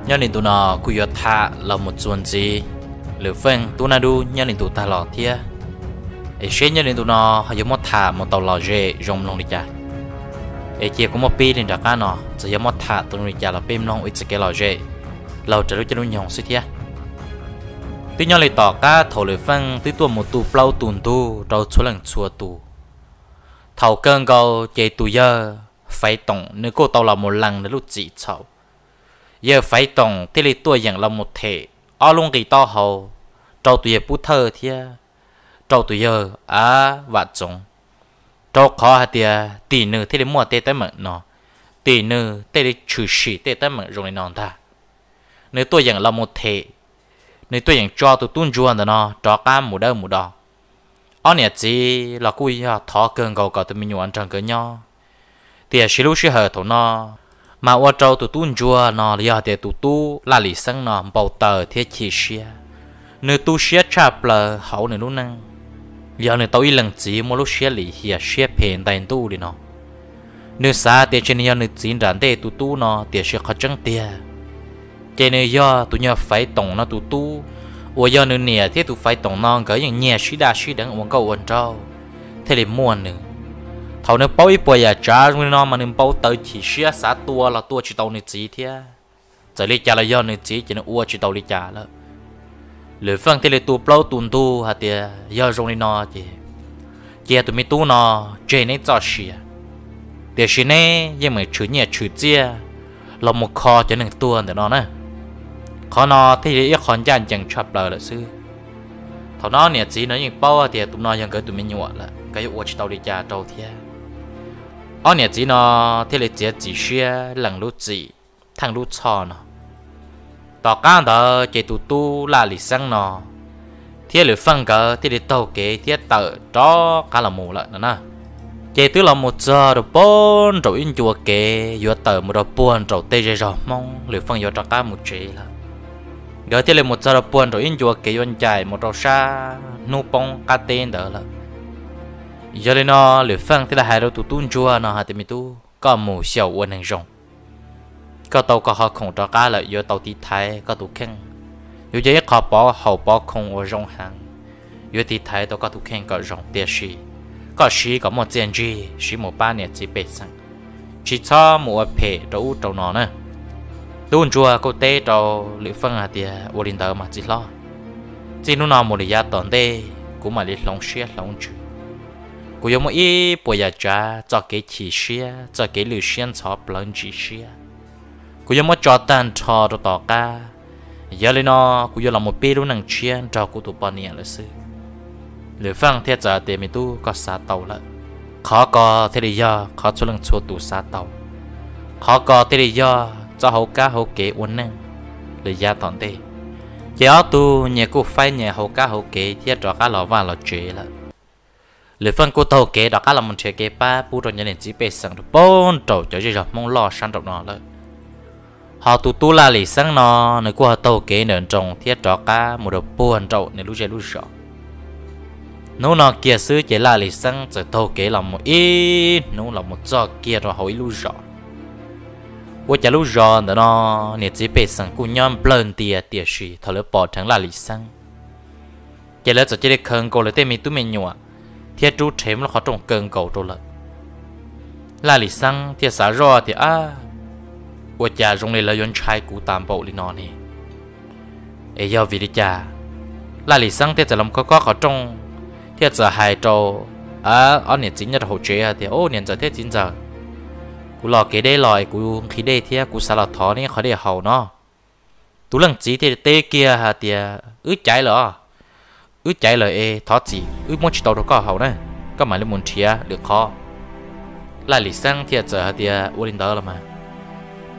Nyob li ntu no kuj yuav tham los mus txuas ntxiv Lwm Feej tub nab dub nyob li ntu tag los thiab, es seb nyob li ntu no ho yuav muab tham mus tau lom zem zoo mloog li cas. Es cia kuv muab pib li nram qab no, txawm yog muab tham tau li cas los peb mloog ua ib txoj kev lom zem laug raws lub caij lub nyoog xwb thiab. Twb nyob li tom qab thaum Lwm Feej twb tuaj mus tu plaub tu ntug rau txhua leej txhua tus, thaum kawg nkaus ces tus yawg Faiv Toom nws kuj tau los mus lees nws lub txim txhaum. Yawg Faiv Toom thiaj li tuaj yeem los mus them ob lub nqi taub hau rau tus yawg Pub Thawj thiab rau tus yawg Av Vam Txoov, rau qhov hais tias tim nws thiaj li muaj tej teeb meem no, tim nws thiaj li tshwm sim tej teeb meem zoo li no ntag. Nws tuaj yeem los mus them, nws tuaj yeem tso tus tub ntsuag ntawm no rov qab mus dawb mus do. Ob niam txiv los kuj yog thov kawg nkaus kom tus me nyuam nrog nkawd nyob, tiam sis lub sij hawm thaum no mas ua rau tus tub ntsuag no los yog tias tus tub Laj Lim Xeeb no npau taws thiab chim siab. Nws tu siab tshaj plaws hauv nws lub neej, yog nws tau ib leeg txiv muaj lub siab lim hiam siab phem ntais ntuj li no. Nws xav tias tsis nws yog nws txiv nram ntej tus tub no, tiam sis qhov tseeb tiag ces nws yog tus nyuag Faiv Toom no tus tub, uas yog nws niam thiab tus Faiv Toom no nkawd yeej nyiag sib daj sib deev ua nkauj ua nraug thiaj li muaj nws. Thaum nws paub ib puas yam tsav zoo li no mas nws npau taws chim siab xav tua los tua tsis tau nws txiv thiab. Txawm li cas los yog nws txiv ces nws ua tsis tau li cas lawm. Lwm Feej thiaj li tu plaub tu ntug hais tias yog zoo li no ces cia tus me tub no tseg neb txoj sia, tiam sis neb yeej meem tshwm nyiaj tshwm txiaj los mus kho cov neeg tuag ntawm no na. Qhov no thiaj li ib qho ncaj ncees tshaj plaws lawm xwb. Thaum no niam txiv no yeej paub tias tus no yog nkawd tus me nyuam lawm, nkawd yuav ua tsis tau li cas rau thiab. Ob niam txiv no thiaj li txiav txim siab lees lub txim theej lub txhoj no. Tom qab ntawd ces tus tub Laj Lim Xeeb no thiab Lwm Feej nkawd thiaj li taug kev thiab tawm rov qab los mus lawm no na. Ces twb los mus txog rau puag nraum ib ncua kev yuav tawm mus rau puag nraum tej zej zog Hmoob, Lwm Feej yuav rov qab mus tsev lawm. Nkawd thiaj li mus txog rau puag nraum ib ncua kev yuav ncaim mus rau sab hnub poob qab teb ntawd lawm. Yog li no Lwm Feej thiaj li hais rau tus tub ntsuag no hais tias, Me tub, koj mus xyaum ua neeg zoo, koj tau koj qhov khoom rov qab lawm, yuav tau tiv thaiv koj tus kheej, yuav yog ib qho pov haum pov khoom uas zoo heev, yuav tiv thaiv tau koj tus kheej kom zoo, tiam sis koj siv kom muaj txiaj ntsig siv mus pab niam txiv pej xeem, tsis txhob mus ua phem rau ub rau no na. Tub ntsuag kuj teb rau Lwm Feej hais tias, Ua li ntawd mas txiv hlob, txij hnub no mus lawm yav tom ntej kuv mam li hloov siab hloov ntsws. Kuv yuav muab ib puas yam tsav txoj kev chim siab, txoj kev lwj siab ntxhov plawv ntsim siab, kuv yuav muab tso tag nrho rau tom qab. Yog li no kuv yuav los mus pib lub neej tshiab nrog kuv tus poj niam lawm xwb. Lwm Feej thiaj txawm tias, Me tub, koj xav tau lawm. Qhov ko thiaj li yog qhov txhua leej txhua tus xav tau. Qhov ko thiaj li yog txoj hauv kab hauv kev ua neej lawm yav tom ntej. Ces ob tug nyias kuj faib nyias hauv kab hauv kev thiab rov qab los vaj los tsev lawm. Lwm Feej kuj taug kev rov qab los mus nrhiav kev pab pub rau cov niam txiv pej xeem rau puag nraum cov zej zog Hmoob loj sab nraum no lawm. Ho tus tub Laj Lim Xeeb no, nws kuj ho taug kev ntawm nroos thiab rov qab mus rau puag nraum nws lub zej lub zos. Hnub no kiag xwb ces Laj Lim Xeeb txawm taug kev los mus ib hnub los mus txog kiag rau hauv ib lub zos. Ua cas lub zos ntawm no niam txiv pej xeem kuj nyob nplawg ntias, tiam sis thaum lawv pom dheev Laj Lim Xeeb ces lawv txawm cia li khaws nkaus lawv tej me tub me nyuam thiab rub rhe muab lub qhov rooj kaw nkaus rau lawm. Laj Lim Xeeb thiaj xav zoj tias, Ab, ua cas zoo li lawv yuav ntshai kuv tas npaum li no ne? Es yog vim li cas? Laj Lim Xeeb thiaj txawm los khob khob qhov rooj thiaj txawm hais rau ob niam txiv nyob rau hauv tsev hais tias, Au, niam ntxawm thiab txiv ntxawm, kuv los kev deb los es kuv nqhis dej thiab kuv xav los thov neb qhov dej haus no. Tus leej txiv thiaj teb kiag hais tias, Wb caiv lawm os, wb caiv lawm es thov txim wb muab tsis tau rau koj haus na, koj mam li mus nrhiav lwm qhov. Laj Lim Xeeb thiaj txawm hais tias, Ua li ntawd los mas.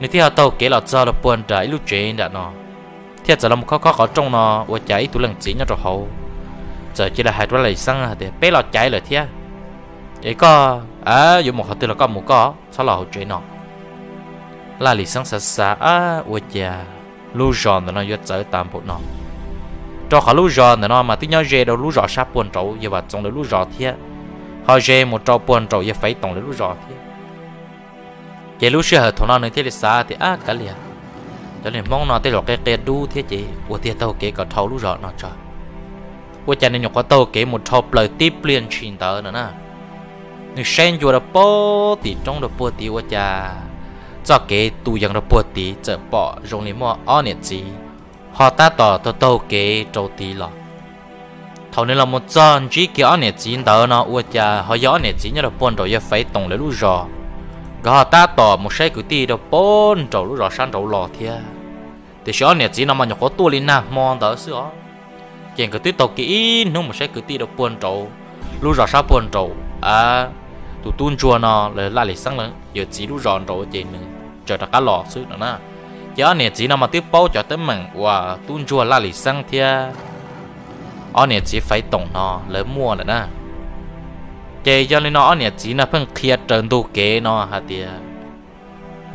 Nws thiaj ho taug kev los txog rau puag nram ib lub tsev nram no, thiaj txawm los khob khob qhov rooj no, ua cas ib tug leej txiv nyob rau hauv txawm cia li hais rau Laj Lim Xeeb hais tias, Peb los caiv lawm thiab, es koj yuav mus qhov twg los koj mus koj, txhob los hauv tsev no. Laj Lim Xeeb xav xav, Ab, ua cas lub zos ntawm no yuav txawv tas npaum no? Rau qhov lub zos ntawm no mas twb nyob ze rau lub zos sab puag nraud yawg Vam Txoov lawv lub zos thiab, ho ze mus rau puag nraum yawg Faiv Toom lawv lub zos thiab. Ces lub sij hawm thaum no nws thiaj li xav tias, Ab, kav liam, Cov niag Hmoob no tej zaum qia qia dub thiab ces ua tiag taug kev kom dhau lub zos no tso. Ua cas nws nyuam qhuav taug kev mus dhau plaws tib pliag ntshis ntawd no na, nws saib ncua rau puag tim roob rau puag tid ua cas txoj kev tu yees rau puag tid txawm pom zoo li muaj ob niam txiv ho tab tom taug taug kev rau tid los. Thaum nws los mus txog ntsib kiag ob niam txiv ntawd no ua cas ho yog ob niam txiv nyob rau puag nraum yawg Faiv Toom lawv lub zos. Nkawd ho tab tom mus saib kwv tij rau puag nraum lub zos sab nraud los thiab. Tiam sis ob niam txiv no mas nyuam qhuav tuaj li nag hmo ntawd xwb os. Ces nkawd twb taug kev ib hnub mus saib kwv tij rau puag nraud lub zos sab puag nraum. Tus tub ntsuag no lawv Laj Lis Xeeb lawv yawm txiv lub zos nraud ces nws tseem rov qab los xwb no na. Ces ob niam txiv no mas twb paub cov teeb meem uas tub ntsuag Laj Lis Xeeb thiab ob niam txiv Faiv Toom no lawv muaj lawm na. Ces yog li no ob niam txiv no pheej qhia raws ntug kev no hais tias,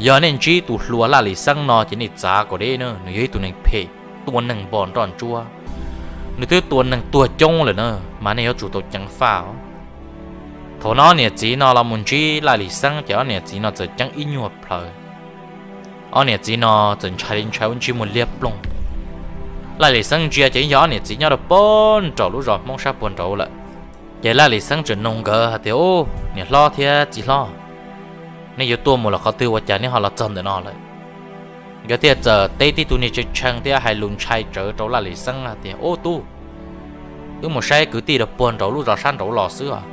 yog nej ntsib tus hluas Laj Lis Xeeb no ces nej txav kom deb na, nws yog ib tug neeg phem, tua neeg npog nroj ntsuab, nws twb tua neeg tuag coob lawm na, mas nej yuav tsum tau ceev faj. Thaum no ob niam txiv no los mus ntsib Laj Lis Xeeb ces ob niam txiv no txawm ceeb ib nyuag plhaw. Ob niam txiv no txawm ntshai li ntshai ua ntsej muag liab ploog. Laj Lis Xeeb ntsia ces yog ob niam txiv nyob rau puag nraum lub zos Hmoob sab puag nraud lawm. Ces Laj Lis Xeeb txawm nug nkawd hais tias, Ub, niam hlob thiab txiv hlob, nej yuav tuaj mus los qhov twg ua cas nej ho los txog ntawm no lawm? Nkawd thiaj txawm teb tib tug niag tshee tshee thiab hais lus ntshai tsawv rau Laj Lis Xeeb hais tias, Ub tub, wb mus saib kwv tij rau puag nraum lub zos sab nraud los xwb os.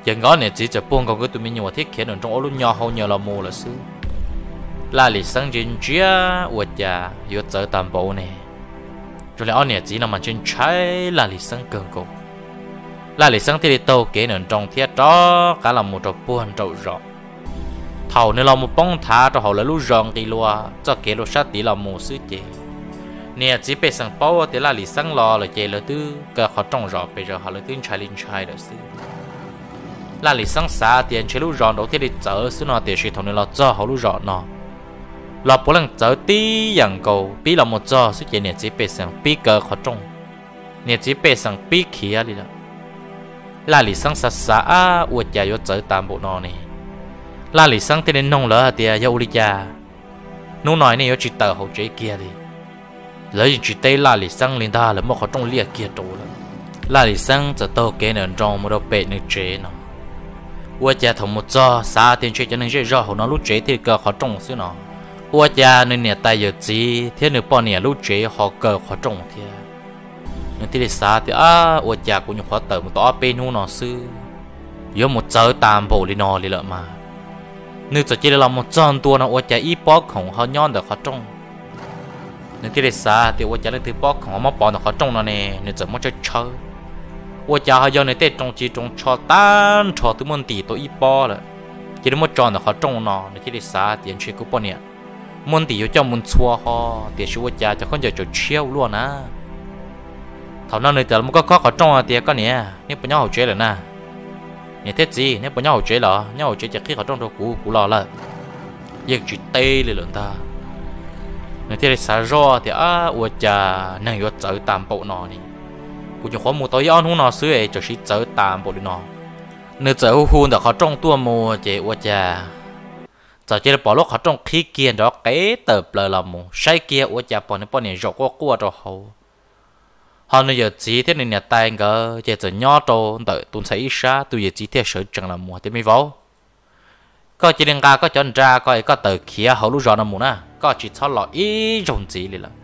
Ces nkawd ob niam txiv txawm puag nkaus nkawd tus me nyuam thiab khiav nram nroog ua lub nyo hau nyo los mus lawm xwb. Laj Lis Xeeb ntsia ntsia ua cas yuav txawv tas npaum ne. Zoo li ob niam txiv no mas ntshai ntshai Laj Lis Xeeb kawg nkaus. Laj Lis Xeeb thiaj li taug kev nram nroog thiab rov qab los mus rau puag nraum zos. Thaum nws los mus poob nthav rau hauv lawv lub zos nqis lua txoj kev lua sab tid los mus xwb ces niam txiv pej xeem paub tias Laj Lis Xeeb los lawm ces lawv twb kaw qhov rooj zom pes zaws ho lawv twb ntshai li ntshai lawm xwb. Laj Lis Xeeb xav tias ntshe lub zos nraud thiaj li txawv xwb no tiam sis thaum nws los txog hauv lub zos no los puav leej txawv tib yam nkaus, pib los mus txog xwb ces niam txiv pej xeem pib kaw qhov rooj. Niam txiv pej xeem pib khiav li lawm. Laj Lis Xeeb xav xav, Ab, ua cas yuav txawv tas npaum no ne? Laj Lis Xeeb thiaj li nug lawv hais tias, Yog ua li cas hnub no nej yuav tsis tawm hauv tsev kiag li? Lawv yeej tsis teb Laj Lis Xeeb li ntag, lawv muab qhov rooj liaj kiag rau lawm. Laj Lis Xeeb txawm taug kev nram nroog mus rau pem nws tsev no. Ua cas thaum mus txog xav tias ntshe cov neeg zej zog hauv no lub tsev thiaj li kaw qhov rooj xwb no, ua cas nws niam tais yawm txiv thiab nws poj niam lub tsev ho kaw qhov rooj thiab. Nws thiaj li xav tias, Ab, ua cas kuv nyuam qhuav tawm mus tau ob peb hnub no xwb, yuav mus txawv tas npaum li no li lawm mas. Nws txawm cia li los mus txog ntua no ua cas ib pob khoom ho nyob ntawm qhov rooj. Nws thiaj li xav tias, Ua cas leej twg pob khoom ho muab pov ntawm qhov rooj no ne? Nws txawm muab tshawb tshawb, ua cas ho yog nws tej rooj ci rooj tsho tag nrho twb muab ntim tau ib pob lawm, cia li muab tso ntawm qhov rooj no. Nws thiaj li xav tias, Ntshe kuv poj niam muab ntim yuav coj mus ntxhua ho, tiam sis ua cas cov khaub ncaws tseem tshiab ua luaj na. Thaum no nws txawm los mus khob khob qhov rooj tias, Koj niam, nej puas nyob hauv tsev lawm na? Niam thiab txiv, nej puas nyob hauv tsev los? Nyob hauv tsev ces qhib qhov rooj rau kuv, kuv los lawm. Yeej tsis teb li lawm ntag. Nws thiaj li xav zoj tias, Ab, ua cas neeg yuav txawv tas npaum no ne? Kuv nyuam qhuav mus tau ib ob hnub no xwb es txawm siv txawv tas npaum li no. Nws txawm hu hu ntawm qhov rooj tuaj mus ces ua cas txawm cia li pom lub qhov rooj qhib kiag nrov qev tawm plaws los mus, saib kiag ua cas pom nws poj niam zaum quaj quaj rau hauv, ho nws yawm txiv thiab nws niam tais nkawd ces txawm nyob rau ntawm tus ntxhais ib sab. Tus yawm txiv thiaj sawv tsees los mus tias, Me vauv, koj cia li nqa koj cov nra ko es koj tawm khiav hauv lub zos no mus na, koj tsis txhob los ib zaug ntxiv li lawm.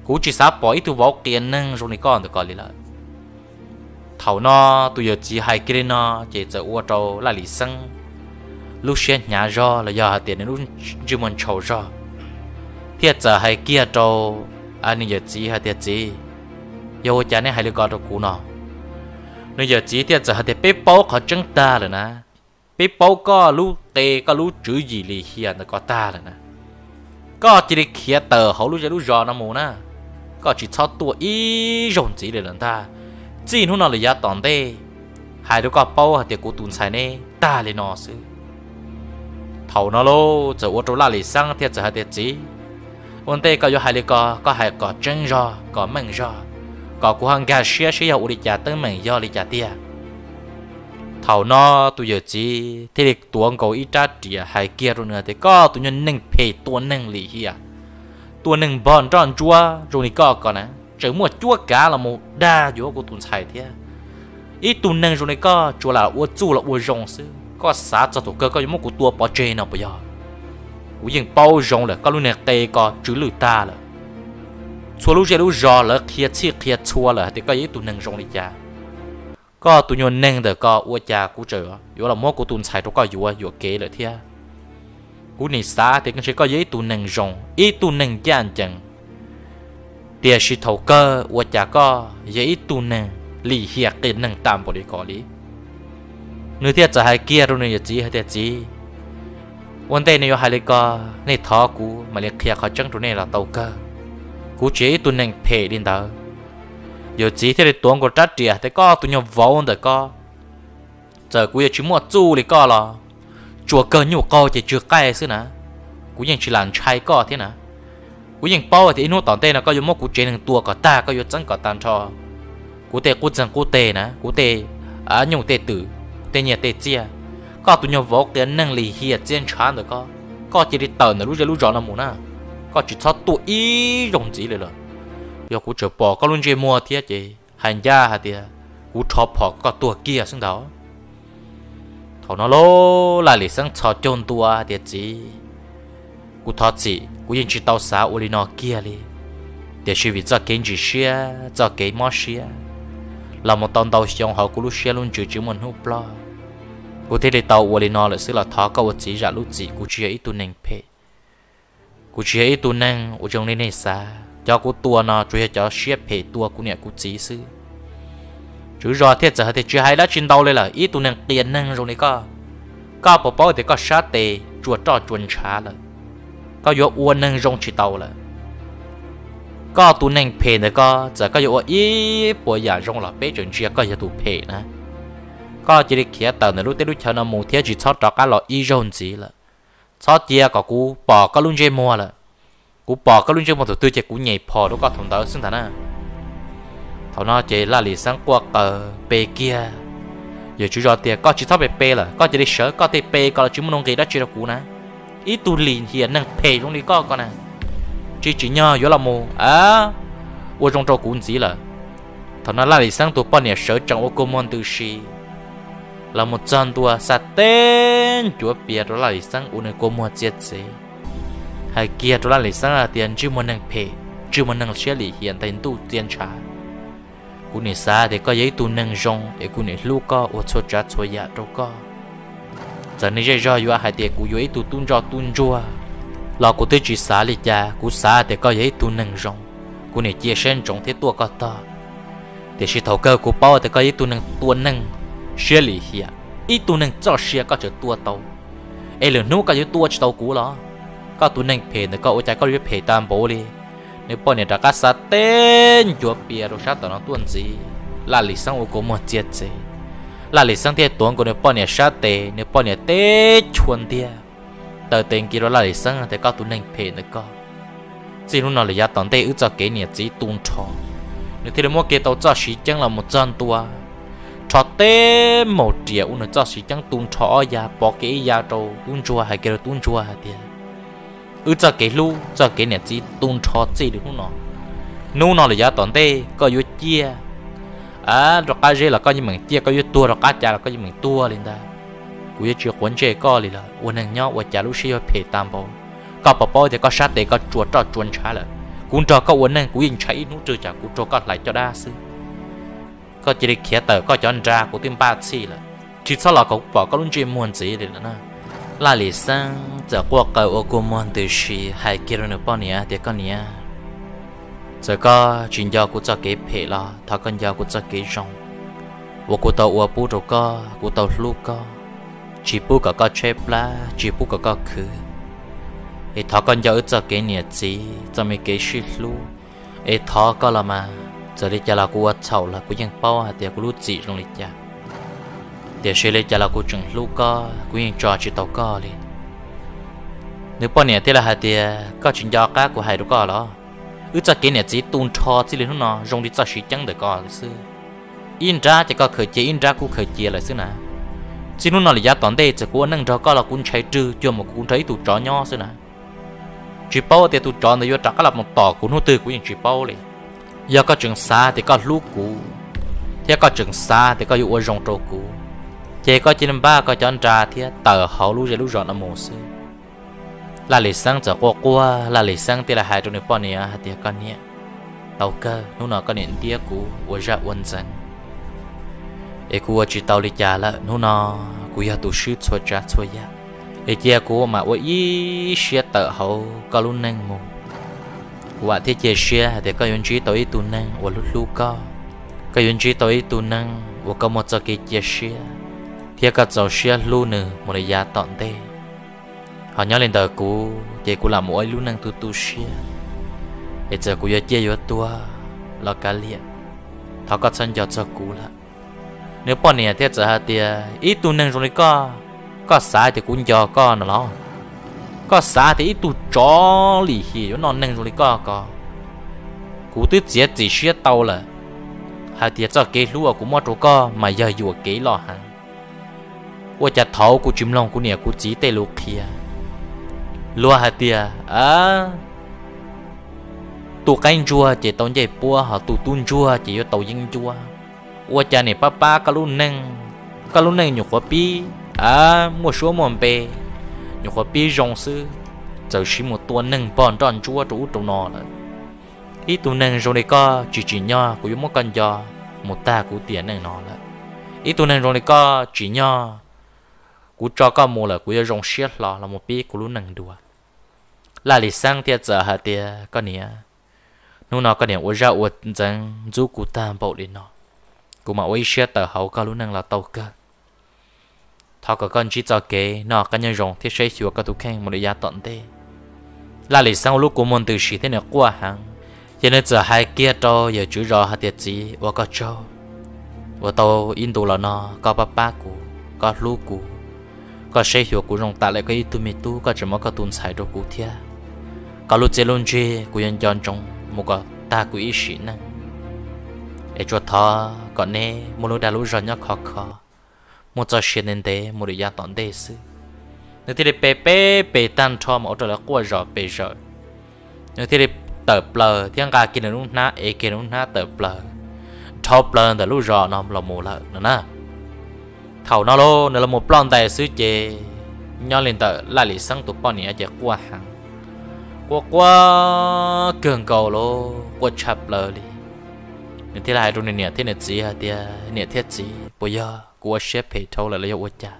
Kuv tsis xav pom ib tug vauv qias neeg zoo li koj ntawm ko li lawm. Thaum no tus yawm txiv hais kiag li no ces txawm ua rau Laj Lis Xeeb lub siab hnyav zog los yog hais tias nws lub ntsej muag ntshau zog, thiaj txawm hais kiag rau nws yawm txiv hais tias, Txiv, yog ua cas neb hais li ko rau kuv no? Nws yawm txiv thiaj txawm hais tias, Peb paub qhov tseeb tag lawm na, peb paub koj lub qe koj lub tswv yim lim hiam ntawm ko tag lawm na. Koj cia li khiav tawm hauv lub zej lub zos no mus na, koj tsis txhob tuaj ib zaug ntxiv li lawm ntag. Txij hnub no lawm yav tom ntej, hais rau koj paub hais tias kuv tus ntxhais neb tag li no xwb. Thaum no lauj, txawm ua rau Laj Lis Xeeb thiaj txawm hais tias, Txiv, ua ntej koj yuav hais li ko, koj hais kom tseeb zog kom meej zog, kom kuv ho nkag siab seb yog ua li cas, teeb meem yog li cas tiag. Thaum no tus yawm txiv thiaj li tuav nkaus ib rab riam hais kiag rau nws tias, Koj tus nyuag neeg phem tua neeg lim hiam, tua neeg npog nroj ntsuab zoo li koj ko na, tseem muaj cuab kav los mus dag yuav kuv tus ntxhais thiab. Ib tug neeg zoo li koj tsuas lam ua txuj los ua zoo xwb, koj xav txog thaum kawg koj yuav muab kuv tua pov tseg no puas yog? Kuv yeej paub zoo lawm koj lub niag qe ko tsw lwj tag lawm. Txhua lub zej lub zos lawv qhia txhij qhia txhua lawm hais tias koj yog ib tug neeg zoo li cas. Koj tus nyuag neeg ntawm ko ua cas kuv tseem yuav los muab kuv tus ntxhais rau koj yuav yuam kev lawm thiab. Kuv nim xav tias ntshe koj yog ib tug neeg zoo, ib tug neeg ncaj ncees, tiam sis thaum kawg ua cas koj yog ib tug neeg lim hiam qias neeg tag npaum li ko li. Nws thiaj txawm hais kiag rau nws yawm txiv hais tias, Txiv, ua ntej nej yuav hais li ko, nej thov kuv mam li qhia qhov tseeb rau nej los tau kawg. Kuv tsis yog ib tug neeg phem li ntawd. Yawm txiv thiaj li tuav nkaus rab riam tias, Koj tus nyuag vauv ntawm ko, txawm kuv yuav tsis muaj txuj li koj los tsuas kawg nyuj qaug ces tsw qaij xwb na, kuv yeej tsis lam ntshai koj thiab na. Kuv yeej paub tias ib hnub tom ntej no koj yuav muab kuv tsev neeg tua kom tag, koj yuav txeeb kom tag nrho kuv tej qub txeeg qub teg na, kuv tej nyuj tej twm, tej nyiaj tej txiaj. Koj tus nyuag vauv qias neeg lim hiam txiaj ntshav ntawm ko, koj cia li tawm ntawm lub zej lub zos no mus na, koj tsis txhob tuaj ib zaug ntxiv li lawm. Yog kuv tseem pom koj lub ntsej muag thiab ces hais ncaj hais tias kuv rho phom koj tuag kiag xwb ntag. Thaum no lauj, Laj Lim Xeeb txhos caug ntua hais tias, Txiv, kuv thov txim, kuv yeej tsis tau xav ua li no kiag li, tiam sis vim txoj kev ntsis siab, txoj kev mob siab los mus tau ntau xyoo hauv kuv lub siab lub ntsws tsis muaj hnub ploj, kuv thiaj li tau ua li no lawm xwb los thov koj ua txiv zam lub txim, kuv tsis yog ib tug neeg phem. Kuv tsis yog ib tug neeg uas zoo li nej xav, cov kuv tua no tsuas yog cov siab phem tua kuv niam kuv txiv xwb. Tswv zos thiaj txawm hais tias, Tsis hais dab tsi ntau li lawm, ib tug neeg qias neeg zoo li koj, koj puas paub tias koj sab tes tsuas roj tsuas ntshav lawm, koj yuav ua neeg zoo tsis tau lawm. Koj tus neeg phem ntawm ko, txawm koj yuav ua ib puas yam zoo los peb tseem ntsia koj yog tus phem na. Koj cia li khiav tawm ntawm lub teb lub chaw no mus thiab tsis txhob rov qab los ib zaug ntxiv lawm. Txhob cia kom kuv pom koj lub ntsej muag lawm. Kuv pom koj lub ntsej muag thaum twg ces kuv nyem phom rau koj thaum ntawd xwb ntag na. Thaum no ces Laj Lim Xeeb quaj qw pe kiag. Yawm tswv zos tias, Koj tsis txhob pe pe lawm, koj cia li sawv, koj tej pe ko los tsis muaj nuj nqis dab tsi rau kuv na. Ib tug lim hiam neeg phem zoo li koj ko na, tsis tsim nyog yuav los mus ua zoo rau kuv ntxiv lawm. Thaum no Laj Lim Xeeb tus poj niam sawv tsees ua kua muag ntws si los mus txog ntua, xa teb ncuav pias rau Laj Lim Xeeb ua nws kua muag txia txev, hais kiag rau Laj Lim Xeeb hais tias, Ntsej muag neeg phem, ntsej muag neeg siab lim hiam ntais ntuj txia ntshav, kuv nim xav tias koj yog ib tug neeg zoo es kuv nim hlub koj ua txhua tsav txhua yam rau koj. Txawm nej zej zog yuav hais tias kuv yuav ib tug tub ntsoj tub ntsuag los kuv twb tsis xav li cas, kuv xav tias koj yog ib tug neeg zoo, kuv nim cia siab ntsoov thiab tuaj koj tog. Tiam sis thaum kawg kuv paub tias koj yog ib tug neeg tua neeg siab lim hiam, ib tug neeg txoj sia koj tseem tua tau, es lwm hnub koj yuav tua tsis tau kuv los? Koj tus neeg phem ntawm koj ua cas koj yuav phem tag npaum li? Nws poj niam rov qab xa teb ncuav pias rau sab tom no tuaj ntxiv, Laj Lim Xeeb ua kua muag txia txev. Laj Lim Xeeb thiaj tuav nkaus nws poj niam sab tes, nws poj niam teb chua ntiag, taw tes nkis rau Laj Lim Xeeb tias, Koj tus neeg phem ntawm koj, txij hnub no lawm yav tom ntej wb txoj kev niam txiv tu nrho. Nws thiaj li muab kiag tau txoj siv ceeb los mus txog ntua, rho teb maum riam ua nws txoj siv ceeb tu nrho ob yav, pov kiag ib yav rau tub ntsuag, hais kiag rau tub ntsuag hais tias, Wb txoj kev hlub txoj kev niam txiv tu nrho txij li hnub no. Hnub no lawm yav tom ntej koj yuav ciaj rov qab zeb los koj yeej meem ciaj, koj yuav tuag rov qab cas los koj yeej meem tuag li ntag. Kuv yuav tsis quav ntsej koj li lawm, ua neeg nyob ua cas lub siab yuav phem tag npaum. Koj puas paub tias koj sab tes koj tsuas roj tsuas ntshav lawm. Kuv nrog koj ua neeg kuv yeej ntshai ib hnub twg tsam kuv raug koj hlais caj dab xwb. Koj cia li khiav tawm, koj cov nra kuv twb npaj txhij lawm, tsis txhob los kom kuv pom koj lub ntsej muag ntxiv li lawm na. Laj Lim Xeeb txawm quaj qw ua kua muag ntws si hais kiag rau nws poj niam tias, Koj niam, txawm koj tsis nco kuv txoj kev phem los thov koj nco kuv txoj kev zoo uas kuv tau ua pub rau koj, kuv tau hlub koj, tsis pub kom koj tshaib plab, tsis pub kom koj khwv. Es thov koj nco wb txoj kev niam txiv txoj me kev sib hlub. Es thov koj los mas, txawm li cas los kuv ua txhaum los kuv yeej paub hais tias kuv lub txim zoo li cas, tiam sis li cas los kuv tseem hlub koj, kuv yeej tso tsis tau koj li. Nws poj niam thiaj li hais tias, Koj tsis nco qab kuv hais rau koj los? Wb txoj kev niam txiv tu nrho txij li hnub no zoo li txoj siv ceeb ntawm ko xwb. Ib nrab ces koj khaws cia, ib nrab kuv khaws cia lawm xwb na. Txij hnub no lawm yav tom ntej txawm kuv ua neej nrog koj los kuv ntshai rwg cuag mus kuv nrog ib tug tsov nyob xwb na. Tsis paub tias tus tsov ntawd yuav rov qab los mus tom kuv hnub twg kuv yeej tsis paub li. Yog koj tseem xav tias koj hlub kuv, thiab koj tseem xav tias koj yuav ua zoo rau kuv, ces koj cia li npaj koj cov nra thiab tawm hauv lub zej lub zos no mus xwb. Laj Lis Xeeb txawm quaj quaj, Laj Lis Xeeb thiaj li hais rau nws poj niam hais tias, koj niam, tau kawg, hnub no koj niam ntiab kuv ua zaj ua ntxeev, es kuv ua tsis tau li cas lawm. Hnub no kuv yog tus swb txhua tsav txhua yam, es cia kuv mam ua ib siab tawm hauv koj lub neej mus. Kuv vam thiab cia siab hais tias koj yuav ntsib tau ib tug neeg uas hlub hlub koj, koj yuav ntsib tau ib tug neeg uas koj muaj txoj kev cia siab, thiab koj txaus siab hlub nws mus li yav tom ntej. Ho nyob li ntawm kuv ces kuv lam mus ua ib lub neej tu tu siab, es txawm kuv yuav ciaj yuav tuag los kav liam, thov koj txhob nco txog kuv lawm. Nws poj niam thiaj txawm hais tias, ib tug neeg zoo li koj, koj xav tias kuv nco koj no los? Koj xav tias ib tug tsov lim hiam yuav noj neeg zoo li koj ko? Kuv twb txiav txim siab tau lawm hais tias txoj kev hlub uas kuv muab rau koj mas yog yuam kev loj heev. Ua cas thaud kuv tsis mloog kuv niam kuv txiv tej lus qhia? Luag hais tias, a, tus qaib ntsuag ces tau ncej puab, ho tus tub ntsuag ces yuav tau yeeb ncuab. Ua cas niam pab pab koj lub neej, koj lub neej nyuam qhuav pib, a, muaj suab muaj npe, nyuam qhuav pib zoo xwb, txawm siv mus tua neeg npog nroj ntsuab rau ub rau no lawm. Ib tug neeg zoo li koj tsis tsim nyog kuv yuav muab koj nco mus tag kuv tiam neej no lawm. Ib tug neeg zoo li koj tsim nyog kuv tso koj mus lawm kuv yuav zoo siab hlo los mus pib kuv lub neej dua. Laj Lis Xeeb thiaj txawm hais tias, koj niam, hnub no koj niam ua zaj ua ntxeev ntxub kuv tag npaum li no, kuv mam ua ib siab tawm hauv koj lub neej los tau kawg. Thov kom koj ntsib txoj kev noj qab nyob zoo thiab saib xyuas koj tus kheej mus li yav tom ntej. Laj Lis Xeeb ua lub kua muag ntws si thiab nws quaj heev, ces nws txawm hais kiag rau yawm tswv zos hais tias, txiv, ua koj tsaug uas tau ib ntus los no koj pab pab kuv, koj hlub kuv, koj saib xyuas kuv zoo tam lawm, koj ib tug me tub, koj tseem muab koj tus ntxhais rau kuv thiab. Koj lub txiaj lub ntsig kuv yuav nco ntsoov mus kom tag kuv ib sim neej. Es tsuas thov kom neb muaj lub dag lub zog nyob khov kho, muaj txoj sia ntev ntev mus li yav tom ntej xwb. Nws thiaj li pe peb pes tag nrho mas ua rau lawv quaj zom pes zaws. Nws thiaj li tawm plaws thiab nqa kiag nws lub hnab, ev kiag nws lub hnab tawm plaws, dhau plaws ntawm lub zos no los mus lawm no na. Thaum no lauj, nws los mus ploj ntais xwb ces nyob li ntawm Laj Lis Xeeb tus poj niam ces quaj heev, quaj quaj kawg nkaus lauj, quaj tshaj plaws li. Nws thiaj li hais rau nws niam thiab nws txiv hais tias, niam thiab txiv, puas yog kuv ua siab phem dhau lawm los yog ua cas?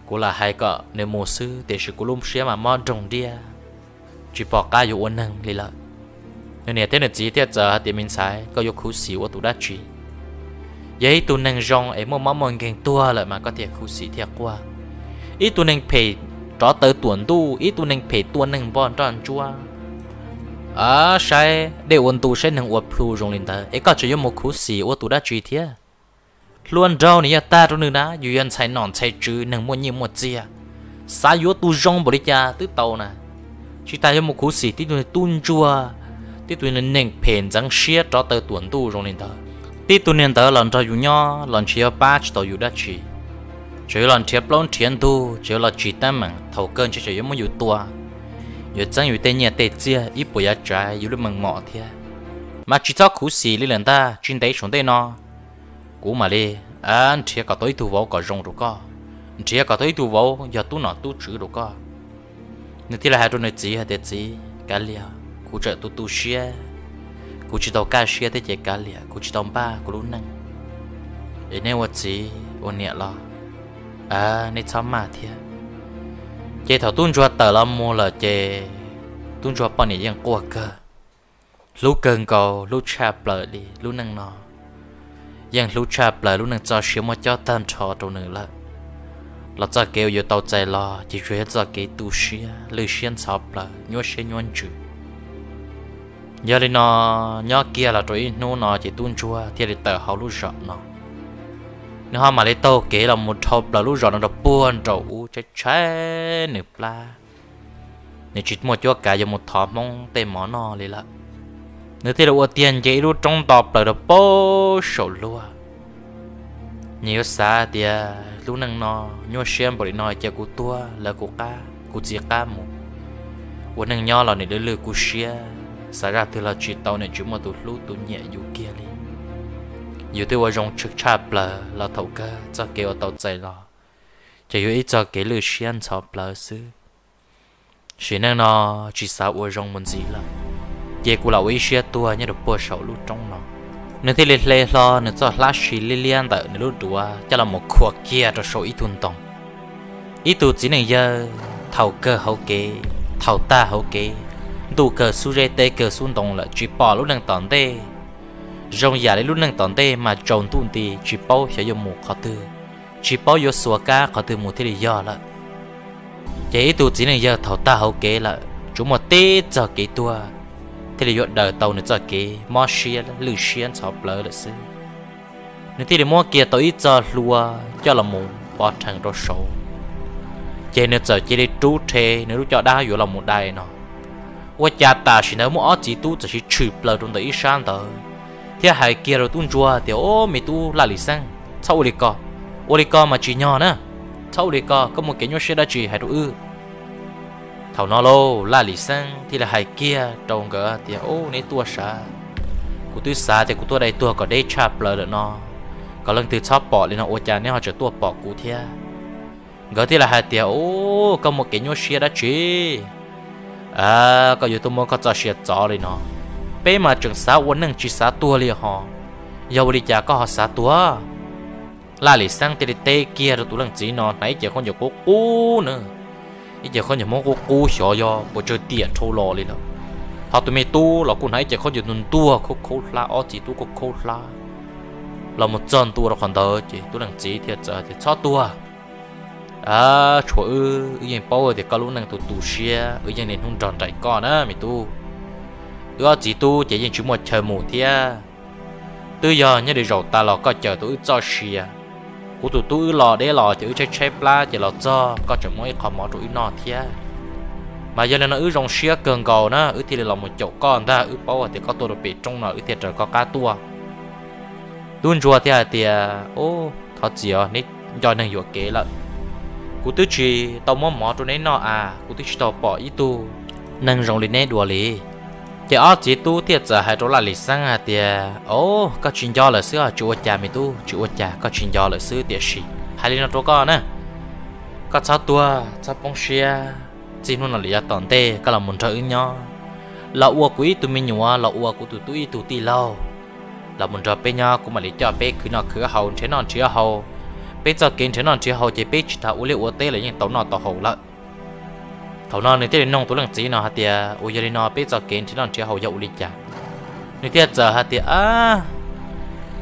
Kuv lam hais kom nws mus xwb tiam sis kuv lub siab mas mob nroog diaj, tsis pom qab yuav ua neeg li lawm. Nws niam thiab nws txiv thiaj txawm hais tias, me ntxhais, koj yuav khuv xim ua tus dab tsi? Yog ib tug neeg zoo es muaj mob muaj nkeeg tuag lawm mas koj thiaj khuv xim thiaj quaj. Ib tug neeg phem rov taw tuam ntuj, ib tug neeg phem tua neeg npog nroj ntsuab, saib dej ua ntu saib neeg ua plhu zoo li ntawd es koj tseem yuav mus khuv xim ua tus dab tsi thiab? Hlua nraug nws yog tag rau nws na, yus yog ntxhais nom ntxhais tswv, neeg muaj nyiaj muaj txiag, xav yuav tus zoo npaum li cas twb tau na. Tsis tas yuav mus khuv xim tib tug tub ntsuag, tib tug neeg phem ntxeev siab rov taw tuam ntuj zoo li ntawd. Tib tug niag ntawd los nrog yus nyob los ntshe yuav pab tsis tau yus dab tsi, tseem yuav los nrhiav plaub nrhiav ntug, tseem yuav los tsim teeb meem, thaum kawg ntshe tseem yuav muab yus tua, yuav txeeb yus tej nyiaj tej txiag ib puas yav tsav yus lub meej mom thiab. Mas tsis txhob khuv xim li lawm ntag, tsis ntev saum ntej no kuv mam li nrhiav kom tau ib tug vauv kom zoo rau koj, nrhiav kom tau ib tug vauv yog tub nom tub tswv rau koj. Nws thiaj li hais rau nws txiv hais tias, txiv, kav liam, kuv tseem tu tu siab, kuv tsis tau kaj siab thiab ces kav liam, kuv tsis tau npaj kuv lub neej, es neb ua txiv ua niam los neb txhob maj thiab. Ces thaum tub ntsuag tawm los mus lawm ces tub ntsuag poj niam yeej quaj kawg, hlub kawg nkaus, hlub tshaj plaws li lub neej no. Yeej hlub tshaj plaws, lub neej txoj sia muab cob tag nrho rau nws lawm. Los txoj kev uas yuav tau txais los ces tsuas yog txoj kev tu siab, lwj siab ntxhov plaws, nyuaj siab nyuaj ntsws. Yog li no, nyob kiag los rau ib hnub no ces tub ntsuag thiaj li tawm hauv lub zos no. Nws ho mam li taug kev los mus dhau plaws lub zos no rau puag nraum ub, tshaib tshaib nws plab, nws tsis muaj cuab kav yuav mus thov Hmoob tej mov noj li lawm. Nws thiaj li ua tiag nce ib lub roob nto plaws rau puag saum luag. Nws yuav xav tias, lub neej no nyuaj siab npaum li no, cia kuv tuag lawv kuv qab, kuv txiv qab mus, Ua neej nyob los nim lwj lwj kub siab, xav zaj twg los tsis tau, nim tsis muaj tus hlub tus nyiam yus kiag li. Yus twb ua zoo tshwj tshaj plaws los thaum kawg txoj kev uas tau txais los ces yog ib txoj kev lwj siab ntxhov plawv xwb. Sim neej no tsis xav ua zoo mus ntxiv lawm, ces kuv lam ua ib siab tuag nyob rau puag saum lub roob no. Nws thiaj li hle hlo nws txoj hlab si liab liab ntawm nws lub duav coj los mus khuam kiag rau saum ib tug ntoo. Ib tug txiv neej yawg thaum kawg hauv kev, thaum tag hauv kev, ntuj kawg xub zeb teb kawg xub ntoo lawm tsis pom lub neej tom ntej. Zoo yam li lub neej tom ntej mas tsaus ntuj nti tsis paub xyov yuav mus qhov twg, tsis paub yuav xuas kab qhov twg mus thiaj li yog lawm. Ces ib tug txiv neej yawg thaum tag hauv kev lawm tsuas muaj tib txoj kev tuag thiaj li yuav daws tau nws txoj kev mob siab lwj siab ntxhov plawv lawm xwb. Nws thiaj li muab kiag tau ib txoj hlua coj los mus pov rhees rau saud, ces nws txawm cia li rub rhe nws lub caj dab yuav los mus dai no. Ua cas tam sim ntawd muaj ob txiv tub txawm sis tshwm plaws rau ntawm ib sab ntawd thiab hais kiag rau tub ntsuag tias, Au, me tub Laj Lis Xeeb, txhob ua li ko. Ua li ko mas tsis nyog na. Txhob ua li ko, koj muaj kev nyuaj siab dab tsi hais rau wb. Thaum no lauj, Laj Lis Xeeb thiaj li hais kiag rau nkawd tias, Au, neb tuaj sav, kuv twb xav tias kuv tuaj dai tuag kom deb tshaj plaws lawm no, kom leej twg txhob pom li no ua cas neb ho tseem tuaj pom kuv thiab. Nkawd thiaj li hais tias, Au, koj muaj kev nyuaj siab dab tsi? Koj yuav tuaj muab koj txoj sia txov li no. Peb mas tseem xav ua neej tsis xav tuag li ho, yog ua li cas koj ho xav tuag? Laj Lis Xeeb thiaj li teb kiag rau tus leej txiv no hnav ib ce khaub ncaws qub qub na, ib ce khaub ncaws Hmoob qub qub xyov yog puas tsawg tiam dhau los li lawm. Ho tus me tub los kuj hnav ib ce khaub ncaws ntuag ntuag khaub khaub hlab, ob txiv tub khaub khaub hlab los mus txog ntua rau qhov ntawd ces tus leej txiv thiaj txawm tias, Txhob tuag. Tshuav wb, wb yeej paub tias koj lub neej tu tu siab, wb yeej niaj hnub nrog nraim koj na me tub. Wb ob txiv tub ces yeej tsis muaj chaw mus thiab. Twb yog nyob li zaum tas los koj cawm tau wb txoj sia. Kuv tus tub wb los deb los ces wb tshaib tshaib plab ces los txog koj tseem muab ib qho mov rau wb noj thiab. Mas yog li no wb zoo siab kawg nkaus na, wb thiaj li los mus caum koj ntag, wb paub tias koj tuaj rau pem roob no wb thiaj raws koj qab tuaj. Tub ntsuag thiaj hais tias, Ub, thov txim os, neb nco neeg yuam kev lawm. Kuv twb tsis tau muab mov rau neb noj as, kuv twb tsis tau pom ib tug neeg zoo li neb dua li. Ces ob txiv tub thiaj txawm hais rau Laj Lis Xeeb hais tias, Au, koj tsis nco lawm xwb os, tsis ua cas me tub, tsis ua cas, koj tsis nco lawm xwb, tiam sis hais li no rau koj na, koj txhob tuag txhob poob siab, txij hnub no lawm yav tom ntej koj los mus nrog wb nyob, los ua kuv ib tug me nyuam, los ua kuv tus tub ib tug tij laug, los mus nrog peb nyob, kuv mam li coj peb khwv noj khwv haus, nrhiav noj nrhiav haus. Peb txoj kev nrhiav noj nrhiav haus ces peb tsis tas ua liaj ua teb los yeej tau noj tau haus lawm. Thaum no nws thiaj li nug tus leej txiv no hais tias, Ua yog li no peb txoj kev nrhiav noj nrhiav haus yog ua li cas? Nws thiaj txawm hais tias, Ab,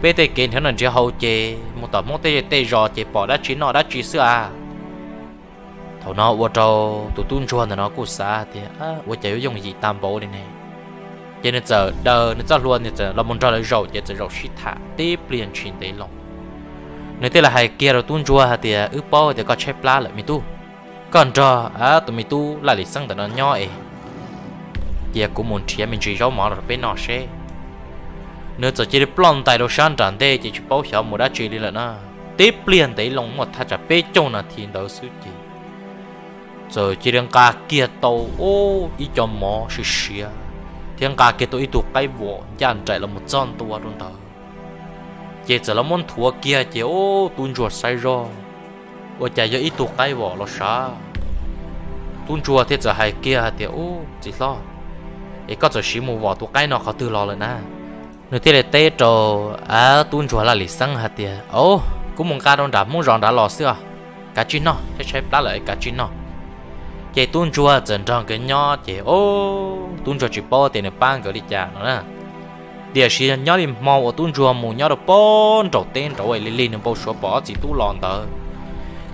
peb tej kev nrhiav noj nrhiav haus ces mus tom Hmoob tej tej zos ces pom dab tsi noj dab tsi xwb as. Thaum no ua rau tus tub ntsuag ntawm no kuj xav tias, Ua cas yuav yooj yim tag npaum li ne? Ces nws txawm daws nws txoj hlua, nws txawm los mus nrog lawv zaum, ces txawm zaum sib tham tib pliag ntshis ntev loo. Nws thiaj li hais kiag rau tub ntsuag hais tias, Wb paub tias koj tshaib plab lawm me tub, koj nrog tus me tub Laj Lis Xeeb ntawm no nyob es cia kuv mus nrhiav me ntsis zaub mov los rau peb noj seb. Nws txawm cia li ploj ntais rau sab nram ntej ces tsis paub xyov mus dab tsi li lawm na. Tib pliag ntev loo muaj thaj tsam peb caug nas this ntawd xwb ces txawm cia li nqa kiag tau ib co mov siav siav thiab nqa kiag tau ib tug qaib vom ncaj nraim los mus txog ntua rau ntawd. Ces txawm los muab nthuav kiag ces ub, tub ntsuag saib zoj, ua cas yog ib tug qaib vom los sav. Tub ntsuag thiaj txawm hais kiag hais tias, Ub, txiv hlob, es koj txawm siv mus vom tus qaib no qhov twg los lawm na? Nws thiaj li teb rau tub ntsuag Laj Lis Xeeb hais tias, Au, kuv mus nqa rau nram Hmoob zos nrad los xwb os, kav tsij noj, tshaib tshaib plab lawm es kav tsij noj. Ces tub ntsuag txawm nrog nkawd nyob ces, ub, tub ntsuag tsis paub tias nws pab nkawd li cas no na. Tiam sis nyob li hmo uas tub ntsuag mus nyob rau pob nraum teb nraud li lig nws npau suav pom ob txiv tub los ntawd,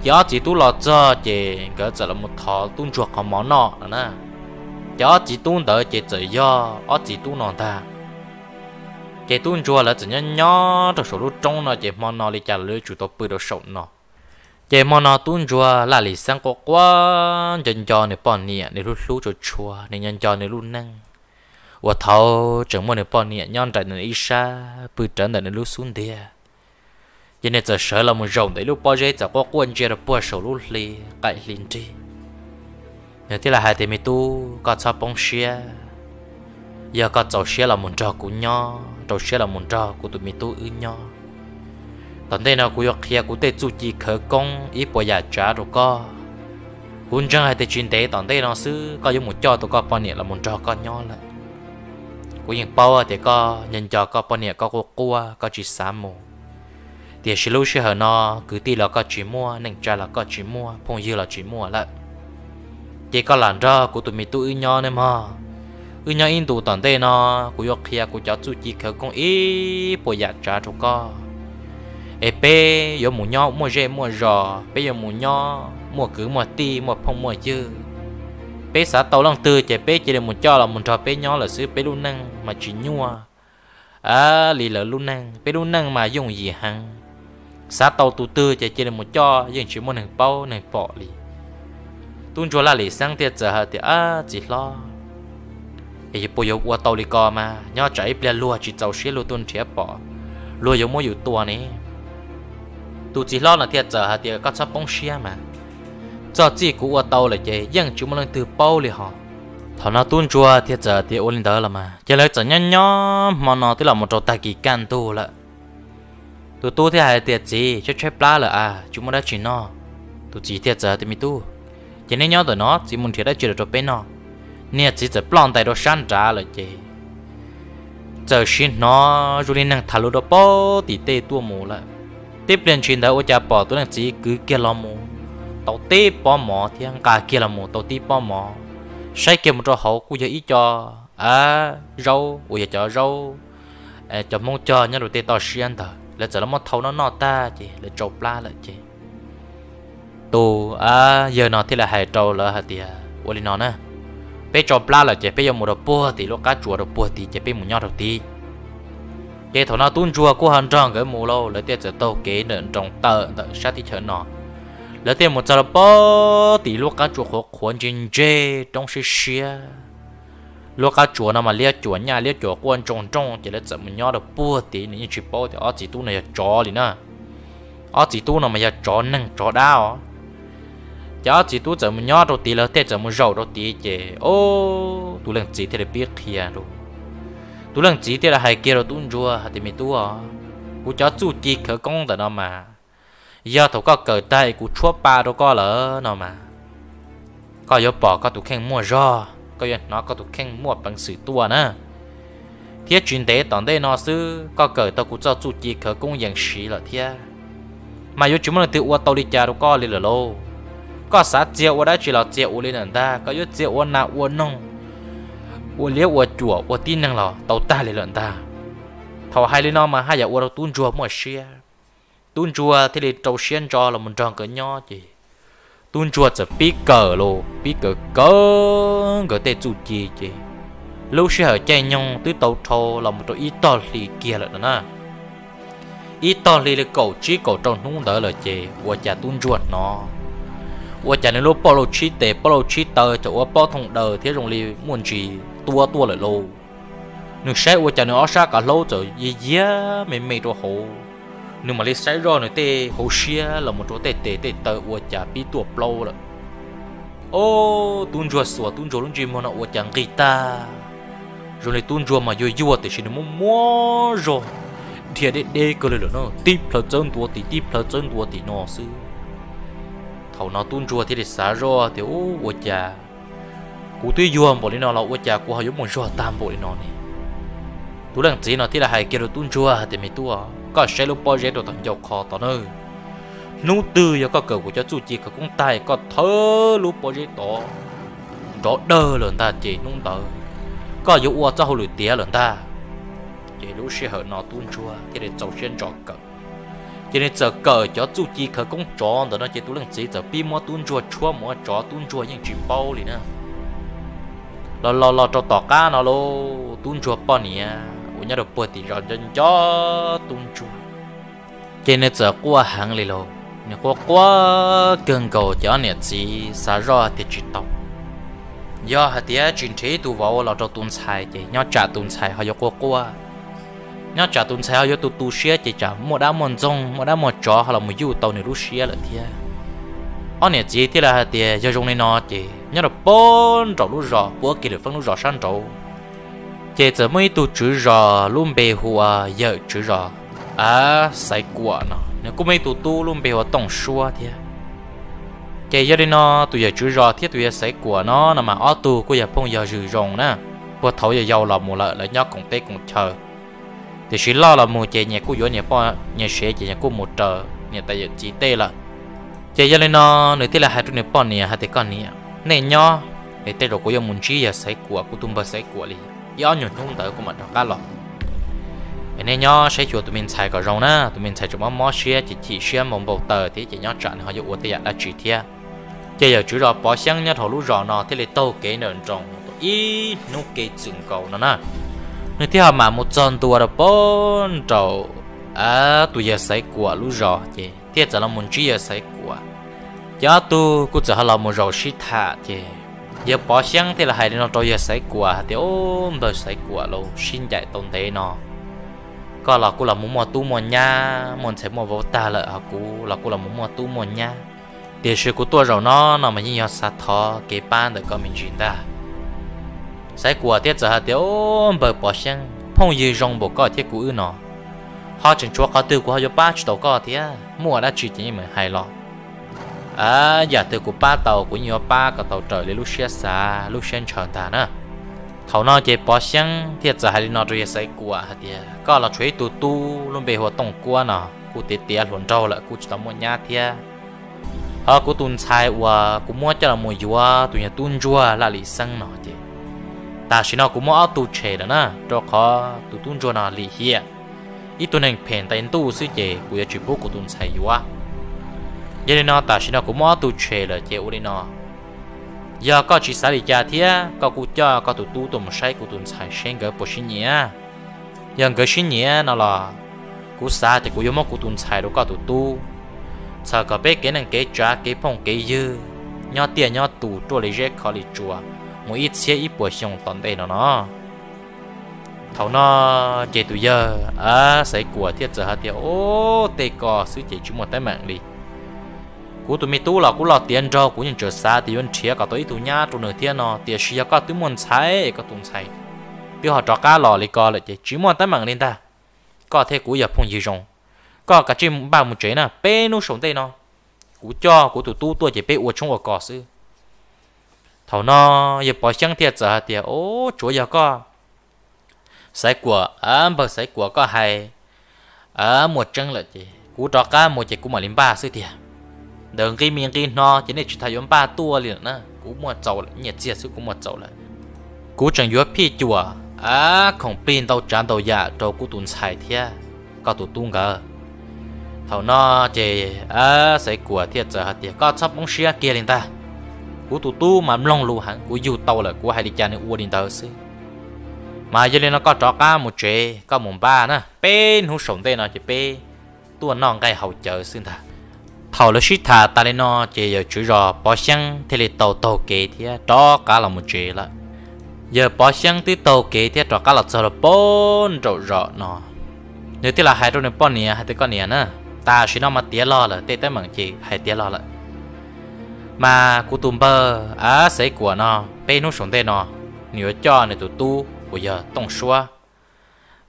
ces ob txiv tub los txog ces nkawd txawm los mus thov tub ntsuag qhov mov noj no na. Ces ob txiv tub ntawd ces txawm yog ob txiv tub no ntag. Ces tub ntsuag lawv txawm nyob nyob rau saum lub roob no ces hmo no li cas los lawv yuav tsum tau pw rau saum no. Ces hmo no tub ntsuag Laj Lis Xeeb quaj quaj nco nco nws poj niam, nws hlub hlub tshua tshua, nws nco nco nws lub neej uas thaum tseem muaj nws poj niam nyob nraim nws ib sab pw rawv ntawm nws lub xub ntiag. Ces nws txawm sawv los mus zaum ntawm ib lub pob zeb txawm quaj quaj ntsia rau puag saum lub hli qaim hli nrig. Nws thiaj li hais tias, Me tub, koj txhob poob siab. Yog koj txaus siab los mus nrog kuv nyob, rau siab los mus nrog kuv tus me tub wb nyob, tom ntej no kuv yuav qhia kuv tej txuj ci khawv koob ib puas yam tsav rau koj. Kuv ntseeg hais tias tsis ntev tom ntej no xwb koj yuav mus coj tau koj poj niam los mus nrog koj nyob lawm. Kuv yeej paub tias koj nco nco koj poj niam, koj quaj quaj, koj tsis xav mus. Tiam sis lub sij hawm no, kwv tij los koj tsis muaj, neej tsa los koj tsis muaj, phooj ywg los tsis muaj lawm. Ces koj lam nrog kuv tus me tub wb nyob nawb mog. Wb nyob ib ntus tom ntej no, kuv yuav qhia kuv cov txuj ci khawv koob ib puas yam tsav rau koj. Es peb yuav mus nyob muaj zej muaj zos, peb yuav mus nyob muaj kwv muaj tij, muaj phooj muaj ywg. Peb xav tau leej twg ces peb cia li mus coj los mus nrog peb nyob lawm xwb, peb lub neej mas tsis nyuaj li lawv lub neej, peb lub neej mas yooj yim heev. Xav tau tus twg ces cia li mus coj, yeej tsis muaj neeg paub neeg pom li. Tub ntsuag Laj Lim Xeeb thiaj txawm hais tias, Ab txiv hlob, es puas yuav ua tau li ko mas, nyob tsam ib pliag luag tsis txaus siab luag tuaj nrhiav pom, luag yuav muab yus tua ne. Tus txiv hlob no thiaj txawm hais tias, Koj txhob poob siab mas, txog txij kuv ua tau lawm ces yeej tsis muaj leej twg paub li hos. Thaum no tub ntsuag thiaj txawm tias, Ua li ntawd los mas. Ces lawv txawm nyob nyob hmo no twb los mus rau tag kis kaj ntug lawm. Tus tub thiaj hais tias, Txiv, tshaib tshaib plab lawm a, tsis muaj dab tsi noj. Tus txiv thiaj txawm tias, Me tub, ces neb nyob ntawm no, txiv mus nrhiav dab tsi los rau peb noj. Niag txiv txawm ploj ntais rau sab nrad lawm ces txawm sim hnov zoo li neeg tham lus rau pem tim tej tuaj mus lawm. Tib pliag ntshis ntawd ua cas pom tus leej txiv kwv kiag los mus tau tib pob mov thiab nqa kiag los mus tau tib pob mov. Saib kiag mus rau hauv kuj yog ib co zaub uas yog cov zaub cov Hmoob cog nyob rau tej toj siab ntawd, lawv txawm los muab thau noj noj tag ces lawv tsau plab lawm ces tus yawg no thiaj li hais rau lawv hais tias, Ua li no na, peb tsau plab lawm ces peb yuav mus rau puag tim lub qab tsuas rau puag tid ces peb mus nyob rau tid. Ces thaum no tub ntsuag kuj ho nrog nkawd mus lauj, lawv thiaj txawm taug kev ntawm nroog tawm ntawm sab teb chaws no. Lawv thiaj mus txog rau puag tim lub qab tsuas qhuav qhuav ntse ntse, roob siab siab. Lub qab tsuas no mas liab cuam nyaj liab cuam quaj ntsoog nrooj ces lawv txawm mus nyob rau puag tid, nws yeej tsis paub tias ob txiv tub no yog tsov li na. Ob txiv tub no mas yog tsov neeg tsov dab os. Ces ob txiv tub txawm mus nyob rau tid, lawv thiaj txawm mus zaum rau tid ces, o, tus leej txiv thiaj li pib qhia rau. Tus leej txiv thiaj li hais kiag rau tub ntsuag hais tias, Me tub os, kuv cov txuj ci khawv koob ntawm no mas, yog thaum koj kawm tag es kuv tshuab pa rau koj lawm no mas, koj yuav pom koj tus kheej muaj zog, koj yuav hnov koj tus kheej muaj peev xwm tuaj na. Thiab tsis ntev tom ntej no xwb koj kawm tau kuv txoj txuj ci khawv koob yees siv lawm thiab, mas yuav tsis muaj leej twg ua tau li cas rau koj li lawm lauj. Koj xav txia ua dab tsi los txia ua li lawm ntag, koj yuav txia ua nas ua noog, ua liab ua cuam ua tib neeg los tau tag li lawm ntag. Thaum hais li no mas haj yam ua rau tub ntsuag muaj siab. Tub ntsuag thiaj li rau siab ntso los mus nrog nkawd nyob ces tub ntsuag txawm pib kawm los pib kawm kawm nkawd tej txuj ci ces lub sij hawm caij nyoog twb tau dhau los mus rau ib tog hli kiag lawm no na. Ib tog hli li kaum tsib kaum rau hnub ntawd lawm ces ua cas tub ntsuag hnov ua cas nws lub pob lauj tshib tes pob lauj tshib taw cov ua pob thooj daws thiab zoo li muaj ntsis tua tuaj lawm lauj. Nws saib ua cas nws ob sab kav hlaub txawm yiag yiag me me rau hauv, nws mam li saib zoj nws tej hauv siab los mus rau tej tes tej taw ua cas pib tuaj plaub lawm. O, tub ntsuag xuas tub ntsuag lub ntsej muag no ua cas nqis tag, zoo li tub ntsuag mas yuag yuag tiam sis nws muaj muaj zog, dhia deb deb kawg li lawm no, tib plhaw txawb ntua tim tib plhaw txawb ntua tim no xwb. Thaum no tub ntsuag thiaj li xav zoj tias, U, ua cas kuv twb yuag npaum li no los ua cas kuv ho yuav muaj zog tag npaum li no ne? Tus leej txiv no thiaj li hais kiag rau tub ntsuag hais tias, Me tub, koj saib lub pob zeb rau tom ncauj qhov tod nawb. Hnub twg yog koj kawm kuv cov txuj ci khawv koob tag koj thawb lub pob zeb tod nrov dawg lawm ntag ces hnub ntawd koj yuav ua txoj hauj lwm tiav lawm ntag. Ces lub sij hawm no tub ntsuag thiaj li txaus siab ntso kawm. Ces nws txawm kawm cov txuj ci khawv koob tsov ntawm no ces tus leej txiv txawm pib muab tub ntsuag tshuab mus ua tsov, tub ntsuag yeej tsis paub li na. Los los los rau tom qab no lauj, tub ntsuag poj niam uas nyob rau puag tim zos nco nco tub ntsuag, ces nws txawm quaj heev li lauj. Nws quaj quaj kawg nkaus ces ob niam txiv xav zoj tias tsis tau. Yog hais tias tsis nrhiav ib tug vauv los rau tus ntxhais ces nyob tsam tus ntxhais ho yuav quaj quaj, nyob tsam tus ntxhais ho yuav tu tu siab ces tsam muaj dab muaj ntxoog muaj dab muaj tsov ho los mus yuj tau nws lub siab lawm thiab. Ob niam txiv thiaj li hais tias yog zoo li no ces nyob rau puag nraum lub zos, puag kiag lwm feeb lub zos sab nraud, ces txawm muaj ib tug tswv zos lub npe hu ua yawm tswv zos, a, Xaiv Kuam no, nws kuj muaj ib tug tub lub npe hu ua Tooj Suab thiab. Ces yog li no tus yawm tswv zos thiab tus yawg Xaiv Kuam no no mas ob tug kuj yog phooj yog ywg zoo na, puag thaum yog yau los mus lawm lawv nyob koom teb koom chaw. Tiam sis loj los mus ces nyias kuj yuav nyias poj nyias sev ces nyias kuj mus raws niam tais yawm txiv tej lawm. Ces yog li no nws thiaj li hais rau nws poj niam hais tias, Koj niam, nej nyob es tej zaum kuv yuav mus ntsib yawg Xaiv Kuam, kuv tus npawg Xaiv Kuam li ib ob nyuag hnub ntawd kuv mam rov qab los. Es nej nyob saib xyuas tus me ntxhais kom zoo na, tus me ntxhais tseem mob mob siab ces chim siab npau npau taws thiab ces nyob tsam nws ho yuav ua tej yam dab tsi thiab. Ces yawm tswv zos Pov Xyeeb nyob rau lub zos no thiaj li taug kev nrawm nroos ib hnub kev txwm nkaus no na, nws thiaj ho mam mus txog ntua rau puag nraum tus yawg Xaiv Kuam lub zos ces thiaj txawm los mus ntsib yawg Xaiv Kuam. Ces ob tug kuj txawm ho los mus zaum sib tham ces yawg Pov Xyeeb thiaj li hais li no rau yawg Xaiv Kuam hais tias, Ub, npawg Xaiv Kuam, los sib ncaim tau ntev no, koj los kuj los mus muaj tub muaj nyab muaj ntxhais muaj vauv tag lawm, ho kuv los kuj los mus muaj tub muaj nyab. Tiam sis kuv tuaj zaum no no mas yeej yog xav thov kev pab ntawm koj me ntsis ntag. Xaiv Kuam thiaj txawm hais tias, Ub, npawg Pov Xyeeb, phooj ywg zoo npaum koj thiab kuv wb no, ho tseem tshuav qhov twg kuv ho yuav pab tsis tau koj thiab? Muaj dab tsi ces yeej meem hais los. Yam twg kuv pab tau kuv yeej yuav pab kom tau raws li lub siab xav lub siab ntshaw ntag na. Thaum no ces Pov Xyeeb thiaj txawm hais li no rau yawg Xaiv Kuam hais tias, Koj los tshuav ib tug tub lub npe hu ua Tooj Kuab no, kuj tiav tiav hluas nraug lawm kuj tsis tau muaj nyab thiab. Ho kuv tus ntxhais uas kuv muab coj los mus yuav tus nyuag tub ntsuag Laj Lim Xeeb no ces tam sim no kuv muaj ob tug tshem lawm na, rau qhov tus tub ntsuag no lim hiam, ib tug neeg phem ntais ntuj xwb ces kuv yuav tsis pub kuv tus ntxhais yuav. Yog li no tam sim no kuv muaj ob tug tshem lawm ces ua li no, yog koj tsis xav li cas thiab koj kuj coj koj tus tub tuaj mus saib kuv tus ntxhais seb nkawd puas sib nyiam. Yog nkawd sib nyiam no los kuv xav tias kuv yuav muab kuv tus ntxhais rau koj tus tub, txhawm kom peb kev neej kev tsav kev phooj kev ywg nyob tiaj nyob tus ruaj li zeb khov li tsuas mus ib txhiab ib puas xyoo tom ntej no no. Thaum no ces tus yawg Xaiv Kuam thiaj txawm hais tias, Ub, tej ko xwb ces tsis muaj teeb meem li. Kuv tus me tub los kuj loj tiav nraug, kuv yeej tseem xav tias yuav nrhiav kom tau ib tug nyab rau nws thiab no, tiam sis yog koj twb muaj ntxhais es koj tus ntxhais twb ho rov qab los li ko lawm ces tsis muaj teeb meem li ntag. Koj thiab kuv yog phooj ywg zoo, koj kav tsij npaj mus tsev na, peb hnub saum ntej no kuv coj kuv tus tub tuaj ces peb ua tshoob ua kos xwb. Thaum no yawg Pov Xyeeb thiaj txawm hais tias, Ub, tsuav yog koj Xaiv Kuam, npawg Xaiv Kuam, koj hais muaj tseeb lawm ces kuv rov qab mus ces kuv mam li npaj xwb tiag. Ntawm nqi mi nqi hno ces nej tsis tas yuav npaj tuaj li lawm na, kuv muaj txaus lawm, nyiaj txiag xwb kuv muaj txaus lawm. Kuv tseem yuav phij cuam khoom plig ntau tsav ntau yam rau kuv tus ntxhais thiab koj tus tub nkawd. Thaum no ces Xaiv Kuam thiaj txawm hais tias, Koj txhob poob siab kiag li ntag. Kuv tus tub mas mloog lus heev, kuv yug tau lawm kuv hais li cas nws ua li ntawd xwb. Mas yog li no koj rov qab mus tsev, koj mus npaj na, peb hnub saum ntej no ces peb tuaj noj nqaij haus cawv xwb ntag. Thaum lawv sib tham tas li no ces yawm tswv zos Pov Xyeeb thiaj li tau taug kev thiab rov qab los mus tsev lawm. Yawg Pov Xyeeb twb taug kev thiab rov qab los txog rau puag nraum zos no, nws thiaj li hais rau nws poj niam hais tias, Koj niam na, tam sim no mas tiav log lawm, tej teeb meem ces hais tiav log lawm. Mas kuv tus npawg Xaiv Kuam no, peb hnub saum ntej no nws yuav coj nws tus tub uas yog Tooj Suab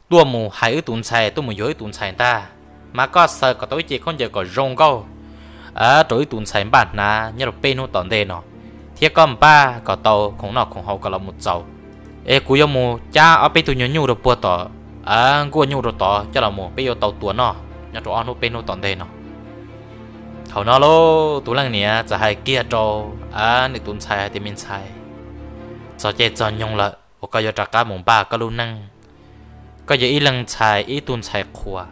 tuaj mus hais wb tus ntxhais, tuaj mus yuav wb tus ntxhais ntag. Mas koj xaws kom tau ib ce khaub ncaws kom zoo nkauj rau wb tus ntxhais npaj hnav nyob rau peb hnub tom ntej no, thiab koj npaj kom tau khoom noj khoom haus kom los mus txaus. Es kuv yuav mus cab ob peb tug nyuag nyuj rau puag tom nkuaj nyuj rau tod coj los mus, peb yuav tau tua noj nyob rau ob hnub peb hnub tom ntej no. Thaum no lauj, tus leej niam txawm hais kiag rau nws tus ntxhais hais tias, Me ntxhais, txog caij txog nyoog lawm uas koj yuav rov qab mus npaj koj lub neej. Koj yog ib leeg ntxhais, ib tug ntxhais qhua,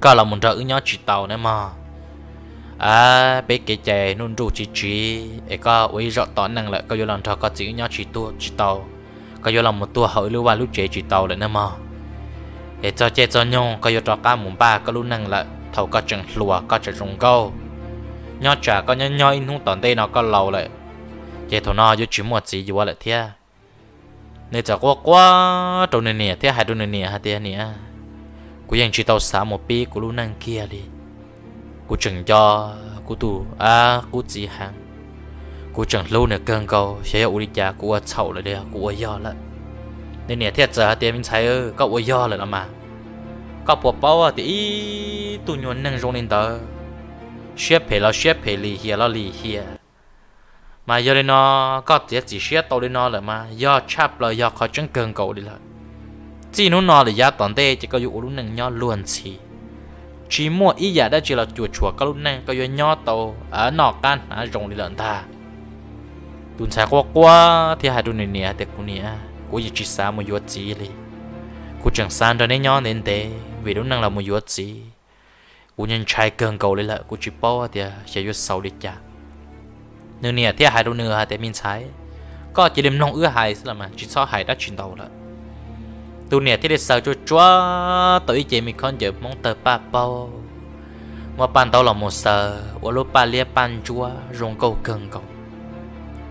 koj los mus nrog wb nyob tsis tau nawb mog. Peb kev cai nuj nruj tsiv tsiv es koj ua ib zaug tom neej lawm, koj yuav los nrog koj txiv wb nyob tsis tuag tsis tau, koj yuav los mus tuag hauv wb lub vaj lub tsev tsis tau lawm nawb mog. Es txog caij txog nyoog koj yuav rov qab mus npaj koj lub neej lawm. Thaum koj tseem hluas koj tseem zoo nkauj, nyob tsam koj nyob nyob ib hnub tom ntej no koj laus lawm, ces thaum no yuav tsis muaj txiv yuav lawm thiab. Nws txawm quaj quaj rau nws niam thiab hais rau nws niam hais tias, Niam, kuv yeej tsis tau xav mus pib kuv lub neej kiag li. Kuv tseem nco kuv tus qub txiv heev. Kuv tseem hlub nws kawg nkaus, xyov yog ua li cas kuv ua txhaum lawm los kuv ua yog lawm. Nws niam thiaj txawm hais tias, Me ntxhais, koj ua yog lawm los mas. Koj puas paub tias ib tug nyuag neeg zoo li ntawd, siab phem los siab phem, lim hiam los lim hiam, mas yog li no koj txiav txim siab tau li no lawm mas yog tshaj plaws, yog qhov tseeb kawg nkaus li lawm. Txij hnub no lawm yav tom ntej ces koj yuav ua lub neej nyob luag ntxhi, tsis muaj ib yam dab tsi los cuam tshuam koj lub neej, koj yuav nyob tau noj qab hnav zoo li lawm ntag. Tus ntxhais quaj quaj thiab hais rau nws niam tias, Kuv niam, kuv yeej tsis xav mus yuav txiv li. Kuv tseem xav nrog neb nyob ntev ntev vim lub neej los mus yuav txiv. Kuv ntshai kawg nkaus li lawm, kuv tsis paub tias xyov yuav xaus li cas. Nws niam thiaj hais rau nws hais tias, Me ntxhais, koj cia li mloog wb hais xwb los mas, tsis txhob hais dab tsi ntau lawm. Tus niam thiaj li xaws tsuag tsuag tau ib ce me khaub ncaws Hmoob tawg paj paug, muab paj ntaub los mus xaws ua lub paj liab paj ntsuab zoo nkauj kawg nkaus.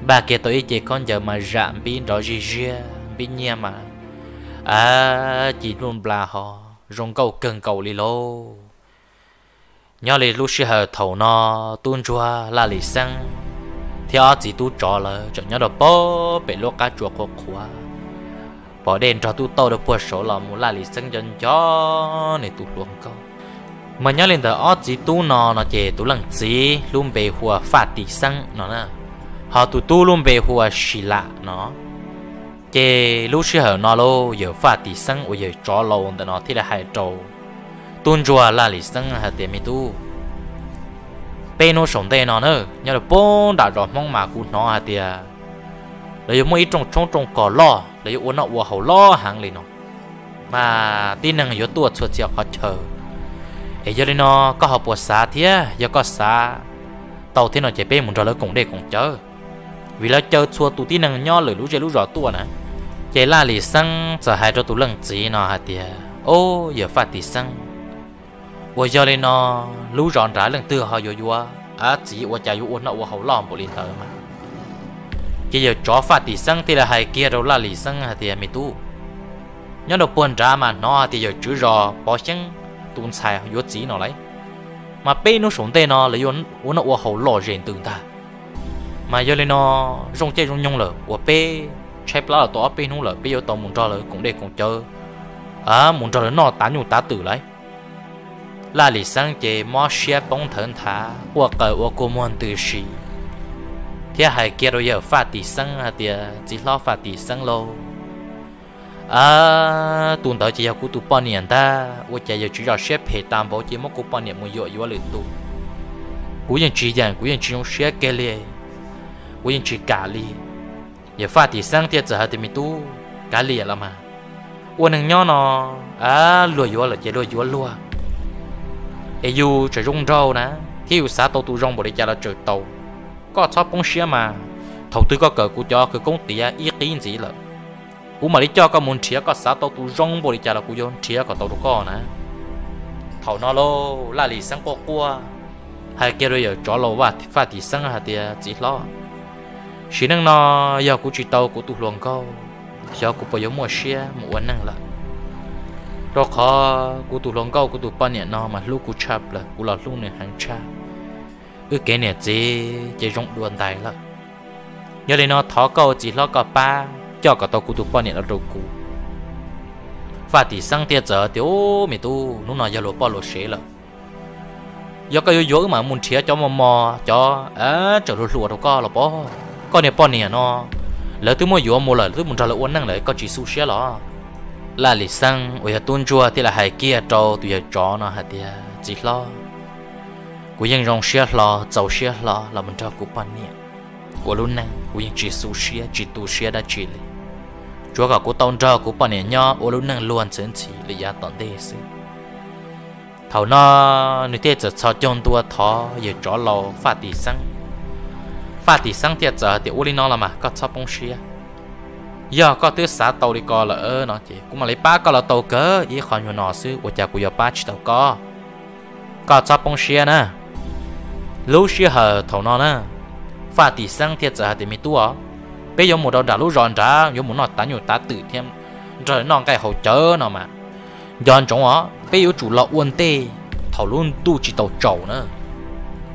Npaj kiag tau ib ce khaub ncaws mas zam npib nrov zij ziag, npib nyiaj mas ci npluj nplas ho zoo nkauj kawg nkaus li lauj. Nyob li lub sij hawm thaum no, tub ntsuag Laj Lis Xeeb thiab ob txiv tub tsov lawv tseem nyob rau pem lub qab tsua qhuav qhuav, pom dej nrog tub tauj rau puag saud los mus, Laj Lis Xeeb nco nco nws tus hluas nkauj. Mas nyob li ntawd ob txiv tub no no ces tus leej txiv lub npe hu ua Faj Tim Xeeb no na, ho tus tub lub npe hu ua Sis Lam no. Ces lub sij hawm no lauj, yawm Faj Tim Xeeb uas yawm tsov laus ntawm no thiaj li hais rau tub ntsuag Laj Lis Xeeb hais tias, Me tub, peb hnub saum ntej no na, nyob rau pem nram zos Hmoob mas kuv hnov hais tias lawv yuav muaj ib rooj tshoob rooj kos loj, lawv yuav ua noj ua haus loj heev li no, mas tib neeg yuav tuaj txhua txhia qhov chaw. Es yog li no koj ho puas xav thiab? Yog koj xav tau thiab no ces peb mus nrog lawv koom dej koom cawv, vim lawv caw txhua tus tib neeg nyob lwm lub zej lub zos tuaj na. Ces Laj Lis Xeeb txawm hais rau tus leej txiv no hais tias, Ob, yawm Faj Tim Xeeb, uas yog li no lub zos nrad leej twg ho yuav yuav txiv ua cas yuav ua noj ua haus loj npaum li ntawd mas? Ces yawm tsov Faj Tim Xeeb thiaj li hais kiag rau Laj Lis Xeeb hais tias, Me tub, nyob rau puag nrad mas hnov hais tias yawm tswv zos Pov Xyeeb tus ntxhais yuav txiv no lauj, mas peb hnub saum ntej no lawv yuav ua noj ua haus lom zem ntws ntag. Mas yog li no zoo caij zoo nyoog lawm uas peb tshaib plab los tau ob peb hnub lawm, peb yuav tau mus nrog lawv koom dej koom cawv, mus nrog lawv noj tav nyuj tav twm lauj. Laj Lis Xeeb ces mob siab poob nthawv nthav, quaj qw ua kua muag ntws si, thiab hais kiag rau yawm Faj Tim Xeeb hais tias, Txiv hlob Faj Tim Xeeb lauj, tus ntawd ces yog kuv tus poj niam ntag. Ua cas yawm tswv zos siab phem tas npaum ces muab kuv poj niam mus yuam yuav lwm tus? Kuv yeej tsis yeem, kuv yeej tsis zoo siab kiag li, kuv yeej tsis kam li. Yawm Faj Tim Xeeb thiaj txawm hais tias, Me tub, kav liam los mas. Ua neeg nyob no, luag yuav lawm ces luag yuav luag, es yus tseem zoo nraug na, thiab yus xav tau tus zoo npaum li cas los tseem tau. Koj txhob poob siab mas, thaum twg koj kawm kuv cov khawv koob tiav ib qib ntxiv lawm, kuv mam li coj koj mus nrhiav, koj xav tau tus zoo npaum li cas los kuv yuav nrhiav kom tau rau koj na. Thaum no lauj, Laj Lis Xeeb quaj quaj hais kiag rau yawm tsov laus Faj Tim Xeeb hais tias, Txiv hlob, sim neej no yog kuv tsis tau kuv tus hluas nkauj, xyov kuv puas yuav muaj siab mus ua neej lawm, rau qhov kuv tus hluas nkauj, kuv tus poj niam no mas hlub kuv tshaj plaws, kuv los hlub nws heev tshaj. Wb kev niam txiv ces zoo dua ntais lawm. Yog li no thov koj ua txiv hlob koj pab coj kom tau kuv tus poj niam los rau kuv. Faj Tim Xeeb thiaj txawm tias, Ub, me tub, hnub no yog luag poj luag sev lawm. Yog koj yuav yuav wb mam mus nrhiav cov mos mos, cov tseem hluas hluas rau koj los pob. Koj niag poj niam no, lawv twb muab yuav mus lawm, twb mus nrog lawv ua neej lawm, koj tsis xu siab los? Laj Lis Xeeb uas yog tub ntsuag thiaj li hais kiag rau tus yawg tsov no hais tias, Txiv hlob, kuv yeej zoo siab hlo, txaus siab hlo los mus nrog kuv poj niam ua lub neej, kuv yeej tsis xu siab tsis tu siab dab tsi li, tsuav kom kuv tau nrog kuv poj niam nyob ua lub neej luag ntxhi ntxhi li yav tom ntej xwb. Thaum no nws thiaj txawm txhos caug ntua thov yawg tsov laus Faj Tim Xeeb. Faj Tim Xeeb thiaj txawm hais tias, Ua li no los mas, koj txhob poob siab. Yog koj twb xav tau li ko lawm no ces kuv mam li pab koj los tau kawg ib qho nyuag no xwb, ua cas kuv yuav pab tsis tau koj? Koj txhob poob siab na. Lub sij hawm thaum no na, Faj Tim Xeeb thiaj txawm hais tias, Me tub os, peb yuav mus rau nram lub zos nrad, yuav mus noj tav nyuj tav twm thiab nrog noj nqaij haus cawv no mas, nco ntsoov os, peb yuav tsum los ua ntej thaum lub ntuj tsis tau tsaus na,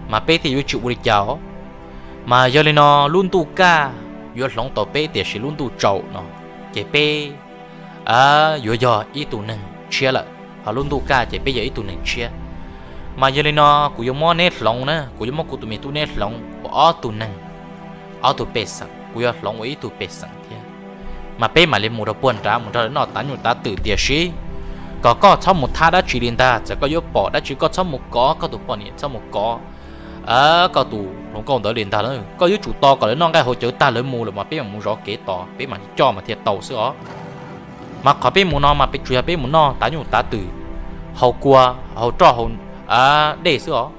mas peb thiaj yuav tsis ua li cas os. Mas yog li no lub ntuj kaj yuav hloov tau peb tiam sis lub ntuj tsaus no ces peb yuav yog ib tug neeg tshiab lawm, ho lub ntuj kaj ces peb yog ib tug neeg tshiab. Mas yog li no kuv yuav muab neb hloov na, kuv yuav muab kuv tus me tub neb hloov ua ob tug neeg, ob tug pej xeem, kuv yuav hloov ua ib tug pej xeem thiab. Mas peb mam li mus rau puag nrad mus nrog lawv noj tav nyuj tav twm tiam sis kom koj txhob mus thab dab tsi li ntag, txawm koj yuav pom dab tsi koj txhob mus kov, koj tus poj niam txhob mus kov koj tus hluas nkauj ntawd li ntag. Koj yuav tsum tos kom lawv noj nqaij haus cawv tag lawv mus lawm mas peb mam mus zov kev tos, peb mam li coj mas thiaj tau xwb os. Mas qhov peb mus no mas peb tsuas yog peb mus noj tav nyuj tav twm, haus kua, haus roj haus dej xwb os.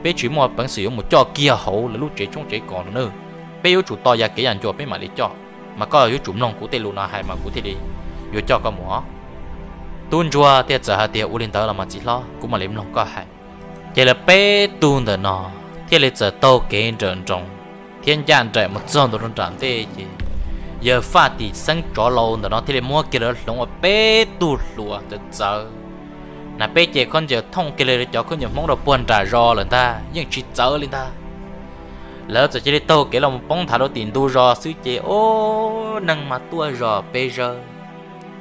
Peb tsis muaj peev xwm yuav mus coj kiag hauv lawv lub tsev tshoob tsev kos no na. Peb yuav tsum tos yam kev yam ncua peb mam li coj. Mas koj yuav tsum mloog kuv tej lus no hais mas kuv thiaj li yuav coj koj mus os. Tub ntsuag thiaj txawm hais tias, ua li ntawd los mas txiv hlob, kuv mam li mloog koj hais. Ces lawv peb tug ntawm no thiaj li txawm taug kev nrawm nroos thiab ncaj nraim mus txog ntua rau nram ntej ces yawg Faj Tim Xeeb tsov laus ntawm no thiaj li muab kiag lawv hloov ua peb tug hluas txawv txawv. Nas peb ces khaub ncaws thooj kiag li cov khaub ncaws Hmoob rau puag nram zos lawm ntag, yeej tsis txawv li ntag. Lawv txawm cia li taug kev los mus poob nthav rau tim ntug zos xwb ces ub, neeg mas tuaj zos pes zaws.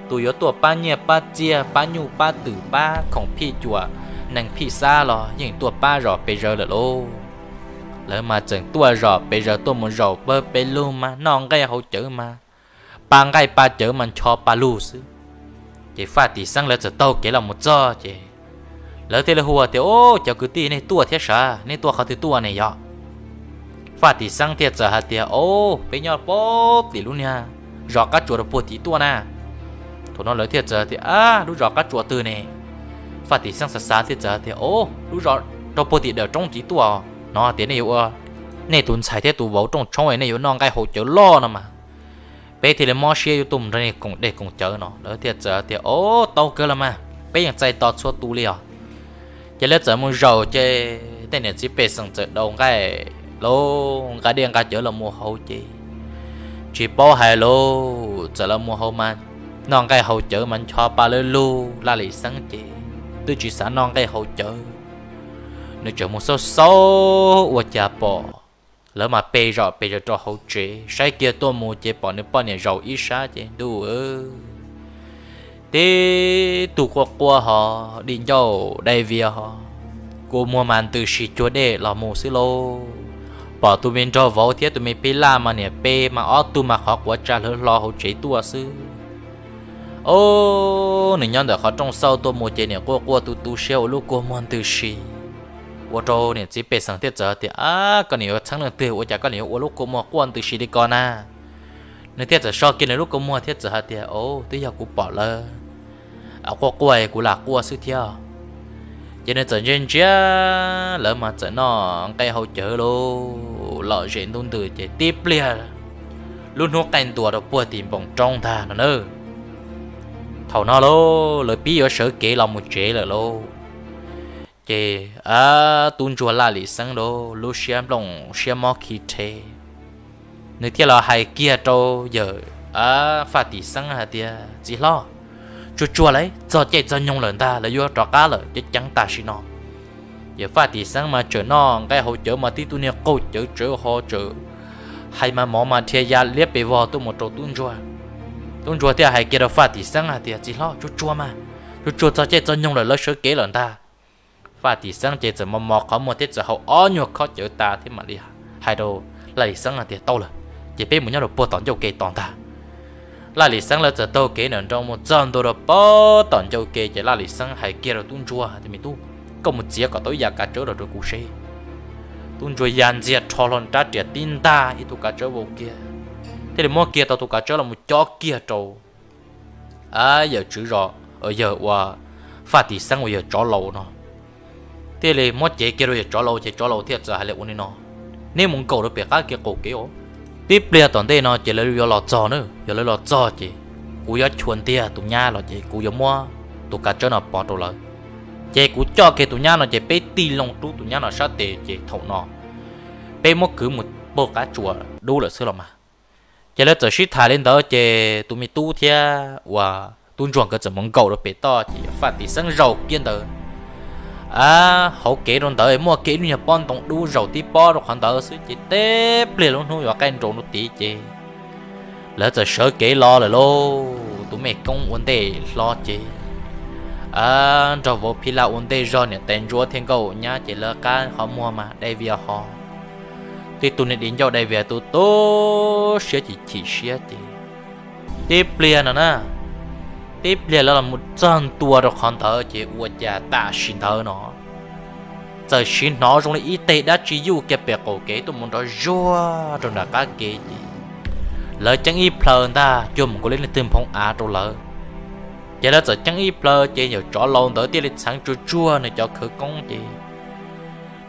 Tus yuav tuaj pab nyiaj pab txiaj pab nyuj pab twm pab khoom phij cuam neeg phij xab los yeej tuaj pab zos pes zaws lawm lauj. Lawv mas tseem tuaj zos pes zaws tuaj mus zaum pawg pes lug mas noj nqaij haus cawv mas pa nqaij pa cawv mas ncho pa lug xwb. Ces Faj Tim Xeeb lawv txawm taug kev los mus txog ces lawv thiaj li hu tias, ub, cov kwv tij, nej tuaj thiab sav, nej tuaj qhov twg tuaj ne yog? Faj Tim Xeeb thiaj txawm hais tias, ub, peb nyob pem tim lub niag zos qab tsuas rau puag tid tuaj na. Thaum no lawv thiaj txawm tias, ab, lub zos qab tsuas twg ne? Faj Tim Xeeb xav xav thiaj txawm hais tias, ub, lub zos rau puag tim dawm roob tid tuaj no. Tias nej yuav ua nej tus ntxhais thiab tus vauv rooj tshoob, nej yuav noj nqaij haus cawv loj no mas peb thiaj li mob siab yuav tuaj mus nrog nej koom dej koom cawv no. Lawv thiaj txawm tias, ub, tau kawg los mas, peb yeej txais tos txhua tus li os. Ces lawv txawm mus zaum ces tej niam txiv pej xeem txawm daus nqaij, lauj, nqa dej nqa cawv los mus haus ces tsis paub hais lauj, txawm los mus haus mas noj nqaij haus cawv mas ncho pa lawv lug. Laj Lim Xeeb ces twb tsis xav noj nqaij haus cawv, nws tseem mus xauj xauj ua cas pom lawv mas pes zom pes zaws rau hauv tsev, saib kiag tuaj mus ces pom nws poj niam zaum ib sab ces ntuj, tib tug quaj quaj ho dim ncauj dai vias ho, kua muag mas ntws si cuag dej los mus xwb lauj. Pom tus me nraug vauv thiab tus me peb laj mas niam peb mas ob tug mas qhov quav tsa hlawv hlo hauv tsev tuaj xwb. Ob, nws nyob ntawm qhov rooj xauj tuaj mus ces niam quaj quaj tu tu siab ua lub kua muag ntws si, ua rau niam txiv pej xeem thiaj txawm tias, ab, koj niam yuav txheeb leej twg ua cas koj niam yuav ua lub kua muag quaj ntws si li ko na? Nws thiaj txawm so kiag nws lub kua muag thiab txawm hais tias, ob, twb yog kuv pom lawv quaj quaj kuv lam quaj xwb thiab. Ces nws txawm ntsia ntsia, lawv mas txawm noj nqaij haus cawv lauj, lom zem ntuj ntws ces tib pliag lub hnub qaij ntuas rau puag tim npoo roob ntag no na. Thaum no lauj, lawv pib yuav sawv kev los mus tsev lawm lauj. Ces tub ntsuag Laj Lim Xeeb lauj, lub siab nplooj siab mob khi rhe, nws thiaj los hais kiag rau yawm Faj Tim Xeeb hais tias, txiv hlob, tsuag tsuag lauj, txog caij txog nyoog lawm ntag, lawv yuav rov qab lawm, ceev ceev tam sim no. Yawm Faj Tim Xeeb mas tseem noj nqaij haus cawv mas tib tug niag qaug cawv tsawv ho tseem hais mas mov mas dhia ya liab pes vog tuaj mus rau tub ntsuag. Tub ntsuag thiaj hais kiag rau Faj Tim Xeeb hais tias, txiv hlob, tsuag tsuag mas, tsuag tsuag, txog caij txog nyoog lawm, lawv sawv kev lawm ntag. Faj Tim Xeeb ces txawm mos mos qhov muag thiab txawm haus ob nyuag khob cawv tas thiab mam li hais rau Laj Lim Xeeb hais tias, tau lawm, ces peb mus nyob rau puag tom ncauj ke tos ntag. Laj Lim Xeeb lawv txawm taug kev nram nroog mus txog ntua rau puag tom ncauj ke ces Laj Lim Xeeb hais kiag rau tub ntsuag tias, me tub, koj mus txiav kom tau ib yam kav tsawb los rau kuv seb. Tub ntsuag ya ntxiag rho hlo rab riam tib ntag ib tug kav tsawb vau kiag, thiaj li muab kiag tau tus kav tsawb los mus cob kiag rau yawm tswv zos, yawg uas Faj Tim Xeeb uas yawg tsov laus no. Thiaj li muab cev kiag rau yawg tsov laus ces tsov laus thiaj txawm hais li ua li no, neb mus nkaum rau pem qab kev qaum kev os. Tib pliag tom ntej no ces lawv yuav los txog na, yog lawv los txog ces kuv yuav chua ntiag tus nyab los ces kuv yuav muab tus kav tsawb no pov rau lawv, ces kuv coj kiag tus nyab no ces peb tig loo rub tus nyab no sab tes ces thaum no peb muab kwv mus puag qab tsuas dub lawm xwb los mas. Ces lawv txawm sib tham li ntawd ces tus me tub thiab uas tub ntsuag nkawd txawm mus nkaum rau pem toj ces Faj Tim Xeeb zaum kiag ntawd a, hauv kev rau ntawd muaj kiag ib lub nyuag pob ntoo dub zaum tib pob rau qhov ntawd xwb ces tib pliag lub hnub yuav qaij nraus rau tid ces lawv txawm sawv kev los lawm lauj. Tus mej koob ua ntej hlo ces, a, nrog vauv phij laj ua ntej zog, niam tais ntsuab thiab nkauj nyab ces lawv qab qhov muag mas dai vias ho. Tib tug niag di ncauj dai vias tu tu siab chim chim siab ces tib pliag no na, tib pliag lawv los mus txog ntua rau qhov ntawd ces ua cas tam sim ntawd no txawm sim hnov zoo li ib teg dab tsi yuj kiag pem qaum kev tuaj mus nrov zuag rau nram qab kev ces lawv ceeb ib plhaw ntag cuag mus nkaus li leej twg nphoo av rau lawv. Ces lawv txawm ceeb ib plhaw ces yawm tsov laus ntawd thiaj li txheev tsuag tsuag nws cov khawv koob ces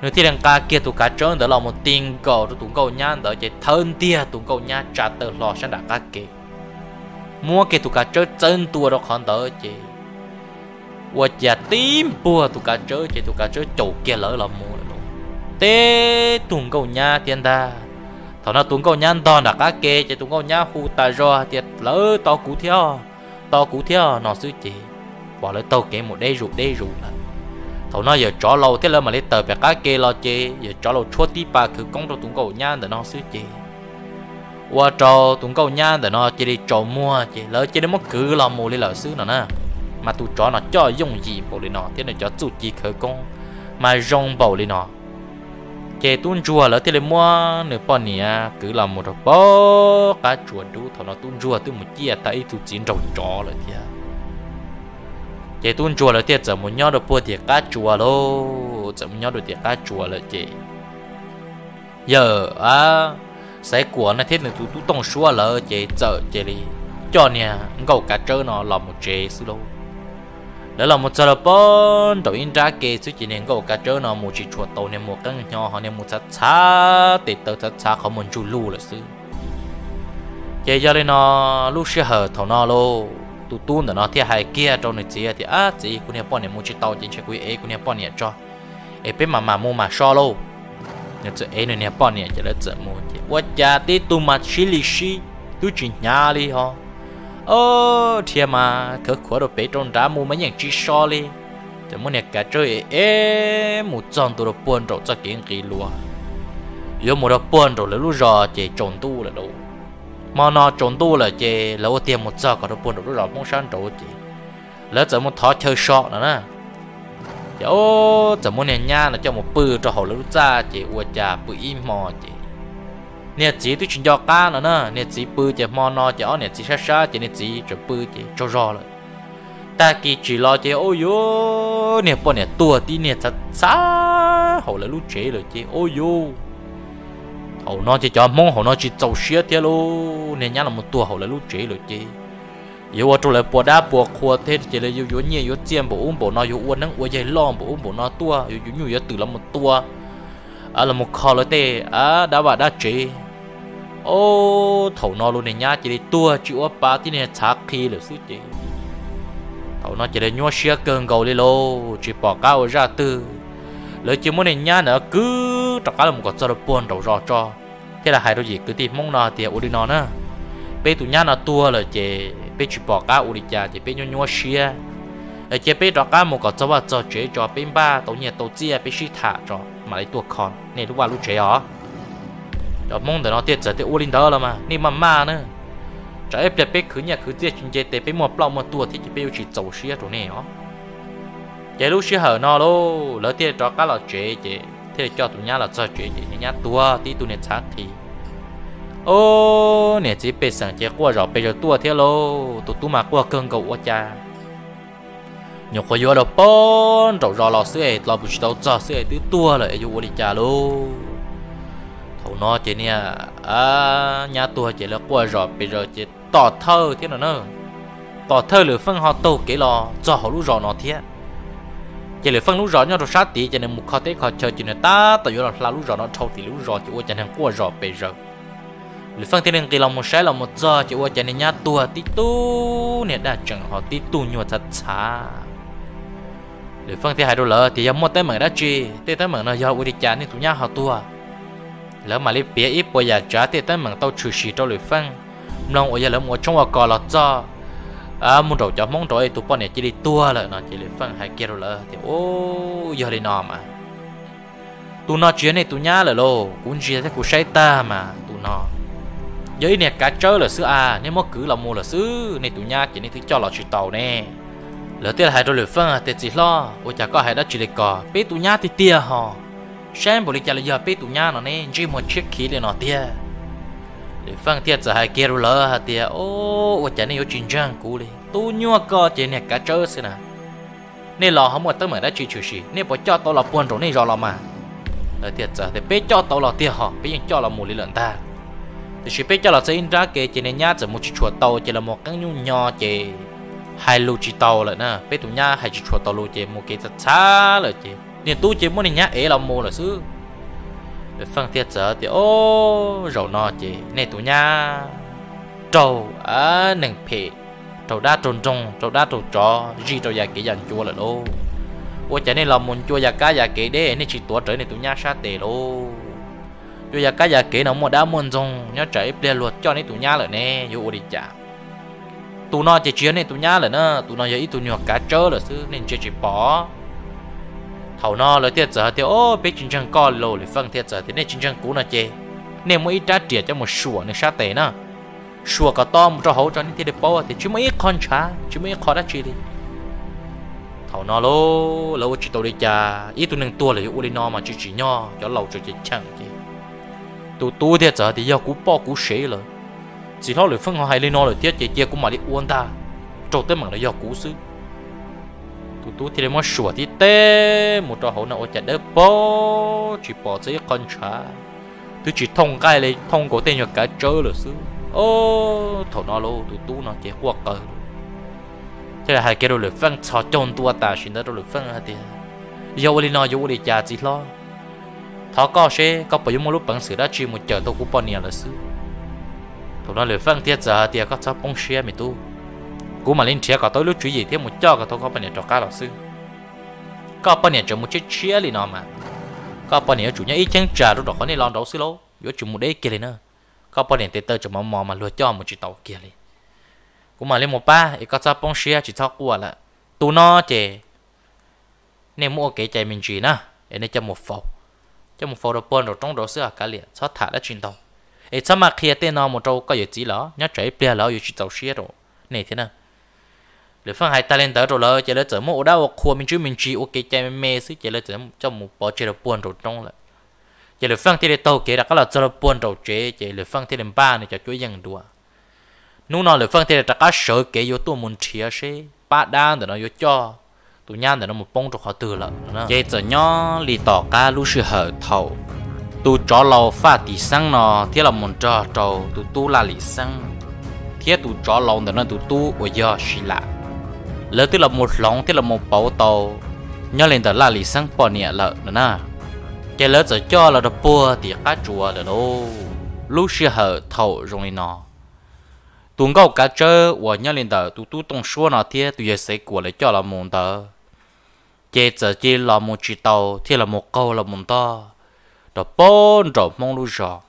nws thiaj li nqa kiag tus kav tsawb ntawd los mus ti nkaus rau tus nkauj nyab ntawd ces thawb ntiag tus nkauj nyab tsa taw hlo sab nram qab kev, muab kiag tus kav tsawb txawb ntua rau qhov ntawd ces ua cas tib npuag tus kav tsawb ces tus kav tsawb caum kiag lawv los mus lawm lauj. Tib tug nkauj nyab thiab ntag. Thaum no tus nkauj nyab ntog nram qab kev ces tus nkauj nyab hu tas zog hais tias, Lawv tos kuv thiab, tos kuv thiab, no xwb ces pom lawv taug kev mus deb zus deb zus lawm. Thaum no yawm tsov laus thiab lawv mam li tawm pem qab kev los ces yawm tsov laus tshuab tib pas khawv koob rau tus nkauj nyab ntawm no xwb ces ua rau tus nkauj nyab ntawm no cia li tsaus muag ces lawv cia li muab kwv los mus li lawm xwb no na. Mas tus tsov no coj yooj yim npaum li no thiab nws cov txuj ci khawv koob mas zoo npaum li no. Ces tub ntsuag lawv thiaj li muab nws poj niam kwv los mus rau pem qab tsuas dub. Thaum no tub ntsuag twb mus ciaj tau ib tug txiv nraug tsov lawm thiab. Ces tub ntsuag lawv thiaj txawm mus nyob rau puag tim qab tsuas lauj, txawm mus nyob rau tim qab tsuas lawm ces yawm a, Xaiv Kuam no thiab nws tus tub Tooj Suab lawv ces txawm cia li coj niag nkauj kav tsawb no los mus tsev xwb lauj. Lawv los mus txog rau pem nraum ib nrab ke xwb ces niag nkauj kav tsawb no mus tsis tshua tau, niag mus qeeb hnyo ho niag mus txhav txhav tes taw txhav txhav qhov muag ntsug lug lawm xwb. Ces yog li no, lub sij hawm thaum no lauj, tus tub ntawm no thiaj hais kiag rau nws txiv tias, Ab txiv, kuv niag poj niam mus tsis tau ces ntshe kuv ev kuv niag poj niam tso, es peb mam mam mus mam so lauj. Nws txawm ev nws niag poj niam ces lawv txawm mus ces ua cas tib tug mas sib li sib twb tsis hnyav li ho, o, dhia mas khawv khuav rau pem rau nrad mus mas yeej tsis so li. Txawm muab niag kav tsawb ev mus txog ntua rau puag nraum txoj kev nqis luas, yuav mus rau puag nraum lawv lub zos ces tsaus ntuj lawm lauj. Hmo no tsaus ntuj lawm ces lawv ua tiag mus txog kom rau puag nraum lub zos Hmoob sab nraud ces lawv txawm mus thov chaw so no na. Ces txawm muab niag nyab no coj mus pw rau hauv lawv lub txaj ces ua cas pw ib hmo ces niag txiv twb tsis nco qab no na. Niag txiv pw ces hmo no ces ob niam txiv sab sab ces niag txiv tseem pw ces tsaug zog lawm. Tag kis tsim los ces ua yuav niag poj niam tuag tib niag txhav txhav hauv lawv lub tsev lawm ces ua yuav, thaum no ces cov Hmoob hauv no tsis txaus siab thiab lauj, niag nyab los mus tuag hauv lawv lub tsev lawm ces yuav ua rau lawv puas dab puas qhua thiab ces lawv yuav yuav nyiaj yuav txiaj npaum ub npaum no, yuav ua neeb ua yaig loj npaum ub npaum no tuaj, yuav yuav nyuj yuav twm los mus tua, los mus kho lawv tej dab vaj dab tsev. Ob, thaum no lub niag nyab cia li tuag tsis ua pa tib niag txhav qhi lawm xwb ces thaum no ces lawv nyuaj siab kawg nkaus li lauj, tsis pom qab ua zaj twg. Lawv cia muab niag nyab ntawd kwv rov qab los mus kom txog rau puag nraum zos tso, thiab lawv hais rau yim kwv tij Hmoob no tias ua li no na, peb tus nyab no tuag lawm ces peb tsis pom qab ua li cas ces peb nyuaj nyuaj siab, cia peb rov qab mus kom txog vaj txog tsev tso, peb npaj tau nyiaj tau txiaj peb sib tham tso mam li tuaj kho nej lub vaj lub tsev os. Cov Hmoob ntawm no thiaj txawm tias ua li ntawd los mas nej maj maj na, tsam ib pliag peb khwv nyiaj khwv txiaj tsis nce tes peb muaj ploj muaj tuag thiab ces peb yuav tsis txaus siab rau nej os. Ces lub sij hawm no lauj, lawv thiaj rov qab los tsev ces thiaj li coj tus nyab los txog tsev ces niag nyab tuag tib tug niag txhav qhi. Ob, niam txiv pej xeem ces quaj zom pes zaws tuaj thiab lauj, tus tub mas quaj kawg nkaus ua cas nyuam qhuav yuav los pem nraum zos los xwb es los pw tsis tau txog xwb es twb tuag lawm es yuav ua li cas lauj. Thaum no ces niag nyab tuag ces lawv quaj zom pes zaws ces tom thawj thiab no na, tom thawj Lwm Feej ho taug kev los txog hauv lub zos no thiab. Ces Lwm Feej lub zos nyob rau sab tid ces nws mus kho teb kho chaw ces nws tab tom yuav los hla lub zos no dhau tim lub zos ces ua cas neeg quaj zom pes zaws. Lwm Feej thiaj li nqis los mus saib los mus txog ces ua cas niag nyab tuag tib tug niag daj tseem ho tib tug nyuag txhav txhav. Lwm Feej thiaj hais rau lawv tias yog muaj teeb meem dab tsi, tej teeb meem no yog ua li cas nej tus nyab ho tuag. Lawv mam li piav ib puas yam tsav tej teeb meem tau tshwm sim rau Lwm Feej mloog uas yog lawv mus ua tshoob ua kos los txog mus nraum cov Hmoob nraud es tus poj niam cia li tuag lawm no. Ces Lwm Feej hais kiag rau lawv tias, Ub, yog li no mas tus no tsis yog nej tus nyab lawm lauj, kuv ntsia thiab kuv saib tag mas tus no yog ib niag kav tsawb lawm xwb a, nej muab kwv los mus lawm xwb, nej tus nyab ces nej twb coj los tsis tau ne. Lawv thiaj hais rau Lwm Feej tias, Txiv hlob, ua cas koj hais dab tsi li ko? Peb tus nyab tiag tiag hos, saib npaum li cas los yog peb tus nyab no ne, ntsej muag tshiab khiv li no tiag. Lwm Feej thiaj txawm hais kiag rau lawv hais tias, Ub, ua cas nej yuav tsis ntseeg kuv li? Tub nyuaj koj ces niag kav tsawb xwb na. Nej los ho muaj teeb meem dab tsi tshwm sim, nej puas coj tau los puag nraum nej zos los mas? Lawv thiaj txawm tias, Peb coj tau los tiag hos, peb yeej coj los mus li lawm ntag. Tiam sis peb coj los txog ib nrab kev ces niag nyab txawm mus tsis tshua tau, ces los mus qeeb nyuj nyo ces hais lus tsis tau lawm na. Peb tus nyab hais tsis tshua tau lus ces mus kev txhav txhav lawm ces niag tub ces muab niag nyab ev los mus lawm xwb. Lwm Feej thiaj txawm tias, Ub, zaum no ces nej tus nyab raug neeg phem, raug dab raug nroog, raug dab raug tsov zij rau yav kev yav ncua lawm lauj. Ua cas nej los mus ncua yav kab yav kev deb, nej tsis tuav rawv nej tus nyab sab tes lauj? Ncua yav kab yav kev no muaj dab muaj ntxoog, nyob tsam ib pliag luag coj nej tus nyab lawm ne, yuav ua li cas? Tus no ces tsis yog nej tus nyab lawm na, tus no yog ib tug nyuag kav tsawb lawm xwb, nej ntsia tsis pom? Thaum no lawv thiaj txawm hais tias, Ob, peb tsis ntseeg koj li lauj. Lwm Feej thiaj txawm tias, Nej tsis ntseeg kuv no ces nej muab ib rab riam coj mus suam nws sab tes na, suam kom to mus rau hauv tso nej thiaj li paub tias tsis muaj ib qho ntshav, tsis muaj ib qho dab tsi li. Thaum no lauj, lawv ua tsis tau li cas, ib tug neeg tuag lawm yuav ua li no mas tsis tsim nyog, cov laus tseem cheem cheem ces tus tub thiaj txawm tias, Yog kuv poj kuv sev lawm, txiv hlob Lwm Feej ho hais li no lawm thiab ces cia kuv mam li ua ntag, raug teeb meem los yog kuv xwb. Tus tub thiaj li muab suam tib teg mus rau hauv no ua cas dawb paug tsis pom txog ib qho ntshav, twb tsis thooj nqaij li, thooj nkaus tej nyuag kav tsawb lawm xwb. Ob, thaum no lauj, tus tub no ces quaj qawg thiaj li hais kiag rau Lwm Feej txhos caug ntua tam sim ntawd rau Lwm Feej hais tias, Yog ua li no yuav ua li cas txiv hlob? Thov koj seb koj puas yuav muaj lub peev xwm dab tsi mus cawm tau kuv poj niam lawm xwb. Thaum no Lwm Feej thiaj txawm hais tias, Koj txhob poob siab me tub, kuv mam li nrhiav kom tau ib lub tswv yim thiab mus coj kom tau koj poj niam rov qab los xwb. Koj poj niam tseem mus tshiab tshiab li no mas, koj poj niam yuav tsum nyob ib cheeb tsam rau qhov nej los nraud xwb lauj, yuav tsis mus deb kiag li na. Koj poj niam tes taw tseem mos mos mas luag coj mus tsis tau kiag li. Kuv mam li mus pab es koj txhob poob siab tsis txhob quaj lawm. Tus no ces nej muab ua kev cai me ntsis na, es nej coj mus faus, coj mus faus rau puag nraum roob rau xwb os kav liam, txhob tham dab tsi ntau, es txhob maj qhia tej no mus rau koj yawm txiv lawm, nyob tsam ib pliag lawv yuav tsis txaus siab rau nej thiab na. Lwm Feej hais tag li ntawd rau lawv ces lawv txawm muab ua dab ua qhua me ntsis me ntsis ua kev cai me me xwb ces lawv txawm coj mus pov tseg rau puag nraum roob lawm. Ces Lwm Feej thiaj li taug kev rov qab los txog rau puag nraum tsev ces Lwm Feej thiaj li npaj nws cov cuab yeej dua. Hnub no Lwm Feej thiaj li rov qab sawv kev yuav tuaj mus nrhiav seb pab dab ntawm no yuav coj tus nyab ntawm no mus poob rau qhov twg lawm. Ces txawm nyob li tom qab lub sij hawm thaum tus tsov laus Faj Tim Xeeb no thiab los mus nrog rau tus tub Laj Lim Xeeb thiab tus tsov laus ntawm no tus tub uas yog Sis Lam, lawv twb los mus hloov thiab los mus pauv tau nyob li ntawm Laj Lim Xeeb poj niam lawm no na. Ces lawv txawm coj los rau puag tim qab tsuas lawm lauj. Lub sij hawm thaum zoo li no, tus nkauj kav tsawb uas nyob li ntawm tus tub Tooj Suab no thiab tus yawg Xaiv Kuam lawv coj los mus ntawd, ces txawm cia los mus tsis tau thiaj los mus qaug los mus ntog rau puag nraum Hmoob lub zos.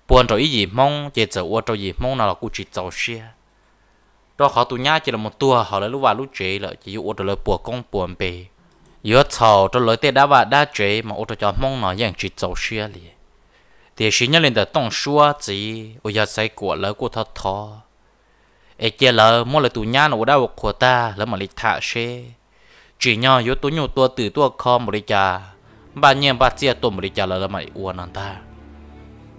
Puag nraum ib yim Hmoob ces txawm ua rau yim Hmoob no los kuj tsis txaus siab, rau qhov tus nyab cia los mus tuag hauv lawv lub vaj lub tsev lawm ces yuav ua rau lawv puas koob puas npe, yuav txhaum rau lawv tej dab vaj dab tsev mas ua rau cov Hmoob no yeej tsis txaus siab li. Tiam sis nyob li ntawm Tooj Suab txiv uas yog Xaiv Kuam lawv kuj thov thov es cia lawv muab lawv tus nyab no ua dab ua qhua tag lawv mam li tham seb tsim nyog yuav tua nyuj tua twm tuaj kho npaum li cas, npaj nyiaj npaj txiaj tuaj npaum li cas lawv mam li ua no ntag.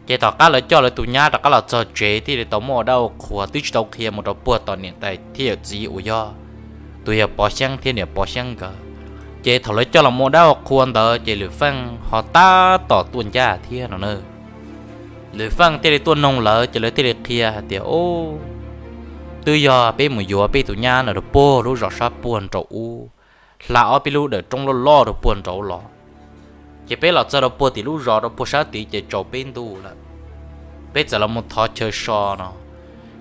Ces tom qab lawv coj lawv tus nyab rov qab los txog tsev thiaj li tau muab ua dab ua qhua twb tsis tau qhia mus rau puag tom niam tais thiab yawm txiv uas yog tus yawg Pov Xyeeb thiab niam Pov Xyeeb nkawd. Ces thaum lawv coj los ua dab ua qhua ntawd ces Lwm Feej ho tab tom tuaj ncaj thiab no na. Lwm Feej thiaj li tuaj noog lawv ces lawv thiaj li qhia hais tias, Ub, twb yog peb mus yuav peb tus nyab no rau puag lub zos sab puag nraum ub, hla ob peb lub dawm roob loj loj rau puag nraud los, ces peb los txog rau puag tim lub zos rau puag sab tid ces tsaus peb ntuj lawm. Peb txawm los mus thov chaw so no,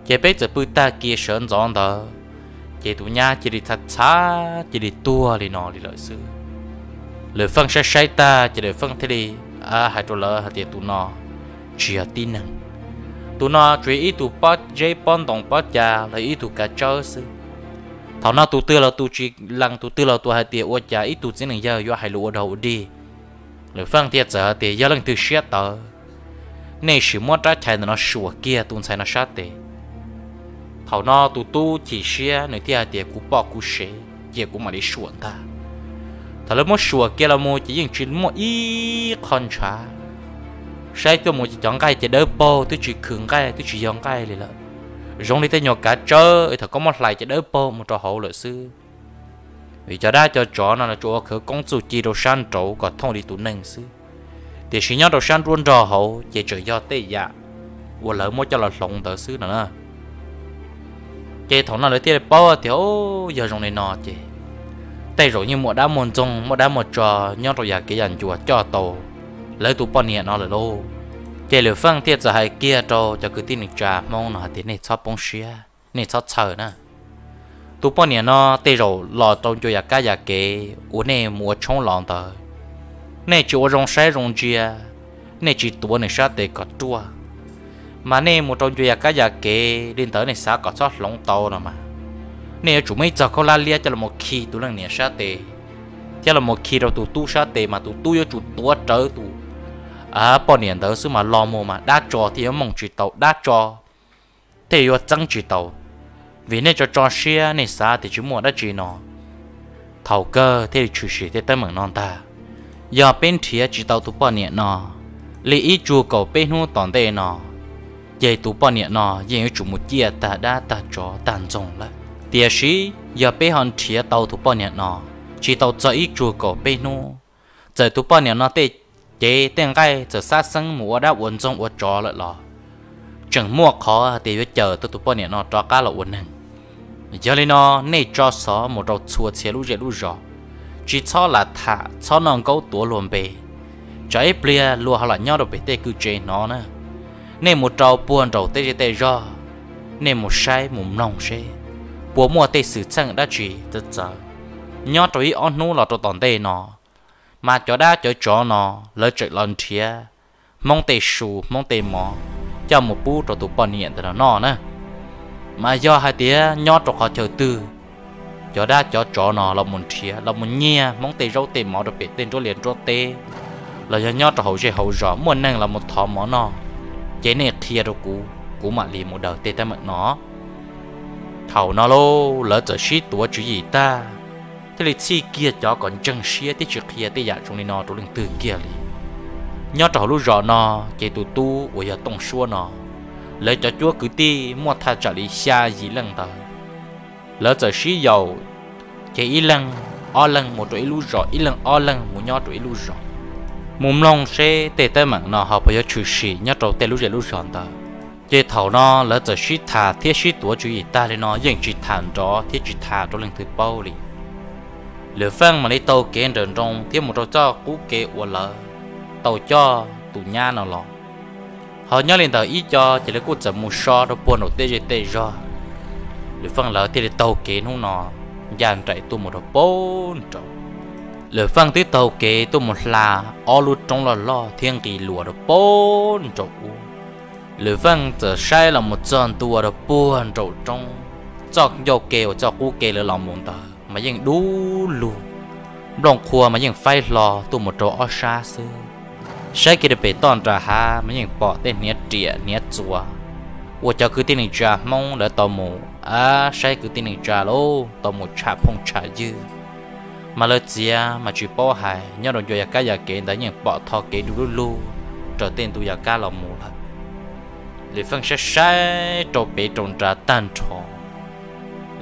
ces peb txawm pw tag kiag sawv ntxov ntawd, ces tus nyab cia li txhav txhav cia li tuag li no li lawm xwb. Lwm Feej saib saib tag ces Lwm Feej thiaj li hais rau lawv hais tias, Tus no tsis yog tib neeg, tus no tsuas yog ib tug pob zeb pob ntoo pob ca los ib tug kav tsawb xwb. Thaum no tus twg los tus tsis lees, tus twg los tus hais tias ua cas ib tug txiv neej yawg yuav hais lus ua dog ua dig. Lwm Feej thiaj txawm hais tias yog leej twg siab tawv, nej sim muab rab chais ntawm no suam kiag tus ntxhais no sab tes. Thaum no tus tub chim siab nws thiaj hais tias kuv poj kuv sev, cia kuv mam li suam ntag. Thaum lawv muab suam kiag los mus ces yeej tsis muaj ib qho ntshav. Saib tuaj mus ces cov nqaij ces dawb paug, twb tsis khwv nqaij twb tsis yog nqaij li lawm. Zoo li tej nyuag kav tsawb thaum koj muab hlais ces dawb paug mus rau hauv lawm xwb. Vim cov dab cov tsov no tsuas ua khawv koob txuj ci rau sab nraud kom thooj li tus neeg xwb, tiam sis nyob rau sab nruab nrog hauv ces tseem yog tej yam uas lawv muab coj los hloov ntawd xwb no na. Ces thaum no lawv thiaj li paub tias yog zoo li no ces tej zaum yeej muaj dab muaj ntxoog muaj dab muaj tsov nyob rau yam kev yam ncua coj tau lawv tus poj niam no lawm lauj. Ces Lwm Feej thiaj txawm hais kiag rau cov kwv tij neej tsa Hmoob no hais tias nej txhob poob siab, nej txhob txhawj na. Tus poj niam no tej zaum los rau ncua yam kab yam kev uas nej mus ua tshoob los ntawd, nej tsis ua zoo saib zoo ntsia, nej tsis tuav nws sab tes kom ruaj, mas nej mus rau ncua yam kab yam kev li ntawd nej xav kom txhob hloov tau no mas, nej yuav tsum muaj ib txog khaub hlab liab coj los khi tus leej niam sab tes, coj los khi rau tus tub sab tes mas tus tub yuav tsum tuav rawv tus poj niam ntawd xwb mas los mus mas dab tsov thiaj yuav mooj tsis tau, dab tsov thiaj yuav txeeb tsis tau. Vim nej tso tso siab nej xav tias tsis muaj dab tsi no, thaum kawg thiaj li tshwm sim tej teeb meem no ntag. Yog peb nrhiav tsis tau tus poj niam no li ib tsug kaum peb hnub tom ntej no, ces tus poj niam no yeej yuav tsum mus ciaj tag dab tag tsov tag ntxoog lawm. Tiam sis yog peb ho nrhiav tau tus poj niam no tsis tau txog ib tsug kaum peb hnub, txawm tus poj niam no tej cev tej nqaij txawm xab xeeb mus ua dab ua ntxoog ua tsov lawm los tseem muaj qhov tias yuav cawm tau tus poj niam no rov qab los ua neeg. Yog li no, nej tso xov mus rau txhua txhia lub zej lub zos, tsis txhob lam tham, txhob noj nkaub tuav luag npe, tsam ib pliag luag ho lam nyob rau pem tej kwj tse hnov na. Nej mus rau puag nraum tej zej tej zog, nej mus saib mus mloog seb puas muaj tej xwm txheej dab tsi txawv txawv nyob rau ib ob hnub los rau tom ntej no, mas cov dab cov tsov no lawv tseem los nrhiav Hmoob tej su Hmoob tej mov coj mus pub rau tus poj niam ntawm no noj na. Mas yog hais tias nyob rau qhov chaw twg cov dab cov tsov no los mus nrhiav los mus nyiag Hmoob tej zaub tej mov rau pem tej nruab liaj nruab teb, los yog nyob rau hauv zej hauv zos muaj neeg los mus thov mov noj, ces nej qhia rau kuv, kuv mam li mus daws tej teeb meem no. Thaum no lauj, lawv txawm sib tuav tswv yim tag, thiaj li txhij kiag cov kom ntseeg siab thiab tsis qhia tej yam zoo li no rau leej twg kiag li. Nyob rau hauv lub zos no, ces tus tub uas yog Tooj Suab no, lawv cov cuab kwv tij muaj thaj tsam li xya yim leej ntawd, lawv txawm sib yaum, ces ib leeg ob leeg mus rau ib lub zos, ib leeg ob leeg mus nyob rau ib lub zos, mus mloog seb tej teeb meem no ho puas yuav tshwm sim nyob rau tej lub zej lub zos ntawd. Ces thaum no lawv txawm sib tham thiab sib tuav tswv yim tag li no yeej tsis tham nrov thiab tsis tham rau leej twg paub li. Lwm Feej mam li taug kev nrawm nroos thiab mus rau txoj qub kev uas lawv tau coj tus nyab no los. Ho nyob li ntawm ib co ces lawv kuj txawm mus so rau puag nraum tej zej tej zog. Lwm Feej lawv thiaj li taug kev hnub no ncaj nraim tuaj mus rau puag nraud. Lwm Feej twb taug kev tuaj mus hla ob lub roob loj loj thiab nqis luas rau puag nraum ub. Lwm Feej txawm saib los mus txog ntua rau puag nraum roob, txoj ncauj ke uas txoj qub ke lawv los mus ntawd mas yeej dub lug, nplooj qhua mas yeej faib hlo tuaj mus rau ob sab xwb. Saib kiag rau pem toj nram hav mas yeej pom tej hniav riam hniav txuas uas cov kwv tij neej tsa Hmoob lawv tau mus, a, saib kwv tij neej tsa lauj, tau mus tsham phooj tsham ywg. Mas lawv txiav mas tsis paub hais, nyob rau ncua yav kab yav kev ntawd yeej pom tho kev du lub lug raws tej ntu yav kab los mus lawm. Lwm Feej saib saib rau pem rau nrad tag nrho,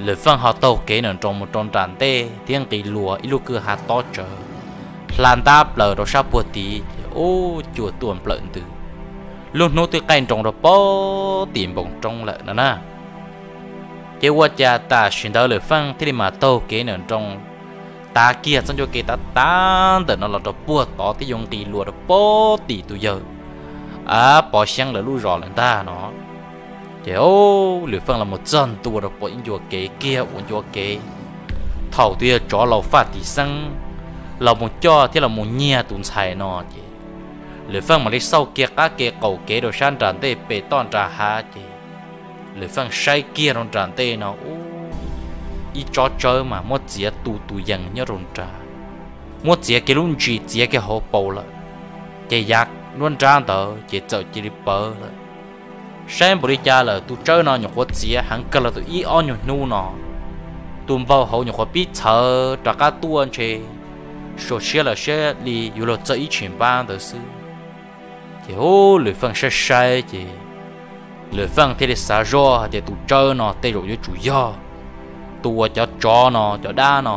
Lwm Feej ho taug kev nrawm nroos mus rau nram ntej thiab nqis luas ib lub kwj ha tob tsawv, hla ntab plaws rau sab puag tid ces ub, cua tuaj nplawm ntws. Lub hnub twb qaij nroos rau puag tim npoo roob lawm no na. Ces ua cas tam sim ntawd Lwm Feej thiaj li mam taug kev nrawm nroos tav kiag txoj ncauj ke tav tav ntawm no los rau puag tod thiab yuav nqis luas rau puag tim tus yawg, a, Pov Xyeeb lawv lub zos lawm ntag no. Ces Lwm Feej los mus txog ntua rau puag ib ncua kev kiag ua ncua kev, thaum tus yawg tsov laus Faj Tim Xeeb los mus coj thiab los mus nyiag tus ntxhais no ces Lwm Feej mam li xauj kiag qab ke qaum kev rau sab nram ntej pem toj nram hav ces Lwm Feej saib kiag rau nram ntej no ub, ib tsob tsawb mas muab txiav tu tus yees nyob rau nrad, muab txiav kiag lub ntsis txiav kiag hauv paus lawm, ces yav nruab nrab ntawd ces txawm cia li pawv lawm. Saib npaum li cas lawm tus tsawb no nyuam qhuav txiav heev kawg los tus ib ob nyuag hnub no, tus npau hauv nyuam qhuav pib txhawv rov qab tuaj ntshe, suav siab lawm siab li yuav luag txawj ib tshim npab ntawd xwb. Ces ub, Lwm Feej saib saib ces Lwm Feej thiaj li xav zoj hais tias tus tsawb no tej zaum yuav tsum yog tus uas cov tsov no cov dab no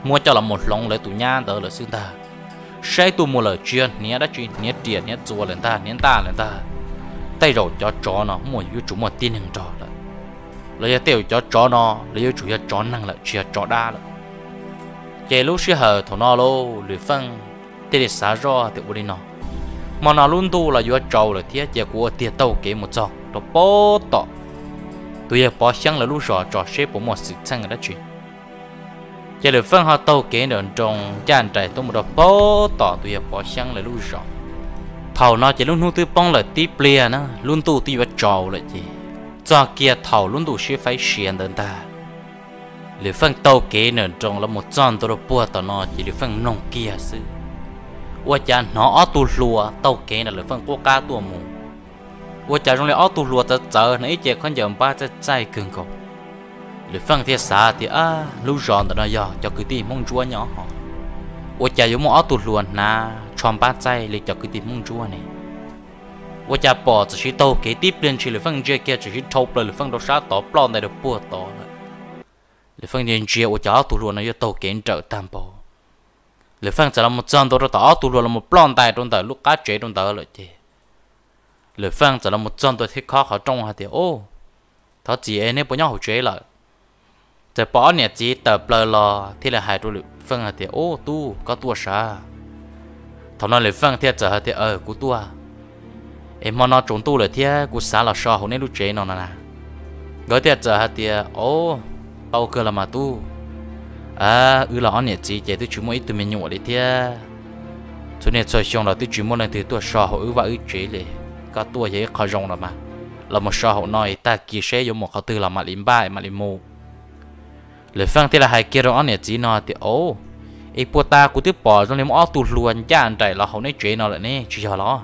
muab coj los mus hloov lawv tus nyab ntawd lawm xwb ntag. Saib tuaj mus lawm tsis yog hniav dab tsi, hniav riam hniav txuas lawm ntag, hniav ntaj lawm ntag, tej zaum cov tsov no muaj yuav tsum muaj tib neeg nrog lawm, los yog tej zaum cov tsov no los yuav tsum yog tsov neeg lawm tsis yog tsov dab lawm. Ces lub sij hawm thaum no lauj, Lwm Feej thiaj li xav zoj tias ua li no, hmo no lub ntuj los yuav tsaus lawm thiab ces kuv ua tiag taug kev mus txog rau pem tom tus yawg Pov Xyeeb lawv lub zos tso seb puas muaj xwm txheej dab tsi. Ces Lwm Feej ho taug kev nram nroos ncaj nraim tuaj mus rau pem tom tus yawg Pov Xyeeb lawv lub zos. Thaum no ces lub hnub twb poob lawm tib pliag na, lub ntuj twb yuav tsaus lawm ces txog kiag thaum lub ntuj sib faib sia ntawd ntag, Lwm Feej taug kev nram nroos los mus txog ntua rau puag tom no ces Lwm Feej mloog kiag xwb, ua cas hnov ob tug hluas taug kev nram Lwm Feej qub qab tuaj mus. Ua cas zoo li ob tug hluas txawv txawv hnav ib ce khaub ncaws npab txaij txaij kawg nkaus. Lwm Feej thiaj xav tias, lub zos ntawm no yog cov kwv tij Hmoob Ntsuab nyob hos, ua cas yuav muaj ob tug hluas hnav tsho npab txaij li cov kwv tij Hmoob Ntsuab ne? Ua cas pom txawm sib taug kev tib pliag ntshis Lwm Feej ntsia kiag txawm sib dhau plaws Lwm Feej rau sab tod ploj ntais rau puag tod lawm. Lwm Feej ntsia ntsia ua cas ob tug hluas no yuav taug kev nrawm tag npaum. Lwm Feej txawm los mus txog ntua rau tom ob tug hluas los mus ploj ntais rau ntawm lub qab tsev rau ntawd lawm ces Lwm Feej txawm los mus txog ntua thiab khob qhov rooj hais tias, Au, thov txim es nej puas nyob hauv tsev lawm? Txawm pom ob niam txiv tawm plaws los thiaj li hais rau Lwm Feej hais tias, Au tub, koj tuaj sav? Thaum no Lwm Feej thiaj txawm hais tias, Aw, kuv tuaj es hmo no tsaus ntuj lawm thiab kuv xav los so hauv neb lub tsev no no na. Nkawd thiaj txawm hais tias, Au, tau kawg los mas tub. Wb los ob niam txiv ces twb tsis muaj ib tug me nyuam li thiab, txhua niaj txhua xyoo los twb tsis muaj leej twg tuaj so hauv wb vaj wb tsev li. Koj tuaj yog ib qho zoo los mas, los mus so hauv no es tag kis seb yuav mus qhov twg los mam li npaj mam li mus. Lwm Feej thiaj li hais kiag rau ob niam txiv no tias, Au, es puag ta kuv twb pom zoo li muaj ob tug hluas ncaj nraim los hauv neb tsev no lawm ne, tsis yog los?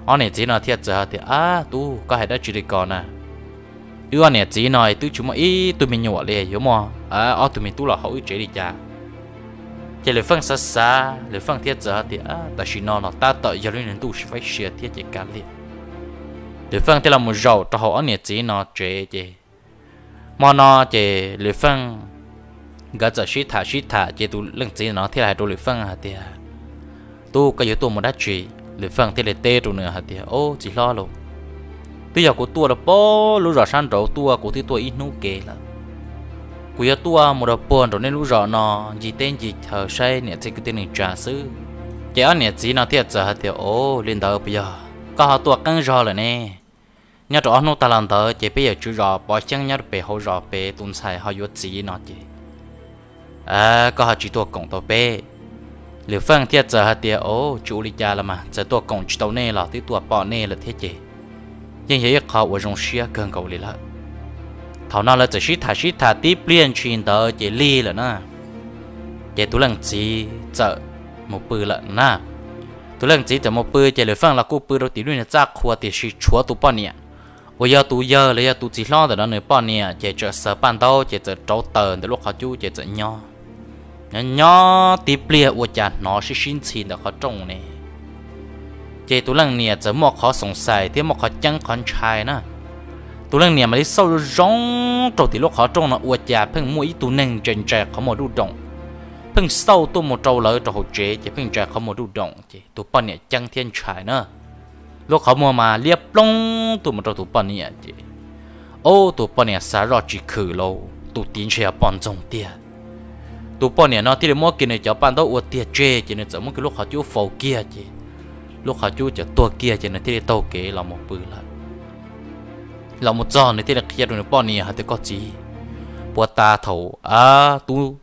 Ob niam txiv no thiaj txawm hais tias, Ab tub, koj hais dab tsi li ko na? Wb ob niam txiv no twb tsis muaj ib tug me nyuam li, yuav muaj ob tug me tub los hauv wb tsev li cas? Ces Lwm Feej xav xav, Lwm Feej thiaj txawm hais tias, Tam sim no los tab tom yog lub niag ntuj sib faib sia thiab ces kav liam. Lwm Feej thiaj los mus zaum rau hauv ob niam txiv no tsev ces hmo no ces Lwm Feej nkawd txawm sib tham sib tham ces tus leej txiv no thiaj hais rau Lwm Feej hais tias, Tub, koj yuav tuaj mus dab tsi? Lwm Feej thiaj li teb rau nws hais tias, Au txiv hlob lauj, twb yog kuv tuaj rau pem lub zos sab nraud tuaj, kuv twb tuaj ib hnub ke lawm. Kuv yuav tuaj mus rau puag nraum nej lub zos no ncig teb ncig chaw saib niam txiv kwv tij neej tsa xwb. Ces ob niam txiv no thiaj txawm hais tias, Au, li ntawd puas yog? Koj ho tuaj qeeb zog lawm ne. Nyob rau ob hnub tag los ntawd ces peb yawm tswv zos Pov Xyeeb nyob rau pem hauv zos pem tus ntxhais ho yuav txiv no ces koj ho tsis tuaj koom tau peb. Lwm Feej thiaj txawm hais tias, Au, tsis ua li cas los mas, txawm tuaj koom tsis tau nej los twb tuaj pom nej lawm thiab ces yeej yog ib qho uas zoo siab kawg nkaus li lawm. Thaum no lawv txawm sib tham sib tham tib pliag ntshis ntawd ces lig lawm na, ces tus leej txiv txawm mus pw lawm na. Tus leej txiv txawm mus pw ces Lwm Feej los kuj pw rau tim lub niag txaj qhua, tiam sis tshuav tus poj niam uas yog tus yawg los yog tus txiv hlob ntawm no nws poj niam ces txawm xaws paj ntaub ces txawm rauv taws ntawm lub qhov cub ces txawm nyob. Nyob nyob tib pliag ua cas hnov sib sib ntxhi ntawm qhov rooj ne. Ces tus leej niam txawm muaj qhov xoom xais thiab muaj qhov ceeb qhov ntshai na. Tus leej niam mam li xauj zoo zoo rau tim lub qhov rooj no ua cas pheej muaj ib tug neeg ntsais ntsais qhov muag duj doom, pheej xauj tuaj mus rau lawv rau hauv tsev ces pheej ntsais qhov muag duj doom ces tus poj niam ceeb thiab ntshai na. Lub qhov muag mas liab ploog tuaj mus rau tus poj niam ces, ob, tus poj niam xav zoj tsis khwm los tus tiv ntshe yog poj ntxoog tiag. Tus poj niam no thiaj li muab kiag nws cov paj ntaub ua tiag tseg ces nws txawm muab kiag lub qhov cub faus kiag ces lub qhov cub cov tuag kiag ces nws thiaj li taug kev los mus pw lawm. Los mus txog nws thiaj li qhia rau nws poj niam hais tias, Koj txiv, puag ta thaum a tub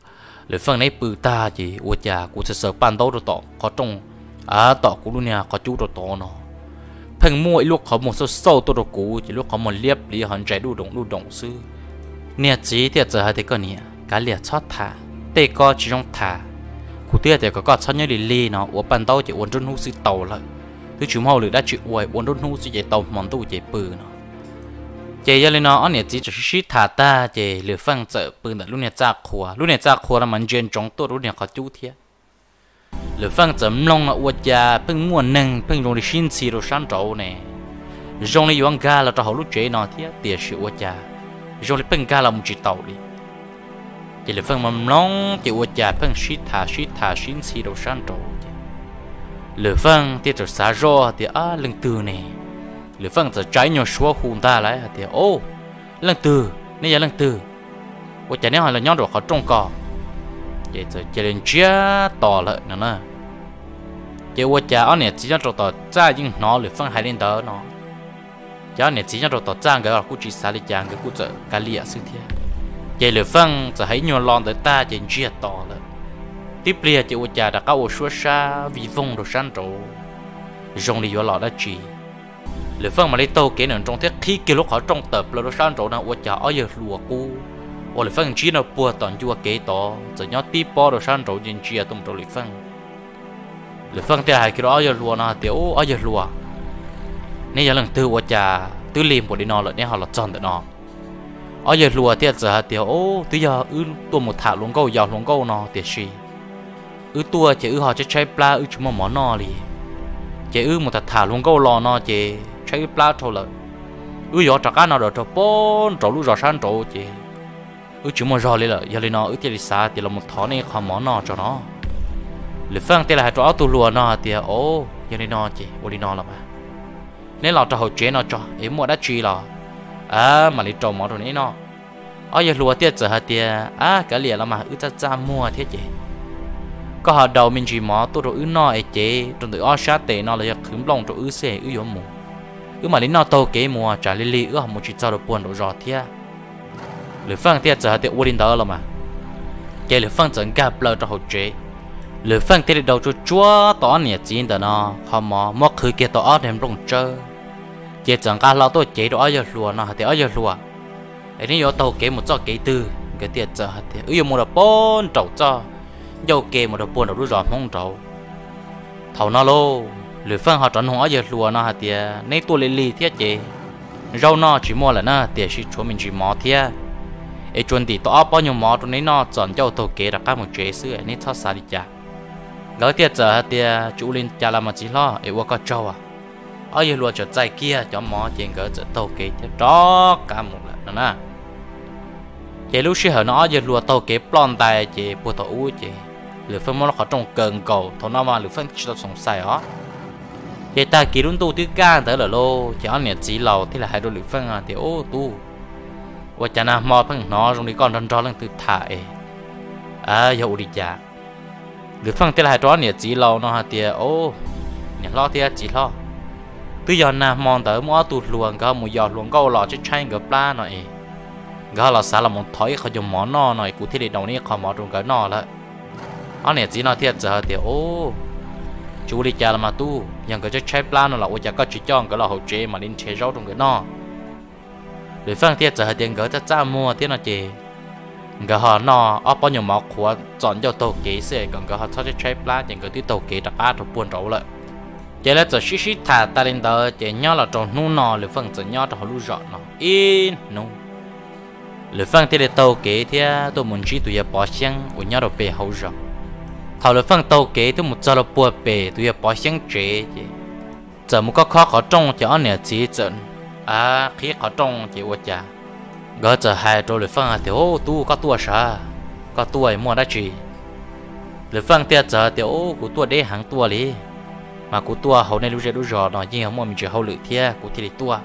Lwm Feej neb pw tag ces ua cas kuv txawm xaws paj ntaub rau tom qhov rooj, a tom kuv lub niag qhov cub rau tod no, pheej muaj ib lub qhov muag xauj xauj tuaj rau kuv ces lub qhov muag liab pliv ho ntsais duj doom duj doom xwb. Niag txiv thiaj txawm hais tias, koj niam, kav liam txhob tham tej ko tsis zoo tham. Kuv twb hais tias kom koj txhob nyob lig lig no, ua paj ntaub ces ua nruab hnub xwb tau lawm. Twb tsis muaj hauj lwm dab tsi ua, ua nruab hnub xwb ces tau hmo ntuj ces pw no. Ces yog li no ob niam txiv txawm sib sib tham tag ces Lwm Feej txawm pw ntawm lub niag txaj qhua. Lub niag txaj qhua no mas ntsia ntsoov tuaj rau lub niag qhov cub thiab. Lwm Feej txawm mloog no ua cas pheej muaj neeg pheej zoo li sib ntxhi rau sab nraud ne, zoo li yuav nkag los rau hauv lub tsev no thiab tiam sis ua cas zoo li pheej nkag los mus tsis taus li. Ces Lwm Feej mloog mloog ces ua cas pheej sib tham sib tham sib ntxhi rau sab nraud ces Lwm Feej thiaj txawm xav zoj tias, ab, leej twg ne? Lwm Feej txawm tsa ib nyuag suab hu ntag lawm hais tias, o, leej twg, nej yog leej twg? Ua cas neb ho los nyob rau qhov rooj ko? Ces txawm cia li ntsiag to lawm no na. Ces ua cas ob niam txiv nyob rau tom txaj yeej hnov Lwm Feej hais li ntawd no. Ces ob niam txiv nyob rau tom txaj nkawd kuj tsis xav li cas, nkawd kuj txawm kav liam xwb thiab. Ces Lwm Feej txawm hais ib nyuag lo ntawd tag ces ntsiag to lawm. Tib pliag ces ua cas rov qab ua suab sab vij voog rau sab nraud, zoo li yuav los dab tsi. Lwm Feej mam li taug kev nrawm nroos thiab qhib kiag lub qhov rooj tawm plaws rau sab nraud no ua cas ob yawg hluas qub uas Lwm Feej ntsib no puag tom ncua kev tod txawm nyob tib pob rau sab nraud ntsia ntsia tuaj mus rau Lwm Feej. Lwm Feej thiaj hais kiag rau ob yawg hluas no hais tias, ub, ob yawg hluas, neb yog leej twg ua cas twb lig npaum li no lawm neb ho los txog ntawm no? Ob yawg hluas thiaj txawm hais tias, ub, twb yog wb tuaj mus tham hluas nkauj yos hluas nkauj no tiam sis wb tuaj ces wb ho tshaib tshaib plab wb tsis muaj mov noj li. Ces wb mus tham tham hluas nkauj los no ces tshaib wb plab dhau lawm. Wb yuav rov qab no rau puag nraud lub zos sab nraud ces wb tsis muaj zog li lawm, yog li no wb thiaj li xav tias los mus thov nej ib qho mov noj tso no. Lwm Feej thiaj li hais rau ob tug hluas no hais tias, o, yog li no ces ua li no los mas, neb los rau hauv tsev no tso es muaj dab tsi los mam li rau mov rau neb noj. Ob yawg hluas thiaj txawm hais tias, ab, kav liam los mas wb txaj txaj muag thiab ces koj ho daus me ntsis mov tuaj rau wb noj es cev rau ntawm ob sab tes no los yog qhwv nplooj rau wb xwb wb yuav mus. Wb mam li noj taug kev mus tsam lig lig wb ho mus tsis txog rau puag nraum zos thiab. Lwm Feej thiaj txawm hais tias ua li ntawd los mas. Ces Lwm Feej txawm nkag plaws rau hauv tsev. Lwm Feej thiaj li daus tsuag tsuag tau ob niam txiv ntawm no qhov mov muab qhwv kiag tau ob daig nplooj tsawb. Ces txawm nqa hlo tuaj cev rau ob yawg hluas no hais tias, ob yawg hluas, es neb yuav taug kev mus txoj kev twg? Nkawd thiaj txawm hais tias, wb yuav mus rau puag nraum txoj ncauj ke mus rau puag nraum lub zos Hmoob nraud. Thaum no lauj, Lwm Feej ho rov nug ob yawg hluas no hais tias, neb tuaj lig lig thiab ces zaub noj tsis muaj lawm na, tiam sis tshuav me ntsis mov thiab, es tsuas ntim tau ob pob nyuag mov rau neb noj txom ncauj taug kev rov qab mus tsev xwb, neb txhob xav li cas. Nkawd thiaj txawm hais tias, tsis ua li cas los mas txiv hlob, es ua koj tsaug. Ob yawg hluas txawm txais kiag cov mov ces nkawd txawm taug kev thiab rov qab mus lawm no na. Ces lub sij hawm no ob yawg hluas taug kev ploj ntais ces puag thaum ub ces Lwm Feej muab lub qhov rooj kaw nkaus, thaum no mas Lwm Feej tsis tau xoom xais os. Ces tag kis lub ntuj twb kaj ntawd lawm lauj, ces ob niam txiv laus thiaj li hais rau Lwm Feej tias, ub tub, ua cas nag hmo pheej hnov zoo li koj nrog nrog leej twg tham es yog ua li cas? Lwm Feej thiaj li hais rau ob niam txiv laus no hais tias, o, niam hlob thiab txiv hlob, twb yog nag hmo ntawd muaj ob tug hluas nkawd ho mus yos hluas nkauj los tshaib tshaib nkawd plab no es nkawd ho los xav los mus thov ib qho cov mov noj no es kuv thiaj li daus neb ib qho mov rau nkawd noj lawm. Ob niam txiv no thiaj txawm hais tias, o, tsis ua li cas los mas tub, yog nkawd tshaib tshaib plab no los ua cas koj tsis coj nkawd los hauv tsev mam li nrhiav zaub rau nkawd noj? Lwm Feej thiaj txawm hais tias, nkawd txaj txaj muag thiab no ces nkawd ho noj ob pob nyuag mov qhuav txom ncauj taug kev xwb kom nkawd ho txhob tshaib tshaib plab ces nkawd twb taug kev rov qab rau puag nraud lawm. Ces lawv txawm sib sib tham tas li ntawd ces nyob los rau hnub no Lwm Feej txawm nyob rau hauv lub zos no ib hnub. Lwm Feej thiaj li taug kev thiab tuaj mus ntsib tus yawg Pov Xyeeb uas nyob rau pem hauv zos. Thaum Lwm Feej taug kev tuaj mus txog rau puag pem tus yawg Pov Xyeeb tsev ces txawm mus khob khob qhov rooj ces ob niam txiv txawm qhib qhov rooj ces ua cas nkawd txawm hais rau Lwm Feej hais tias, ub tub, koj tuaj sav? Koj tuaj muaj dab tsi? Lwm Feej thiaj txawm hais tias, ub, kuv tuaj deb heev tuaj li, mas kuv tuaj hauv nej lub zej lub zos no yeej yog muaj me ntsis hauj lwm thiab kuv thiaj li tuaj.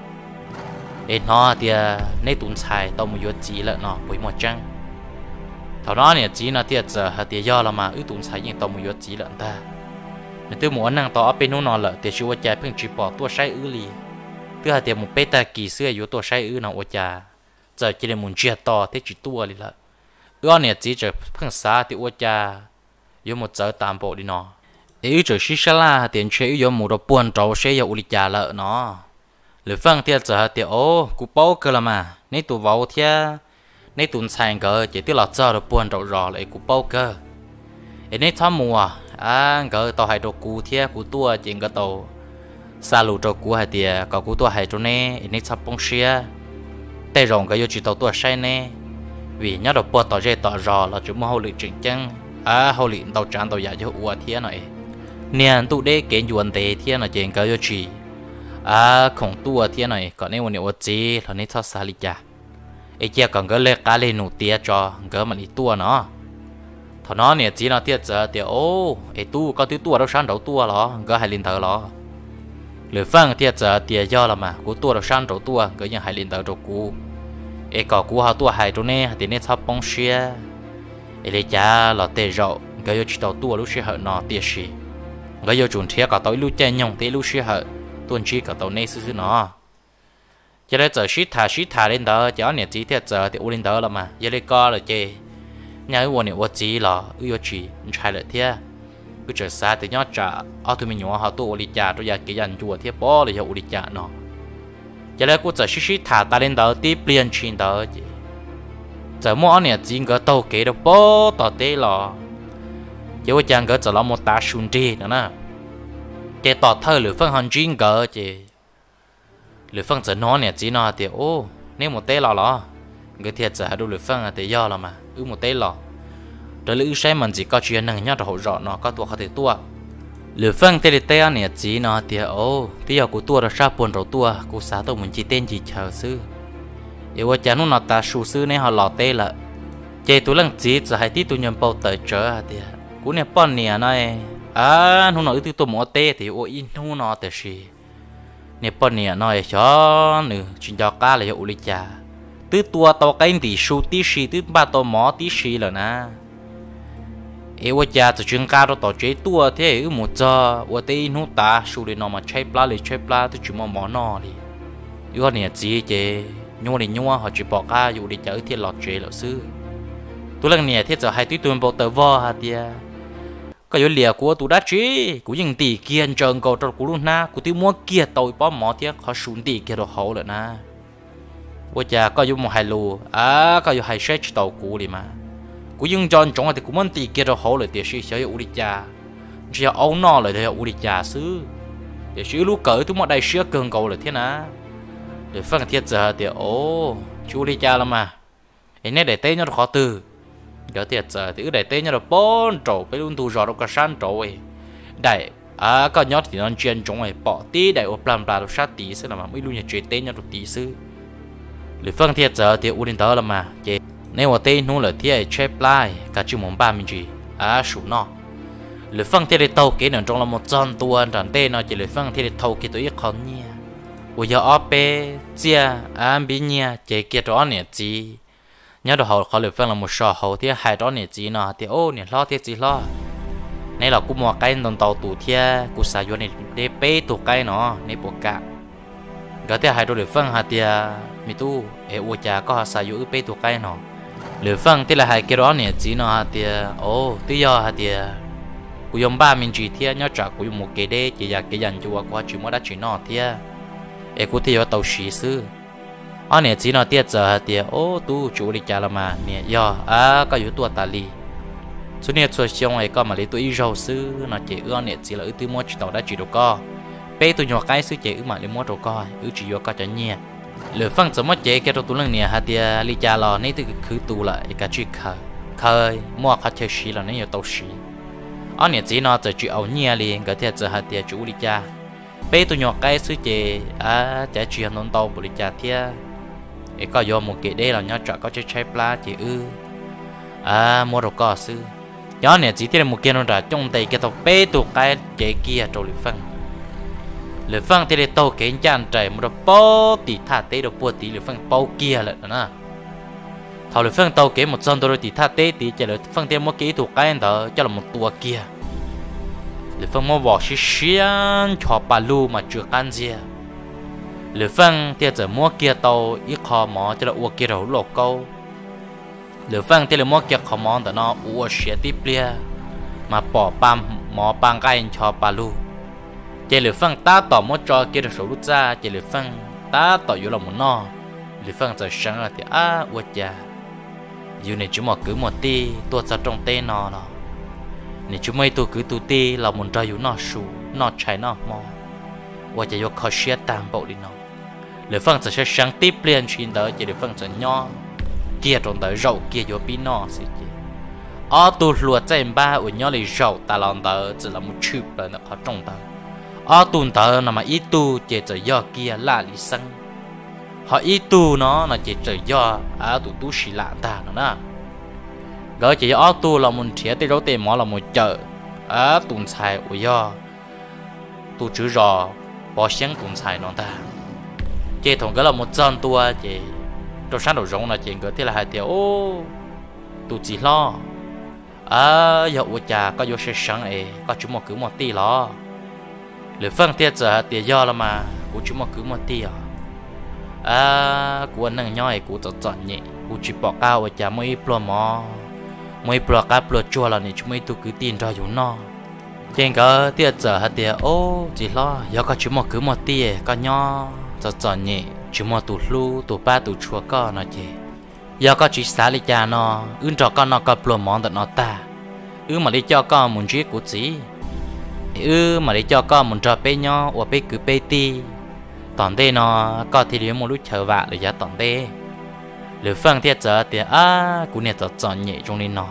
Es hnov tias neb tus ntxhais tau mus yuav txiv lawm no puas muaj tseeb? Thaum no ob niam txiv no thiaj txawm hais tias, yog los mas, wb tus ntxhais yeej tau mus yuav txiv lawm ntag. Nws twb mus ua neej tau ob peb hnub no lawm tiam sis ua cas pheej tsis pom tuaj saib wb li. Twb hais tias mus peb tag kis xwb yuav tuaj saib wb no ua cas txawm cia li mus ntsiag to thiab tsis tuaj li lawm. Wb ob niam txiv txawm pheej xav tias ua cas yuav mus txawv tas npaum li no. Es wb txawm sib sab laj hais tias ntshe wb yuav mus rau puag nraud seb yog ua li cas lawm no. Lwm Feej thiaj txawm hais tias, o, kuv paub kawg los mas, neb tus vauv thiab neb tus ntxhais nkawd ces twb los txog rau puag nraum zos lawm es kuv paub kawg. Es neb txhob mus, a, nkawd tau hais rau kuv thiab kuv tuaj ces nkawd tau xa lus rau kuv hais tias kom kuv tuaj hais rau neb es neb txhob poob siab. Tej zaum nkawd yuav tsis tau tuaj saib neb, vim nyob rau puag tom zej tom zos los tseem muaj hauj lwm tseem ceeb, a, hauj lwm ntau tsav ntau yam yuav ua thiab no es, niag ntuj deb kev ncua ntev thiab no ces nkawd yuav tsis, a, khoom tuaj thiab no es kom neb ua niam ua txiv los neb txhob xav li cas. Es cia kom nkawd leg qav leg num tiav tso nkawd mam li tuaj no. Thaum no niam txiv no thiaj txawm tias, O, es tub, koj twb tuaj rau sab nraud tuaj los? Nkawd hais li ntawd los? Lwm Feej thiaj txawm tias, Yog los mas, kuv tuaj rau sab nraud tuaj, nkawd yeej hais li ntawd rau kuv. Es kom kuv ho tuaj hais rau neb hais tias neb txhob poob siab. Es li cas los tej zaum nkawd yuav tsis tau tuaj lub sij hawm no, tiam sis nkawd yuav tsum nrhiav kom tau ib lub caij nyoog thiab ib lub sij hawm tuaj ntsib kom tau neb xwb xwb no. Ces lawv txawm sib tham sib tham li ntawd ces ob niam txiv thiaj txawm tias, Ua li ntawd los mas, yog li ko lawm ces nyaj wb ua niam ua txiv los wb yuav tsis ntshai lawm thiab. Wb tseem xav tias nyob tsam ob tug me nyuam ho tuaj ua li cas rau yam kev yam ncua thiab pob los yog ua li cas no. Ces lawv kuj txawm sib sib tham tas li ntawd tib pliag ntshis ntawd ces txawm muaj ob niam txiv nkawd taug kev rau pob tom teb los, ces ua cas nkawd txawm los mus tav su nrig no na. Ces tom thawj Lwm Feej ho ntsib nkawd ces Lwm Feej txawm nug ob niam txiv no tias, Ub, neb mus teb los los? Nkawd thiaj txawm hais rau Lwm Feej tias, Yog los mas, wb mus teb los. Raws li wb saib mas ntxim koj tsis yog neeg nyob rau hauv zos no, koj tuaj qhov twg tuaj? Lwm Feej thiaj li teb ob niam txiv no tias, Au, twb yog kuv tuaj rau sab puag nraud tuaj, kuv xav tuaj mus ncig teb ncig chaw xwb. Es ua cas hnub no tav su xwb neb ho los teb lawm? Ces tus leej txiv txawm hais tib tug nyuag npau taws tsawv hais tias, Kuv niag poj niam no, a, hnub no wb twb tuaj mus ua teb tias yuav ua ib hnub no tiam sis niag poj niam no xyov nws tsis nco qab los yog ua li cas, twb tua tau qaib ntim su tib si, twb npaj tau mov tib si lawm na. Es ua cas txawm tsis nqa rau tom tsev tuaj thiab, wb mus txog ua teb ib hnub tav su li no mas tshaib plab li tshaib plab, twb tsis muaj mov noj li. Wb ob niam txiv ces nyuaj li nyuaj ho tsis pom qab yuav ua li cas wb thiaj los tsev lawm xwb. Tus leej niam thiaj txawm hais tib tug npau taws vog hais tias, Koj yuav liam kuv ua tus dab tsi? Kuv yeej ntim kiag ntsaws nkaus rau kuv lub hnab, kuv twb muab kiag tau ib pob mov thiab qhov su ntim kiag rau hauv lawm na. Ua cas koj yuav mus hais lus, a, koj yuav hais saib tsis taus kuv li mas? Kuv yeej nco ntsoov hais tias kuv muab ntim kiag rau hauv lawm tiam sis xyov yog ua li cas, ntshe yog aub noj lawm los yog ua li cas xwb. Tiam sis wb lub kawm wb twb muab dai siab kawg nkaus lawm thiab na. Lwm Feej thiaj txawm hais tias, Au, tsis ua li cas los mas. Es neb daim teb nyob rau qhov twg? Nkawd thiaj txawm tias, Wb daim teb nyob rau pob nraum peb lub ntug zos rau koj sab nraud. Daim, a, koj nyob tim no ntsia ntsoov pom tib daim ua plag nplas rau sab tid xwb los mas muaj ib lub nyuag tsev teb nyob rau tid xwb. Lwm Feej thiaj txawm tias, Ua li ntawd los mas ces neb ua teb ib hnub lawm thiab tshaib plab, kav tsij mus npaj me ntsis, a, su noj. Lwm Feej thiaj li taug kev nram nroos los mus txog ntua nram ntej no ces Lwm Feej thiaj li thau kiag tau ib qho nyiaj uas yog ob peb txiaj, a, npib nyiaj cev kiag rau ob niam txiv nyob rau hauv qhov Lwm Feej los mus so hauv thiab hais rau ob niam txiv no tias, Au, niam hlob thiab txiv hlob, neb los kuj muaj qaib ntau ntau tus thiab, kuv xav yuav neb peb tug qaib no, neb puas kam? Nkawd thiaj hais rau Lwm Feej hais tias, Me tub, es ua cas koj ho xav yuav wb peb tug qaib no? Lwm Feej thiaj li hais kiag rau ob niam txiv no hais tias, Au, twb yog hais tias kuv yuav npaj me ntsis thiab, nyob tsam kuv yuav mus kev deb ces yam kev yam ncua kuv ho tsis muaj dab tsi noj thiab, es kuv thiaj yuav tau siv xwb. Ob niam txiv no thiaj txawm hais tias, Au tub, tsis ua li cas los mas, niam, yog, a, koj yuav tuaj tas li txhua niaj txhua xyoo es koj mam li tuaj ib zaug xwb no ces wb ob niam txiv los wb twb muab tsis tau dab tsi rau koj. Peb tug nyuag qaib xwb ces wb mam li muab rau koj, wb tsis yuav koj cov nyiaj. Lwm Feej txawm muab cev kiag rau tus leej niam hais tias, Li cas los neb twb khwv tus lawm es kav tsij khaws, khaws muaj qhov chaw siv los neb yuav tau siv. Ob niam txiv no txawm tsis aus nyiaj li, nkawd thiaj txawm hais tias, Tsis ua li cas, peb tug nyuag qaib xwb ces, a, cas tsis yog ntau ntau npaum li cas thiab, es koj yuav mus kev deb los nyob tsam koj tshaib tshaib plab ces wb, a, muab rau koj xwb. Ces ob niam txiv thiaj li mus kiag rau nram cooj ntes kiag tau peb tug qaib cev kiag rau Lwm Feej. Lwm Feej thiaj li taug kev ncaj nraim mus rau pob tim thaj teb rau puag tid Lwm Feej paub kiag lawm no na. Thaum Lwm Feej taug kev mus txog ntua rau tim thaj teb tid ces Lwm Feej thiaj muab kiag ib tug qaib ntawd coj los mus tua kiag. Lwm Feej muab vom siab siab ncho pa lug mas tsw qab ntxiag. Lwm Feej thiaj txawm muab kiag tau ib qho mov coj los ua kiag rau hauv lauj kaub. Lwm Feej thiaj li muab kiag qhov mov ntawm no ua siav tib pliag, mas pom pa, mov pa nqaij ncho pa lug. Ces Lwm Feej tab tom muab tso kiag rau saum lub txaj ces Lwm Feej tab tom yuav los mus noj. Lwm Feej txawm seev tias, Ab, ua cas yus nim tsis muaj kwv muaj tij tuaj txog rooj teb no los nim tsis muaj ib tug kwv tug tij los mus nrog yus noj su, noj tshais noj hmo, ua cas yuav kho siab tag npaum li no. Lwm Feej txawm sawv seev tib pliag ntshis ntawd ces Lwm Feej txawm nyob kiag rau ntawd zaum kiag yuav pib noj xwb ces ob tug hluas txaij npab uas nyob li zaum tas los ntawd txawm los mus tshwm plaws ntawm qhov rooj ntawd. Ob tug ntawd no mas ib tug ces txawm yog kiag Laj Lis Xeeb, ho ib tug no no ces txawm yog tus tub Sis Lam ntag no na. Nkawd ces yog ob tug los mus nrhiav tej zaub tej mov los mus cawm tus ntxhais uas yog tus tswv zos Pov Xyeeb tus ntxhais no ntag. Ces thaum nkawd los mus txog ntua ces rau sab nraum zoov no ces nkawd thiaj li hais tias, Ub, tus txiv hlob, yog ua cas koj yuav sawv seev es koj tsis muaj kwv muaj tij los? Lwm Feej thiaj txawm hais tias, Yog los mas kuv tsis muaj kwv muaj tij os. Kuv ua neej nyob es kuv txom txom nyem, kuv tsis pom qab ua cas muaj ib pluag mov, muaj ib pluag qab pluag tsuag los nim tsis muaj ib tug kwv tij nrog yus noj. Ces nkawd thiaj txawm hais tias, Ub, txiv hlob, yog koj tsis muaj kwv muaj tij, koj nyob txom txom nyem tsis muaj tus hlub tus pab tus tshua koj no ces yog koj tsis xav li cas no, wb nrog koj noj koj pluag mov ntawm no tag, wb mam li coj koj mus ntsib kuv txiv, wb mam li coj koj mus nrog peb nyob ua peb kwv peb tij. Tom ntej no koj thiaj li yuav muaj lub chaw vam lawm yav tom ntej. Lwm Feej thiaj txawm tias, Ab, kuv niag txom txom nyem zoo li no,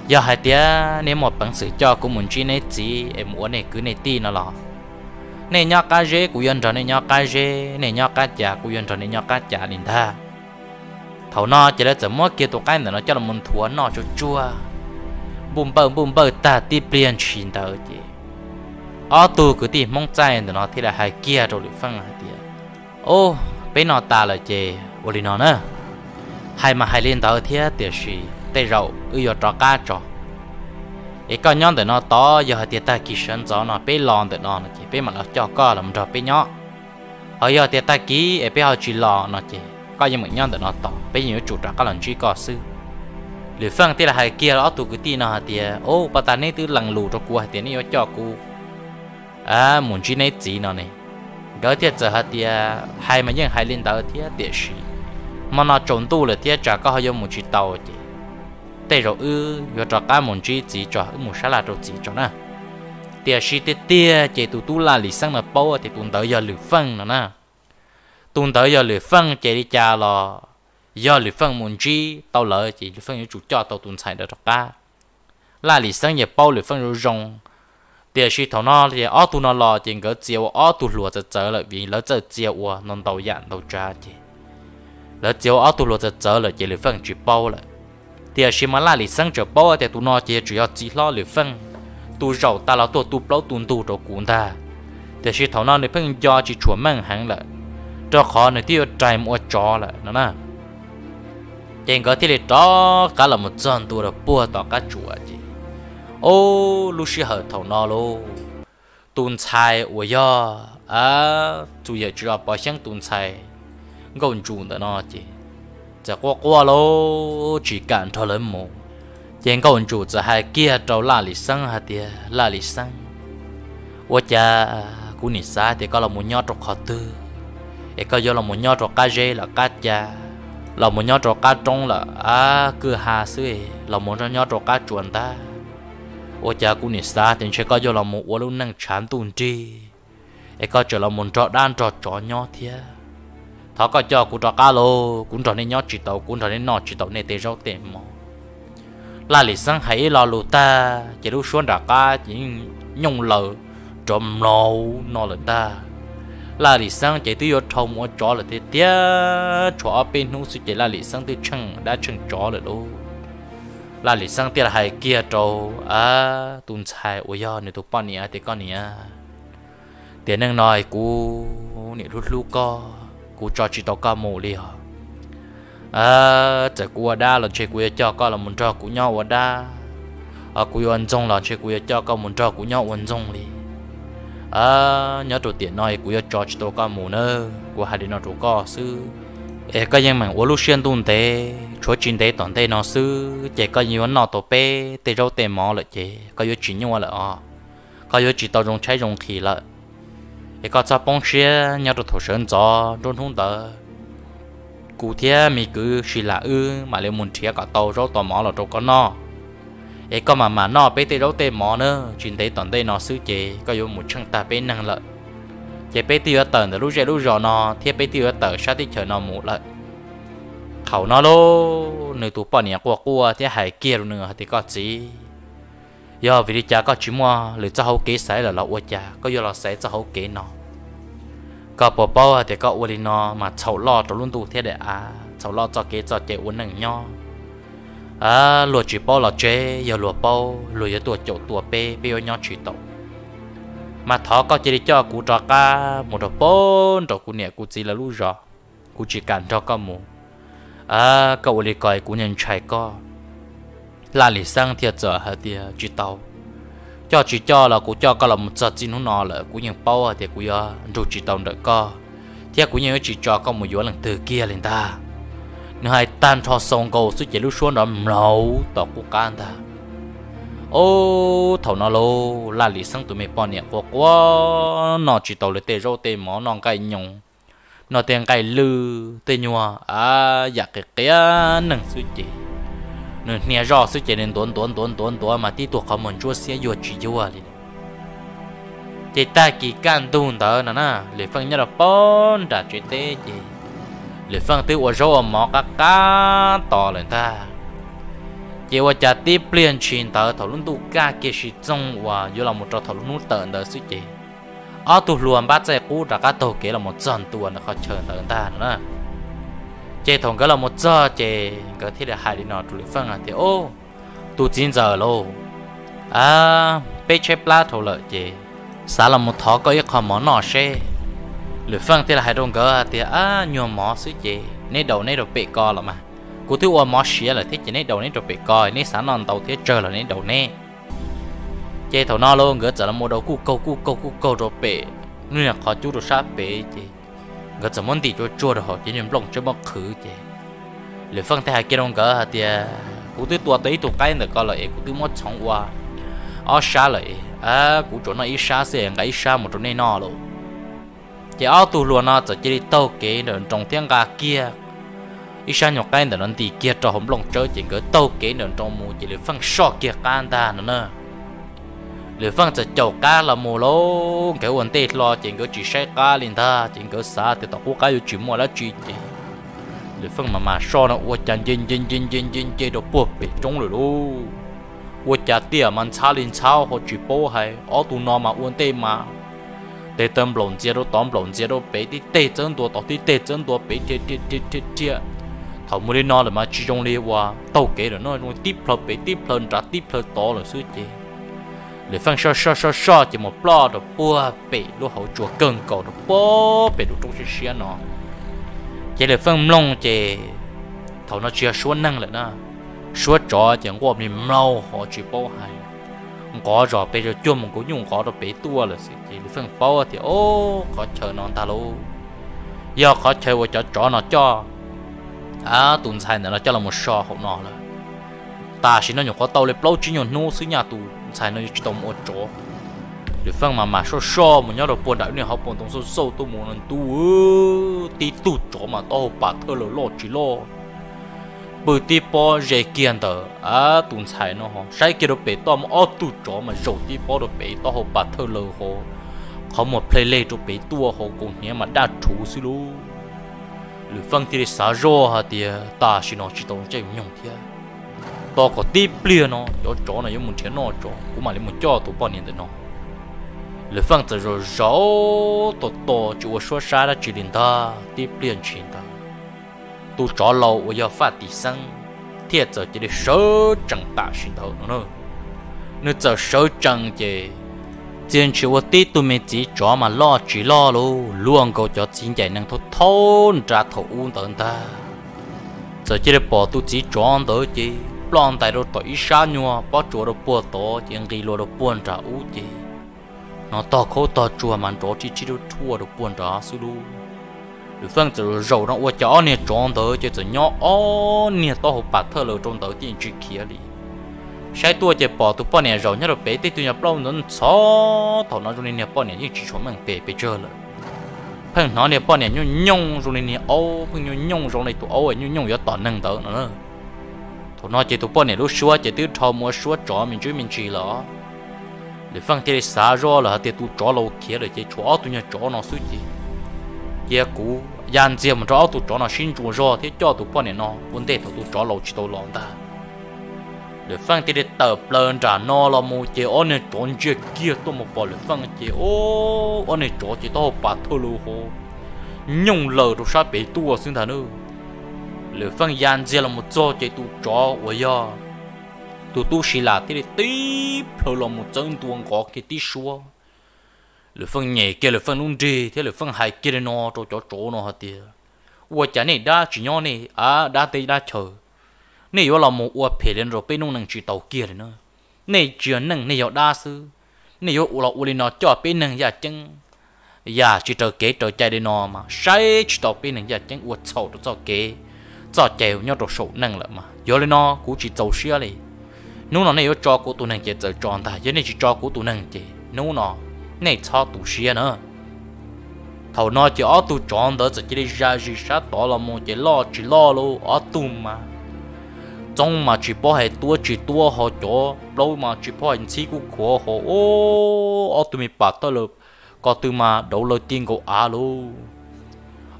yog hais tias nej muaj peev xwm coj kuv mus ntsib neb txiv es mus ua nej kwv nej tij no los, nej nyob qab zeb kuv yuav nrog nej nyob qab zeb, nej nyob qab cas kuv yuav nrog nej nyob qab cas li ntag. Thaum no ces lawv txawm muab kiag tus qaib ntawm no coj los nthuav noj tsuag tsuag, npuj npawj npuj npawj tag tib pliag ntshis ntawd ces ob tug kwv tij Hmoob txaij ntawm no thiaj li hais kiag rau Lwm Feej hais tias, Ub, peb noj tas lawm ces ua li no na, hais mas hais li ntawd thiab tiam sis tej zaum wb yuav rov qab tso. Es koj nyob ntawm no tod, yog hais tias tag kis sawv ntxov no peb los ntawm no no ces peb mam los coj koj los nrog peb nyob. Ho yog tias tag kis es peb ho tsis los no ces koj yeej meem nyob ntawm no tos, peb yeej yuav tsum rov qab los ntsib koj xwb. Lwm Feej thiaj li hais kiag ob tug kwv tij no hais tias, Ub, pab tas neb twb lees lus rau kuv hais tias neb yuav coj kuv mus ntsib neb txiv no ne. Nkawd thiaj txawm hais tias, Hais mas yeej hais li ntawd thiab tiam sis hmo no tsaus ntuj lawm thiab tsam koj ho yuav mus tsis tau ces tej zaum wb yuav rov qab mus ntsib txiv tso, wb mus sab laj rau txiv tso na. Tiam sis tiag tiag ces tus tub Laj Lis Xeeb no paub tias tus ntawd yog Lwm Feej no na. Tus ntawd yog Lwm Feej ces li cas los yog Lwm Feej mus ntsib tau lawm ces Lwm Feej yuav tsum coj tau tus ntxhais ntawd rov qab. Laj Lis Xeeb yeej paub Lwm Feej zoo zoo, tiam sis thaum no ces ob tug no los ces nkawd txia ua ob tug hluas txawv txawv lawm vim lawv txawj txia ua ntau ntau yam ntau tsav ces lawv txia ua ob tug hluas txawv txawv lawm ces Lwm Feej tsis paub lawm. Tiam sis mas Laj Lis Xeeb tseem paub tias tus no ces tseem yog txiv hlob Lwm Feej, tus zaum tas los tuaj tu plaub tu ntug rau kuv ntag. Tiam sis thaum no nws pheej nco tsis tshua meej heev lawm, rau qhov nws twb yuav rais mus ua tsov lawm no na. Ces nkawd thiaj li rov qab los mus txog ntua rau puag tom qab tsuas ces, o, lub sij hawm thaum no lauj, tus ntxhais uas yog, a, txum yawm tsis los Pov Xyeeb tus ntxhais Nkauj Ntsum ntawm no ces txawm quaj quaj lauj, tsis kam nrog lawv mus. Ces Nkauj Ntsum txawm hais kiag rau Laj Lis Xeeb hais tias, Laj Lis Xeeb, ua cas kuv nim xav tias koj los mus nyob rau qhov twg, es koj yuav los mus nyob rau qab zeb lawm qab ca, los mus nyob rau qab roob lawm, a, kwj ha xwb, los mus nyob rau qab tsuas ntag. Ua cas kuv nim xav tias ntshe koj yuav los mus ua lub neej tshav ntuj nrig, es koj tseem los mus nrog dab nrog tsov nyob thiab. Thov koj coj kuv rov qab lauj, kuv nrog nej nyob tsis tau, kuv nrog nej noj tsis tau nej tej zaub tej mov. Laj Lis Xeeb hais ib lo lus tag ces lub suab nram qab ces yeej nyooj laws rov mlauv no lawm ntag. Laj Lis Xeeb ces twb yuav dhau mus ua tsov lawm tiag tiag, tshuav ob peb hnub xwb ces Laj Lis Xeeb twb tsheej dab tsheej tsov lawm lauj. Laj Lis Xeeb thiaj li hais kiag rau, a, tus ntxhais uas yog nws tus poj niam tias, Koj niam, tiam neej no kuv nim hlub hlub koj, kuv tso tsis tau koj mus li os. Txawm kuv ua dab los ntshe kuv yuav coj koj los mus nrog kuv nyob ua dab, kuv yuav ua ntxoog los ntshe kuv yuav coj koj mus nrog kuv nyob ua ntxoog li. Nyob rau tiam no kuv yuav tso tsis tau koj mus na, kuv hais li no rau koj xwb. Es koj yeej meem ua lub siab ntuj ntev, tshuav tsis ntev tom ntej no xwb ces koj yeej yuav noj tau peb tej zaub tej mov lawm ces koj yuav tsis nyuaj lawm os. Koj yuav tsis tau zoo tshaib zoo nqhis lawm. Es koj txhob poob siab, nyob rau thaum sawv ntxov nruab hnub ntawd, kuv thiab me kwv Sis Lam wb mam li mus nrhiav kom tau zaub tau mov los rau koj noj. Es koj mam mam noj peb tej zaub tej mov na, tsis ntev tom ntej no xwb ces koj yuav mus tsheej tag peb neeg lawm. Ces peb twb yuav tawm ntawm lub zej lub zos no thiab peb twb yuav tawm sab teb chaws no mus lawm. Thaum no lauj, nws tus poj niam quaj quaj thiab hais kiag rau nws hais tias, koj txiv, yog vim li cas koj tsis muaj lwm txoj hauv kev xaiv lawm los ua cas koj yuav los xaiv txoj hauv kev no? Koj puas paub hais tias koj ua li no mas txhaum loj rau lub ntuj thiab daim av, txhaum loj txoj kev txoj cai ua neej nyob. Luag tsis paub los tseg, yog luag paub luag yuav tuaj caum tua peb, peb yuav nyob tsis tau. Mas thov koj cia li coj kuv rov qab mus rau pem nraum kuv niam kuv txiv lawv lub zos, kuv tsis kam nrog koj mus. Koj ua li ko kuv ntshai koj. Laj Lim Xeeb thiaj txawm hais tias, tsis tau, coj tsis coj los kuv coj koj los mus txog txij hnub no lawm kuv yeej paub hais tias kuv yuav nrug tsis tau ntawm koj, thiab kuv yeej yuav tsis tso koj mus yuav leej twg kiag li ntag. Nws hais tag nrho xaus nkaus xwb ces lub suab nrov mlaus tom qub qab ntag. Ob, thaum no lauj, Laj Lim Xeeb tus me poj niam quaj quaj noj tsis tau li tej zaub tej mov, noj nqaij nyoos, noj tej nqaij lwj tej nyuag a yam qias qias neeg xwb ces nws hnia zoj xwb ces nws ntuav ntuav ntuav ntuav ntuav mas tib tug qhov muag ntsuab xiab yuag tsis yuag li. Ces tag kis kaj ntug ntawd no na, Lim Feej nyob rau pem nram tsev teb ces Lim Feej twb ua zaub ua mov qab qab tos lawm ntag. Ces ua cas tib pliag ntshis ntawd thaum lub ntuj kaj kiag sib txoog uas yuav los mus rau thaum lub hnub tawm ntawd xwb ces ob tug hluas npab txaij qub rov qab taug kev los mus txog ntua ntawm qhov chaw ntawd ntag no na. Ces thaum nkawd los mus txog ces nkawd thiaj li hais li no rau Lim Feej hais tias, tus txiv ntxawm lauj, peb tshaib plab dhau lawm ces xav los mus thov koj ib qho mov noj seb. Lim Feej thiaj li hais rau nkawd hais tias, nyuag mov xwb ces neb daus neb rau pem ko los mas, kuv twb ua mov siav lawm thiab ces neb daus neb rau pem ko, neb xav noj ntau thiab tsawg los neb daus neb. Ces thaum no lauj nkawd txawm los mus daus kuj kaug kuj kaug kuj kaug rau pem lub niag qhov cub rau sab pem ces nkawd txawm muab ntim tsuag tsuag rau hauv ces niag nplooj tsawb muab qhwv ces Lim Feej thiaj hais kiag rau nkawd hais tias, kuv twb tua tau ib tug qaib ntawm ko lawm es kuv twb muab txhoov ua ob sab lawm, kuv tsuas noj ib sab xwb, nqa ib sab mus rau nej noj lauj. Ces ob tug hluas no txawm cia li taug kev ntawm nroos thiab nqa kiag ib sab nyuag qaib ntawm no ntim kiag rau hauv nplooj tsawb ces nkawd taug kev ntawm nroos mus ces Lim Feej soj kiag qab ntag no na. Lim Feej txawm caum qab los mus lauj, nkawd ua ntej hlo ces nkawd tsis saib qab li ntag ces nkawd xav tias tom qub qab yuav tsis muaj dab tsi ces Lim Feej mas mas soj no ua cas nce nce nce nce nce nce rau puag pem roob lawm lauj. Ua cas tiaj mas ntxhab li ntxhab ho tsis paub hais, ob tug no mas ua ntej mas tes taw nplaum ntxias rau tod nplaum ntxias rau pem, tib teg txawb ntua tod tib teg txawb ntua pem, rhiab rhiab. Thaum mus li no lawm mas tsis zoo li uas taug kev lawm no, zoo li tib plhaw pem tib plhaw nrad tib plhaw tod lawm xwb ces Lim Feej soj soj soj soj ces mus ploj rau puag pem lub hauv tsua kawg nkaus rau puag pem lub roob siab siab no. Ces Lim Feej mloog ces thaum no tsis yog suab neeg lawm na, suab tsov ces nquaj mlig mlaug ho tsis paub hais, nqov zos pes zog cuag mus nkaus nyuj nqov rau pem tuaj lawm xwb ces Lim Feej paub tias, o, qhov chaw no ntag lauj, yog qhov chaw uas cov tsov no coj tus ntxhais ntawm no coj los mus so hauv no lawm. Tam sim no nyuam qhuav tau li plaub tsib nyuag hnub xwb nyaj tus ntxhais no yuav tsis tau mus ua tsov. Lim Feej mas mas soj soj mus nyob rau puag nram ib niag hauv paus ntoo xauj xauj tuaj mus no ntuj, tib tug tsov mas taub hau pas thawj laws loj tsis loj, pw tib pob ze kiag ntawm tus ntxhais no ho saib kiag rau pem toj mas ob tug tsov mas zaum tib pob rau pem taub hau pas thawj laws ho, qhov muag ple leg rau pem tuaj ho kaus hniav mas daj rhuv xwb lauj. Lim Feej thiaj li xav zoj hais tias tam sim no tsis tau ntsej nyoog thiab, tos kom tib pliag no cov tsov no yuav mus nrhiav noj tsov kuv mam li mus coj tus poj niam ntawm no. Lim Feej txawm zaum zaum tos tos tsis ua suab sab dab tsi li ntag, tib pliag ntshis ntawd tus tsov laus uas yog Faj Tim Xeeb thiaj txawm cia li sawv tsees tam sim ntawd no na. Nws txawm sawv tsees ces txia ntshis ua tib tug me txiv tsov mas loj tsis loj lauj, luaj nkaus cov txiv ncaim neeg thaub thaub nrad thaum ub ntawd ntag. Txawm cia li pom tus txiv tsov ntawd ces ploj ntais rau tom ib sab nyuag pob tsuas rau puag tod ces nqis luas rau puag nram ub ces hnov tog khaub tog tsuag mas nrov rhib rhib rhuaj rau puag nrad xwb lauj. Lim Feej txawm zaum no ua cas ob niag tsov ntawd ces txawm nyob ob niag taub hau pas thawj laws rau ntawd tij tsis khiav li. Saib tuaj ces pom tus poj niam zaum nyob rau pem tej tug nyuag plaub ntxhov ntxhov, thaum no zoo li niag poj niam yeej tsis tshua meej pem pes tsawg lawm. pheej hnov niag poj niam nyooj nyooj zoo li niag aub, pheej nyooj nyooj zoo li tus aub nyooj nyooj yuav tom neeg ntawd no. Thaum no ces tus poj niam lub suab ces twb dhau mus ua suab tsov me ntsis me ntsis lawm. Lwm Feej thiaj li xav zoj lawm hais tias tus tsov laus khiav lawm ces tshuav ob tug nyuag tsov no xwb ces cia kuv ya ntxiag mus nrog ob tug tsov no sib ntsuas zog thiab coj tus poj niam no ua ntej thaum tus tsov laus tsis tau los ntag. Lwm Feej thiaj li tawm plaws nram no los mus ces ob niag tsov ntsia kiag tuaj mus pom Lwm Feej ces ob niag tsov ces taub hau pas thawj lus ho nyooj laws rau sab pem tuaj xwb ntag na. Lwm Feej ya ntxiag los mus txog ces tus tsov uas yog tus tub Sis Las thiaj li tib plhaw los mus txawb ntua nqov kiag tib suab. Lwm Feej nyem kiag Lwm Feej lub nrig thiab Lwm Feej hais kiag li no rau cov tsov no hais tias, ua cas nej dab tsis nyob nej dab teb dab chaw, nej yuav los mus ua phem li no rau peb noob neej tsis tau kiag li na. Nej tsis yog neej, nej yog dab xwb, nej yuav los ua li no coj peb neeg yaj ceeb yam tsis raws kev raws cai li no mas saib tsis tau peb neeg yaj ceeb ua txhaum rau txoj kev txoj cai nyob rau saum neej lawm mas yog li no kuv tsis txaus siab li. Hnub no nej yuav tso kuv tus neeg ces txawm tso ntag, yog nej tsis tso kuv tus neeg ces hnub no nej txhob tu siab na. Thaum no ces ob tug tsov ntawd txawm cia li zaj zis sab tod los mus ces loj tsis loj lauj, ob tug mas txoob mas tsis paub hais tuab tsis tuab ho, cov plaub mas tsis paub hais ntxhib kuj khuav ho, ob tug me pas tawj lawm ko tw mas dauv laws ti nkaus av lauj.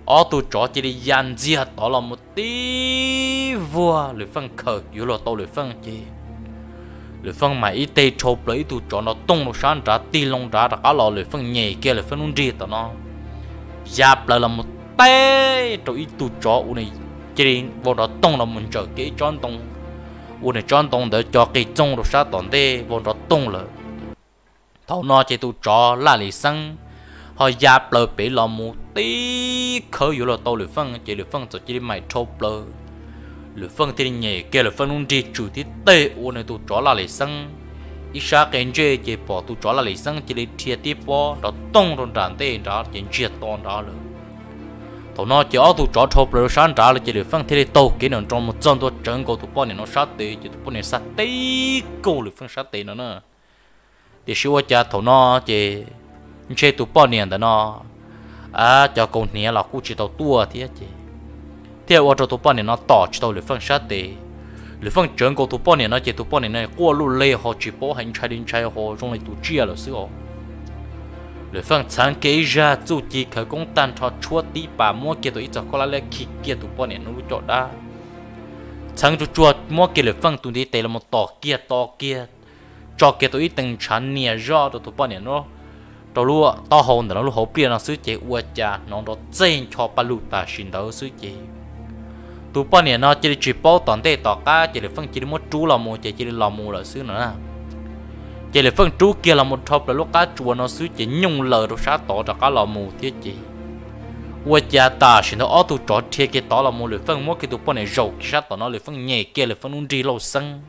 Ob tug tsov cia li ya ntxiag tod los mus tib vuag Lwm Feej khaws yuav luag tau Lwm Feej ces Lwm Feej mas ib teg rhau plaws ib tug tsov nrov toog rau sab nrad tig loo nrad rov qab los Lwm Feej nyem kiag Lwm Feej lub nrig tom no ya plaws los mus teb rau ib tug tsov ua nws cia li vau nrov toog los mus ntsawm kiag ib tsob ntoo, ua nws tsob ntoo ntawd co qis txoog rau sab tom ntej vau nrov toog lawm. Thaum no ces tus tsov Laj Lis Xeeb ho ya plaws pem los mus tib khawb yuav luag tau Lwm Feej ces Lwm Feej txawm cia li maim rhau plaws. Lwm Feej thiaj li nyem kiag Lwm Feej lub nrig tswm tib teg ua nws tus tsov Laj Lis Xeeb ib sab qe ntsej ces pom tus tsov Laj Lis Xeeb cia li dhia tib pob nrov toog rau nram ntej nrad ces ntsiag to nrad lawm. Thaum no ces ob tug tsov rhau plaws rau sab nrad lawm ces Lwm Feej thiaj li taug kev nram nroos mus txog ntua tsawv nkaus tus poj niam no sab tes ces tus poj niam xa tib kaug Lwm Feej sab tes no na. Tiam sis ua cas thaum no ces ntshe tus poj niam ntawm no cov kaus hniav los kuj tsis tau tuaj thiab ces thiaj ua rau tus poj niam no tom tsis tau Lwm Feej sab tes. Lwm Feej tsawv nkaus tus poj niam no ces tus poj niam no quaj luj le ho tsis paub hais ntshai li ntshai ho zoo li tus tsiaj lawm xwb os. Lwm Feej txheev kiag ib zaj txuj ci khawv koob tag nrho tshuab tib pas muab kiag tau ib txoj khaub hlab liab khi kiag tus poj niam no lub caj dab. Txheev tsuag tsuag muab kiag Lwm Feej tus ntiv tes los mus tom kiag to kiag, tso kiag tau ib teev ntshav nias zoj rau tus poj niam no rau lub taub hau ntawm no lub hauv pliaj no xwb ces ua cas hnov nrov txeg ncho paj lug tam sim ntawd xwb ces tus poj niam no cia li tsis paub tom ntej tom qab ces Lwm Feej cia li muab rub los mus ces cia li los mus lawm xwb no na. Ces Lwm Feej rub kiag los mus rhau plaws lub qab tsuas no xwb ces nyooj laws rau sab tod rov qab los mus thiab ces ua cas tam sim ntawd ob tug tsov dhia kiag tod los mus Lwm Feej muab kiag tus poj niam zaum kiag sab tod no Lwm Feej nyem kiag Lwm Feej lub nrig lauj xeeb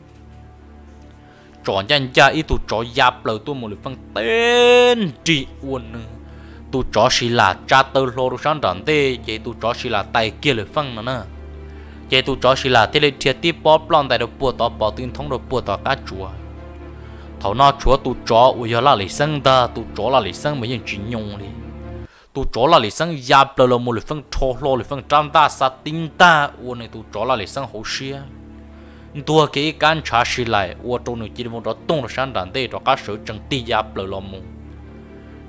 tsom ncaj ncaj ib tug tsov ya plaws tuaj mus Lwm Feej teb nrig ua nws tus tsov Sis Las tsa taw hlo rau sab nram ntej ces tus tsov Sis Las tais kiag Lwm Feej no na. Ces tus tsov Sis Las thiaj li dhia tib pob ploj ntais rau puag tod pov tw nthoob rau puag tom qab tsuas. Thaum no tshuav tus tsov uas yog Laj Lis Xeeb ntag, tus tsov Laj Lis Xeeb mas yeej tsis nyoo li. Tus tsov Laj Lis Xeeb ya plaws los mus Lwm Feej rho hlo Lwm Feej rab ntaj xa tib ntaj ua nws tus tsov Laj Lis Xeeb hauv siab, ntuag kiag ib kab ntshav Sis Las ua rau nws cia li vau nrov toog rau sab nram ntej rov qab sawv tsees tig ya plaws los mus.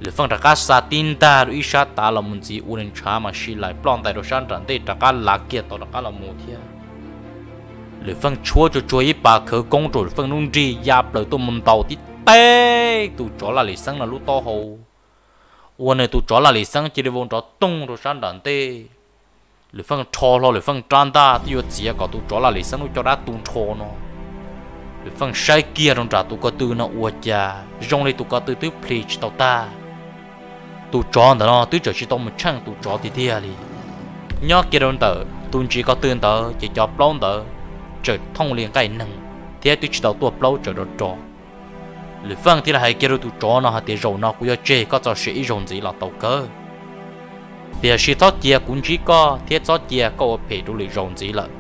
Lwm Feej rov qab xa tib ntaj rau ib sab tav los mus ntxiv ua nws ntshav mas Sis Las ploj ntais rau sab nram ntej rov qab lav kiag tod rov qab los mus thiab. Lwm Feej tshuab tsuag tsuag ib pas khawv koob rau Lwm Feej lub nrig ya plaws tuaj mus ntaus tib teg tus tsov Laj Lis Xeeb no lub taub hau, ua nws tus tsov Laj Lis Xeeb cia li vau nrov toog rau sab nram ntej. Lwm Feej rho hlo Lwm Feej rab ntaj twb yuav txiav kom tus tsov Laj Lis Xeeb lub caj dab tu nrho no. Lwm Feej saib kiag rau nram tus ko tw no ua cas zoo li tus ko tw twb plhis tsis tau tag. Tus tsov ntawm no twb tseem tsis tau mus tsheej tus tsov tiag tiag li. Nyob kiag rau ntawm tus ntsis ko tw ntawd ces cov plaub ntawd tseem thooj li nqaij neeg thiab twb tsis tau tuaj plaub tsawm rov rog. Lwm Feej thiaj li hais kiag rau tus tsov no hais tias zaum no kuv yuav tseg koj txoj sia ib zaug ntxiv los tau kawg. Tiam sis txhob cia kuv ntsib koj thiab txhob cia koj ua phem rau lwm zaus ntxiv lawm.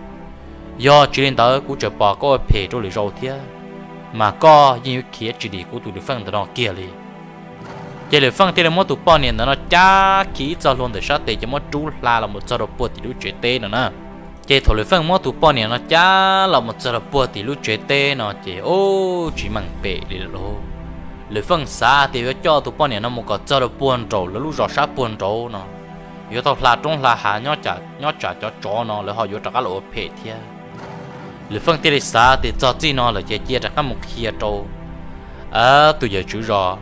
Yog tsis li ntawd kuv tseem pom koj ua phem rau lwm zaus thiab, mas koj yeej yuav khiav tsis dim kuv tus Lwm Feej ntawm no kiag li. Ces Lwm Feej thiaj li muab tus poj niam ntawd no cab khi ib txoj hlua ntawm sab tes ces muab rub hla los mus txog rau puag tim lub tsev teb no na. Ces thaum Lwm Feej muab tus poj niam no cab los mus txog rau puag tim lub tsev teb no ces ub tsis meem pem li lauj. Lwm Feej xav tias yuav coj tus poj niam no mus kom txog rau puag nraum lawv lub zos sab puag nraud no, yuav tau hla roob hla hav nyob tsam cov tsov no lawv ho yuav rov qab los ua phem thiab. Lwm Feej thiaj li xav tias txog txij no lawm ces cia rov qab mus qhia rau tus yawm tswv zos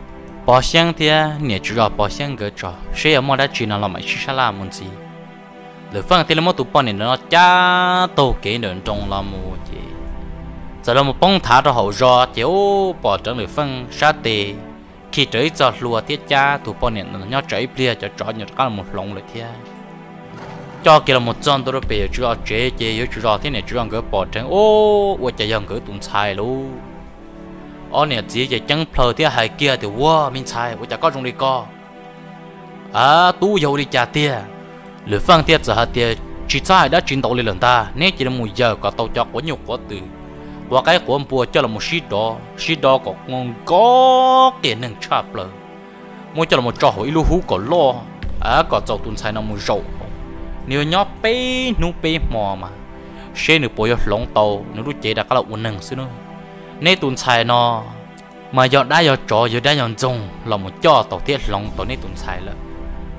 Pov Xyeeb thiab niam tswv zos Pov Xyeeb nkawd tso seb yog muaj dab tsi no los mam sib sab laj mus ntxiv. Lwm Feej thiaj li muab tus poj niam ntawd no cab taug kev ntawm nroos los mus ces txawm los mus poob thav rau hauv zos ces ub pom rawv Lwm Feej sab tes khi rawv ib txoj hlua thiab cab tus poj niam ntawd nyob tsam ib pliag cov tsov nyob rov qab los mus hloov lawm thiab. Coj kiag los mus txog ntua rau pem yawm tswv zos tsev ces yawm tswv zos thiab niam tswv zos nkawd pom dheev ub ua cas yog nkawd tus ntxhais lauj. Ob niam txiv ces ceeb plhaws thiab hais kiag tias ua me ntxhais ua cas koj zoo li ko, tub yog ua li cas tiag. Lwm Feej thiaj txawm hais tias tsis txhob hais dab tsi ntau li lawm ntag, neb cia li mus yawm kom tau cov quav nyuj quav twm, quav qaib quav npua coj los mus sib dov sib dov kom nkaus qias neeg tshaj plaws, muab coj los tso hauv ib lub hub kom loj, kom txaus tus ntxhais no mus zaum hauv. Nws yuav nyob peb hnub peb hmo mas seb nws puas yuav hloov tau nws lub cev rov qab los ua neeg xwb na. Neb tus ntxhais no mas yog dab yog tsov yog dab yog ntxoog los mus coj tau thiab hloov tau neb tus ntxhais lawm.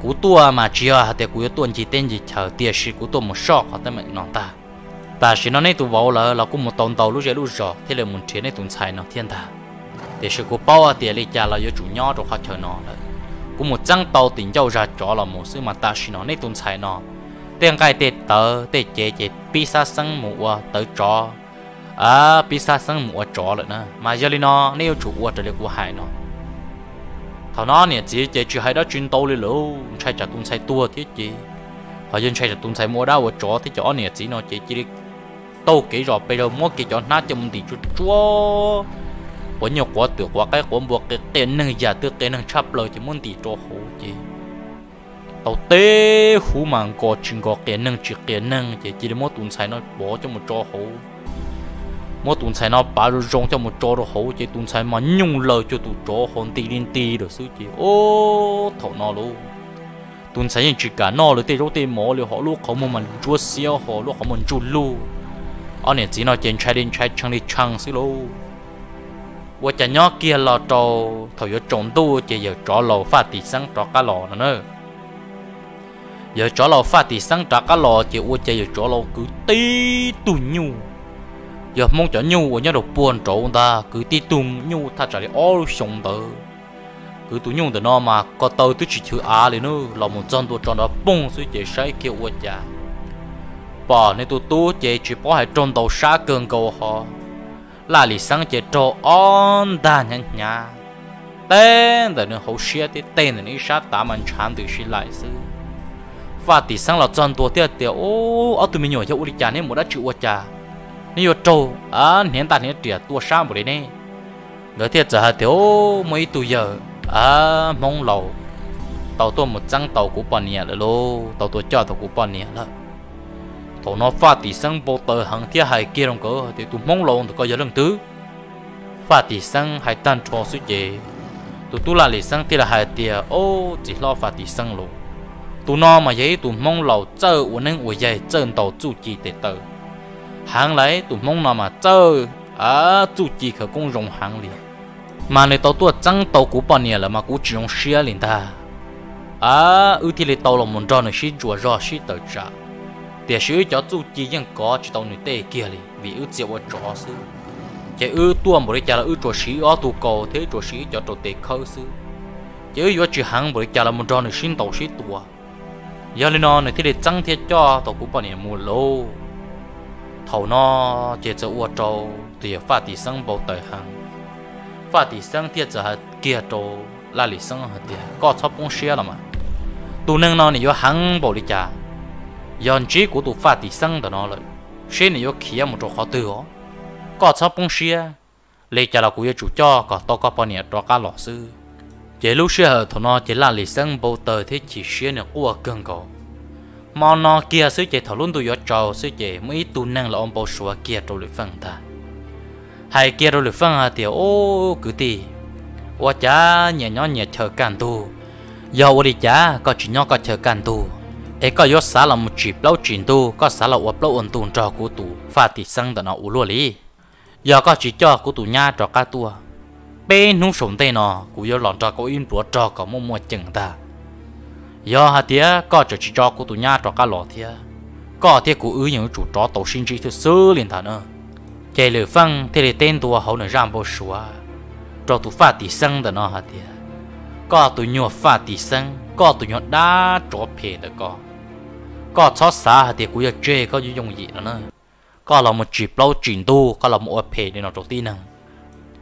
Kuv tuaj mas tsis yog hais tias kuv yuav tuaj ncig teb ncig chaw tiam sis kuv tuaj mus soj qhov teeb meem no ntag. Tam sim no neb tus vauv lawv los kuj mus tau ntau lub zej lub zos thiaj li mus nrhiav neb tus ntxhais no thiab ntag. Tiam sis kuv paub hais tias li cas los yuav tsum nyob rau qhov chaw no lawm. Kuv mus txeeb tau tim ncauj zag tsov los mus xwb mas tam sim no neb tus ntxhais no tej nqaij tej tawv tej cev ces pib xab xeeb mus ua tawv tsov, pib xab xeeb mus ua tsov lawm na. Mas yog li no neb yuav tsum ua raws li kuv hais no. Thaum no niam txiv ces tsis hais dab tsi ntau li lawm, ntshai tsam tus ntxhais tuag thiab ces, ho yog ntshai tsam tus ntxhais mus ua dab ua tsov thiab ces ob niam txiv no ces cia li taug kev zos pes zaws muab kiag cov hnab coj mus ntim tsuag tsuag, quav nyuj quav twm quav qaib quav npua qias qias neeg yam twg qias neeg tshaj plaws ces muab ntim rau hauv ces tau teb huv mas nkaus tsis nkaus qias neeg tsis qias neeg ces cia li muab tus ntxhais no pov coj mus tso hauv. Muab tus ntxhais no pav zoo zoo coj mus tso rau hauv ces tus ntxhais mas nyuj laws cuag tus tsov hauv nti li nti lawm xwb ces ub thaum no lauj, tus ntxhais yeej tsis kam noj li tej zaub tej mov li ho lub qhov muag mas ntsuab xiab ho lub qhov muag ntsuj lug. Ob niam txiv no ces ntshai li ntshai tshee li tshee xwb lauj. Ua cas nyob kiag los rau thaum yuav tsaus ntuj ces yawm tsov laus Faj Tim Xeeb rov qab los no na. Yawm tsov laus Faj Tim Xeeb rov qab los ces ua cas yawm tsov laus kwv tib tug nyuj, yog Hmoob cov nyuj uas nyob rau puag nraud ntag, kwv tib tug nyuj thaj tsam li ob lub xyoo ntawd. Kwv tus nyuj ntawm no mas ko taw twb tsis chwv av li na, los mus txog ntua tso nrov poog xwb ces saib kiag ua cas pom nws tus tub ces tsis paub hais raug ntaus sab kawg nkaus ho Laj Lim Xeeb ces raug ob ntag hnyav hnyav, teb ntawm nws hauv siab thiab tej ntawm nws ib sab tav mas ntshav ntws si laim xwb. Faj Tim Xeeb los txog ntua thiaj tias, Ub, ob tug me nyuam yog ua li cas neb mus dab tsi ua cas neb yuav raug hniav ntaj hniav riam tua sab npaum li ne? Nkawd thiaj txawm hais tias, Ub, muaj ib tug yawg Hmoob laus tau tuaj mus txeeb tau kuv poj niam lawm lauj, tau tuaj coj tau kuv poj niam lawm. Thaum no Faj Tim Xeeb npau taws heev thiab hais kiag rau nkawd tias, Tus Hmoob laus ntawm ko yog leej twg? Faj Tim Xeeb hais tag nrho xwb ces tus tub Laj Lim Xeeb thiaj li hais tias, Ob, txiv hlob Faj Tim Xeeb lauj, tus no mas yog ib tug Hmoob laus txawj ua neeb ua yaig txawj ntaus txuj ci tes taw heev lawm. Tus Hmoob no mas txawj txuj ci khawv koob zoo heev li. Mas nws tau tuaj txeeb tau kuv poj niam lawm mas kuv tsis zoo siab li ntag. Wb thiaj li tau los mus nrog nws sib ntsuas zog sib tawm tsam, tiam sis wb cov txuj ci yeej kov tsis tau nws tej kiag li vim wb txia ua tsov xwb. Ces wb tuaj npaum li cas los wb tsuas siv wb ob tug kaus thiab wb tsuas siv wb cov rau tes khawb xwb. Ces wb yuav tsis heev npaum li cas los mus nrog nws sib ntaus sib tua. Yog li no nws thiaj li txeeb thiab coj tau kuv poj niam mus lauj. Thaum no ces txawm ua rau tus yawg Faj Tim Xeeb npau taws heev. Faj Tim Xeeb thiaj txawm hais kiag rau Laj Lim Xeeb hais tias, Koj txhob poob siab los mas, tus neeg no nws yuav heev npaum li cas, yog ntsib kuv tus Faj Tim Xeeb ntawm no lawm, seb nws yuav khiav mus rau qhov twg os. Koj txhob poob siab, li cas los kuv yuav tsum coj kom tau koj poj niam rov qab los xwb. Ces lub sij hawm thaum no ces Laj Lim Xeeb npau taws thiab chim siab nws quaj kawg nkaus. Hmo no kiag xwb ces thaum lub ntuj yuav tsaus xwb ces muaj ib tug neeg los ua npau suav kiag rau Lwm Feej ntag. Hais kiag rau Lwm Feej hais tias, Ub, kwv tij, Ua cas nyias nyob nyias chaw kaj ntug? Yog ua li cas koj tsis nyob koj chaw kaj ntug, es koj yuav xav los mus tsim plaub tsim ntug, koj xav los ua plaub ua ntug nrog kuv tus Faj Tim Xeeb ntawm no ua luaj li? Yog koj tsis coj kuv tus nyab rov qab tuaj, peb hnub saum ntej no kuv yuav los nrog koj ib npluav rog kom muaj muaj ceem ntag. Yog hais tias koj tseem tsis tso kuv tus nyab rov qab los thiab, koj thiab kuv wb yeej yuav tsum rov tau sib ntsib thiab xwb li ntag na. Ces Lwm Feej thiaj li teb ntua hauv nws zaj npau suav rau tus Faj Tim Xeeb ntawm no hais tias, koj tus nyuag Faj Tim Xeeb, koj tus nyuag dab tsov phem ntawm koj, koj txhob xav hais tias kuv yuav tseg koj yooj yooj yim no na. Koj los mus tsim plaub tsim ntug, koj los mus ua phem li no rau tib neeg,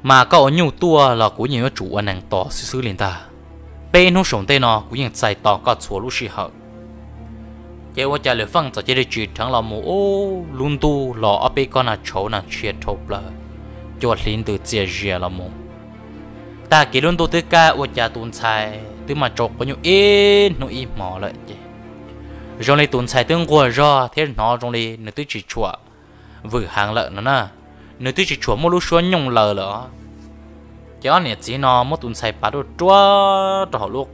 mas koj ua nyuj tuaj los kuv yeej yuav tsum ua nees tos xwb xwb li ntag. Peb hnub saum ntej no kuv yeej txais tos koj txhua lub sij hawm. Ces ua cas Lwm Feej txawm cia li tsim dheev los mus ub lub ntuj los ob peb kob nag tshauv nag tshia dhau plaws, cua hliv ntws txias zias los mus. Tag kis lub ntuj twb kaj ua cas tus ntxhais twb mas tsau quav nyuj ib hnub ib hmo lawm ces zoo li tus ntxhais twb nquag zog thiab hnov zoo li nws twb tsis tshua vwm heev lawm no na, nws twb tsis tshua muaj lub suab nyooj laws lawm os. Ces ob niam txiv no muab tus ntxhais pav ruaj ruaj rau hauv lub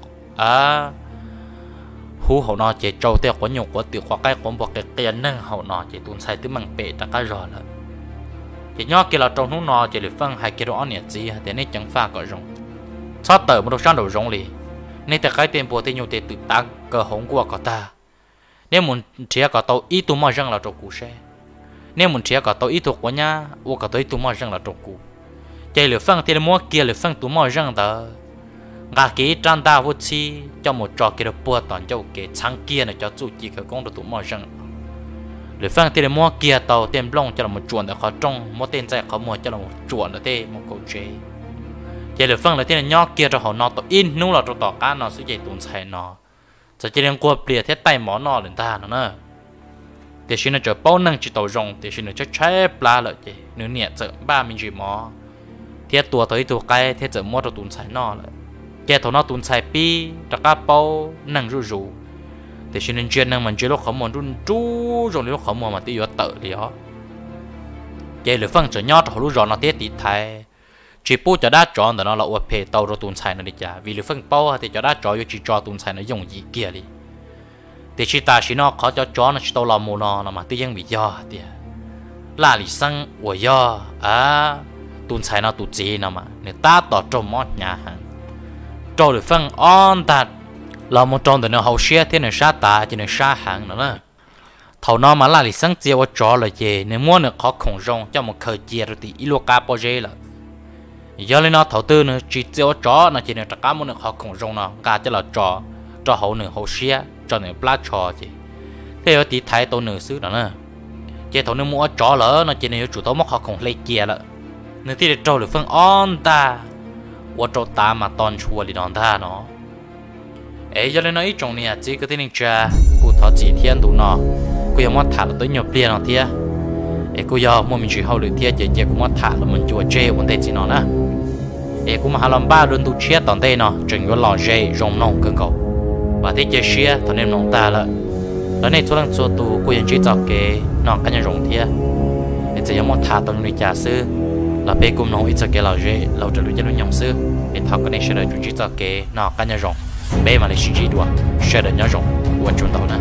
hub hauv no ces tsau tej quav nyuj quav twm quav qaib quav npua qia qia neeg hauv no ces tus ntxhais twb meem pem rov qab zog lawm. Ces nyob kiag los rau hnub no ces Lwm Feej hais kiag rau ob niam txiv hais tias nej ceev faj kom zoo, txhob tawm mus rau sab nraum zoov li. Nej tej qaib tej npua tej nyuj tej twm tav kaw hauv nkuaj kom tag. Nej mus nrhiav kom tau ib tug moj zeej los rau kuv seb. Nej mus nrhiav kom tau ib tug quav nyab ua kom tau ib tug moj zeej los rau kuv. Ces Lwm Feej thiaj li muab kiag Lwm Feej tus moj zeej ntawd, nqa kiag ib rab ntaj vuab txhib coj mus tso kiag rau puag tom ncauj kev txhawb kiag nws cov txuj ci khawv koob rau tus moj zeej. Lwm Feej thiaj li muab kiag tau tej nplooj coj los tsuam ntawm qhov rooj, muab tej ntxaij qhov muag coj los tsuam ntawm tej mus kaum tsev. Ces Lwm Feej lawv thiaj li nyob kiag rau hauv no tau ib hnub los rau tom qab no xwb ces tus ntxhais no txawm cia li nquag plias thiab taij mov noj lawm ntag no na. Tiam sis nws tseem paub neej tsis tau zoo, tiam sis nws tshaib tshaib plab lawm ces nws niam txawm npaj me ntsis mov thiab tua tau ib tug qaib thiab txawm muab rau tus ntxhais noj lawm. Ces thaum no tus ntxhais pib rov qab paub neej zuj zus, tiam sis nws ntsia neeg mas ntsia lub qhov muag nruj nruj zoo li lub qhov muag mas twb yuav tawm li os. Ces Lwm Feej tseem nyob rau hauv lub zos no thiab tiv thaiv tsis pub cov dab tsov ntawm no los ua phem tau rau tus ntxhais no li cas, vim Lwm Feej paub hais tias cov dab tsov yuav tsis tso tus ntxhais no yooj yim kiag li. Tiam sis tam sim no qhov cov tsov no tsis tau los mus no no mas twb yeej vim yog hais tias Laj Lim Xeeb uas yog tus ntxhais no tus txiv no mas nws tab tom raug mob hnyav heev, raug Lwm Feej ob ntag los mus rau ntawm nws hauv siab thiab nws sab tav ces nws sab heev no na. Thaum no mas Laj Lim Xeeb txia ua tsov lawm ces nws muab nws qhov khoom zoo coj mus khaws cia rau tim ib lub qab pob zeb lawm. Yog li no thaum twg nws tsis txia ua tsov no ces nws rov qab muab nws qhov khoom zoo no nqa coj los tso rau hauv nws hauv siab tso nws plab tsho ces thiaj yuav tiv thaiv tau nws xwb no na. Ces thaum nws mus ua tsov lawm no ces nws yuav tsum tau muab qhov khoom hle cia lawm. Nws thiaj li raug Lwm Feej ob ntag ua rau tav mas to ntshua li no ntag no. Es yog li no ib tsoom niam txiv kwv tij neej tsa, kuv thov txim thiab ntu no kuj yog muab tham los tau ib nyuag pliag no thiab. Es kuj yog muaj me ntsis hauj lwm thiab ces cia kuv muab tham los mus ncua tseg ua ntej txij no na. Es kuv mam ho los npaj dua ntu tshiab tom ntej no tseem yuav lom zem zoo mloog kawg nkaus. Vam thiab cia siab thaum nej mloog tag lawm, los nej txhua leej txhua tus kuj yuav ntsib txoj kev noj qab nyob zoo thiab. Es txawm yog muab tham tau zoo li cas xwb los peb kuj mloog ib txoj kev lom zem los raws lub caij lub nyoog xwb. Es thov kom nej sawv daws tsuas ntsib txoj kev noj qab nyob zoo, peb mam li sib ntsib dua. Sawv daws nyob zoo, ua tsaug ntau na.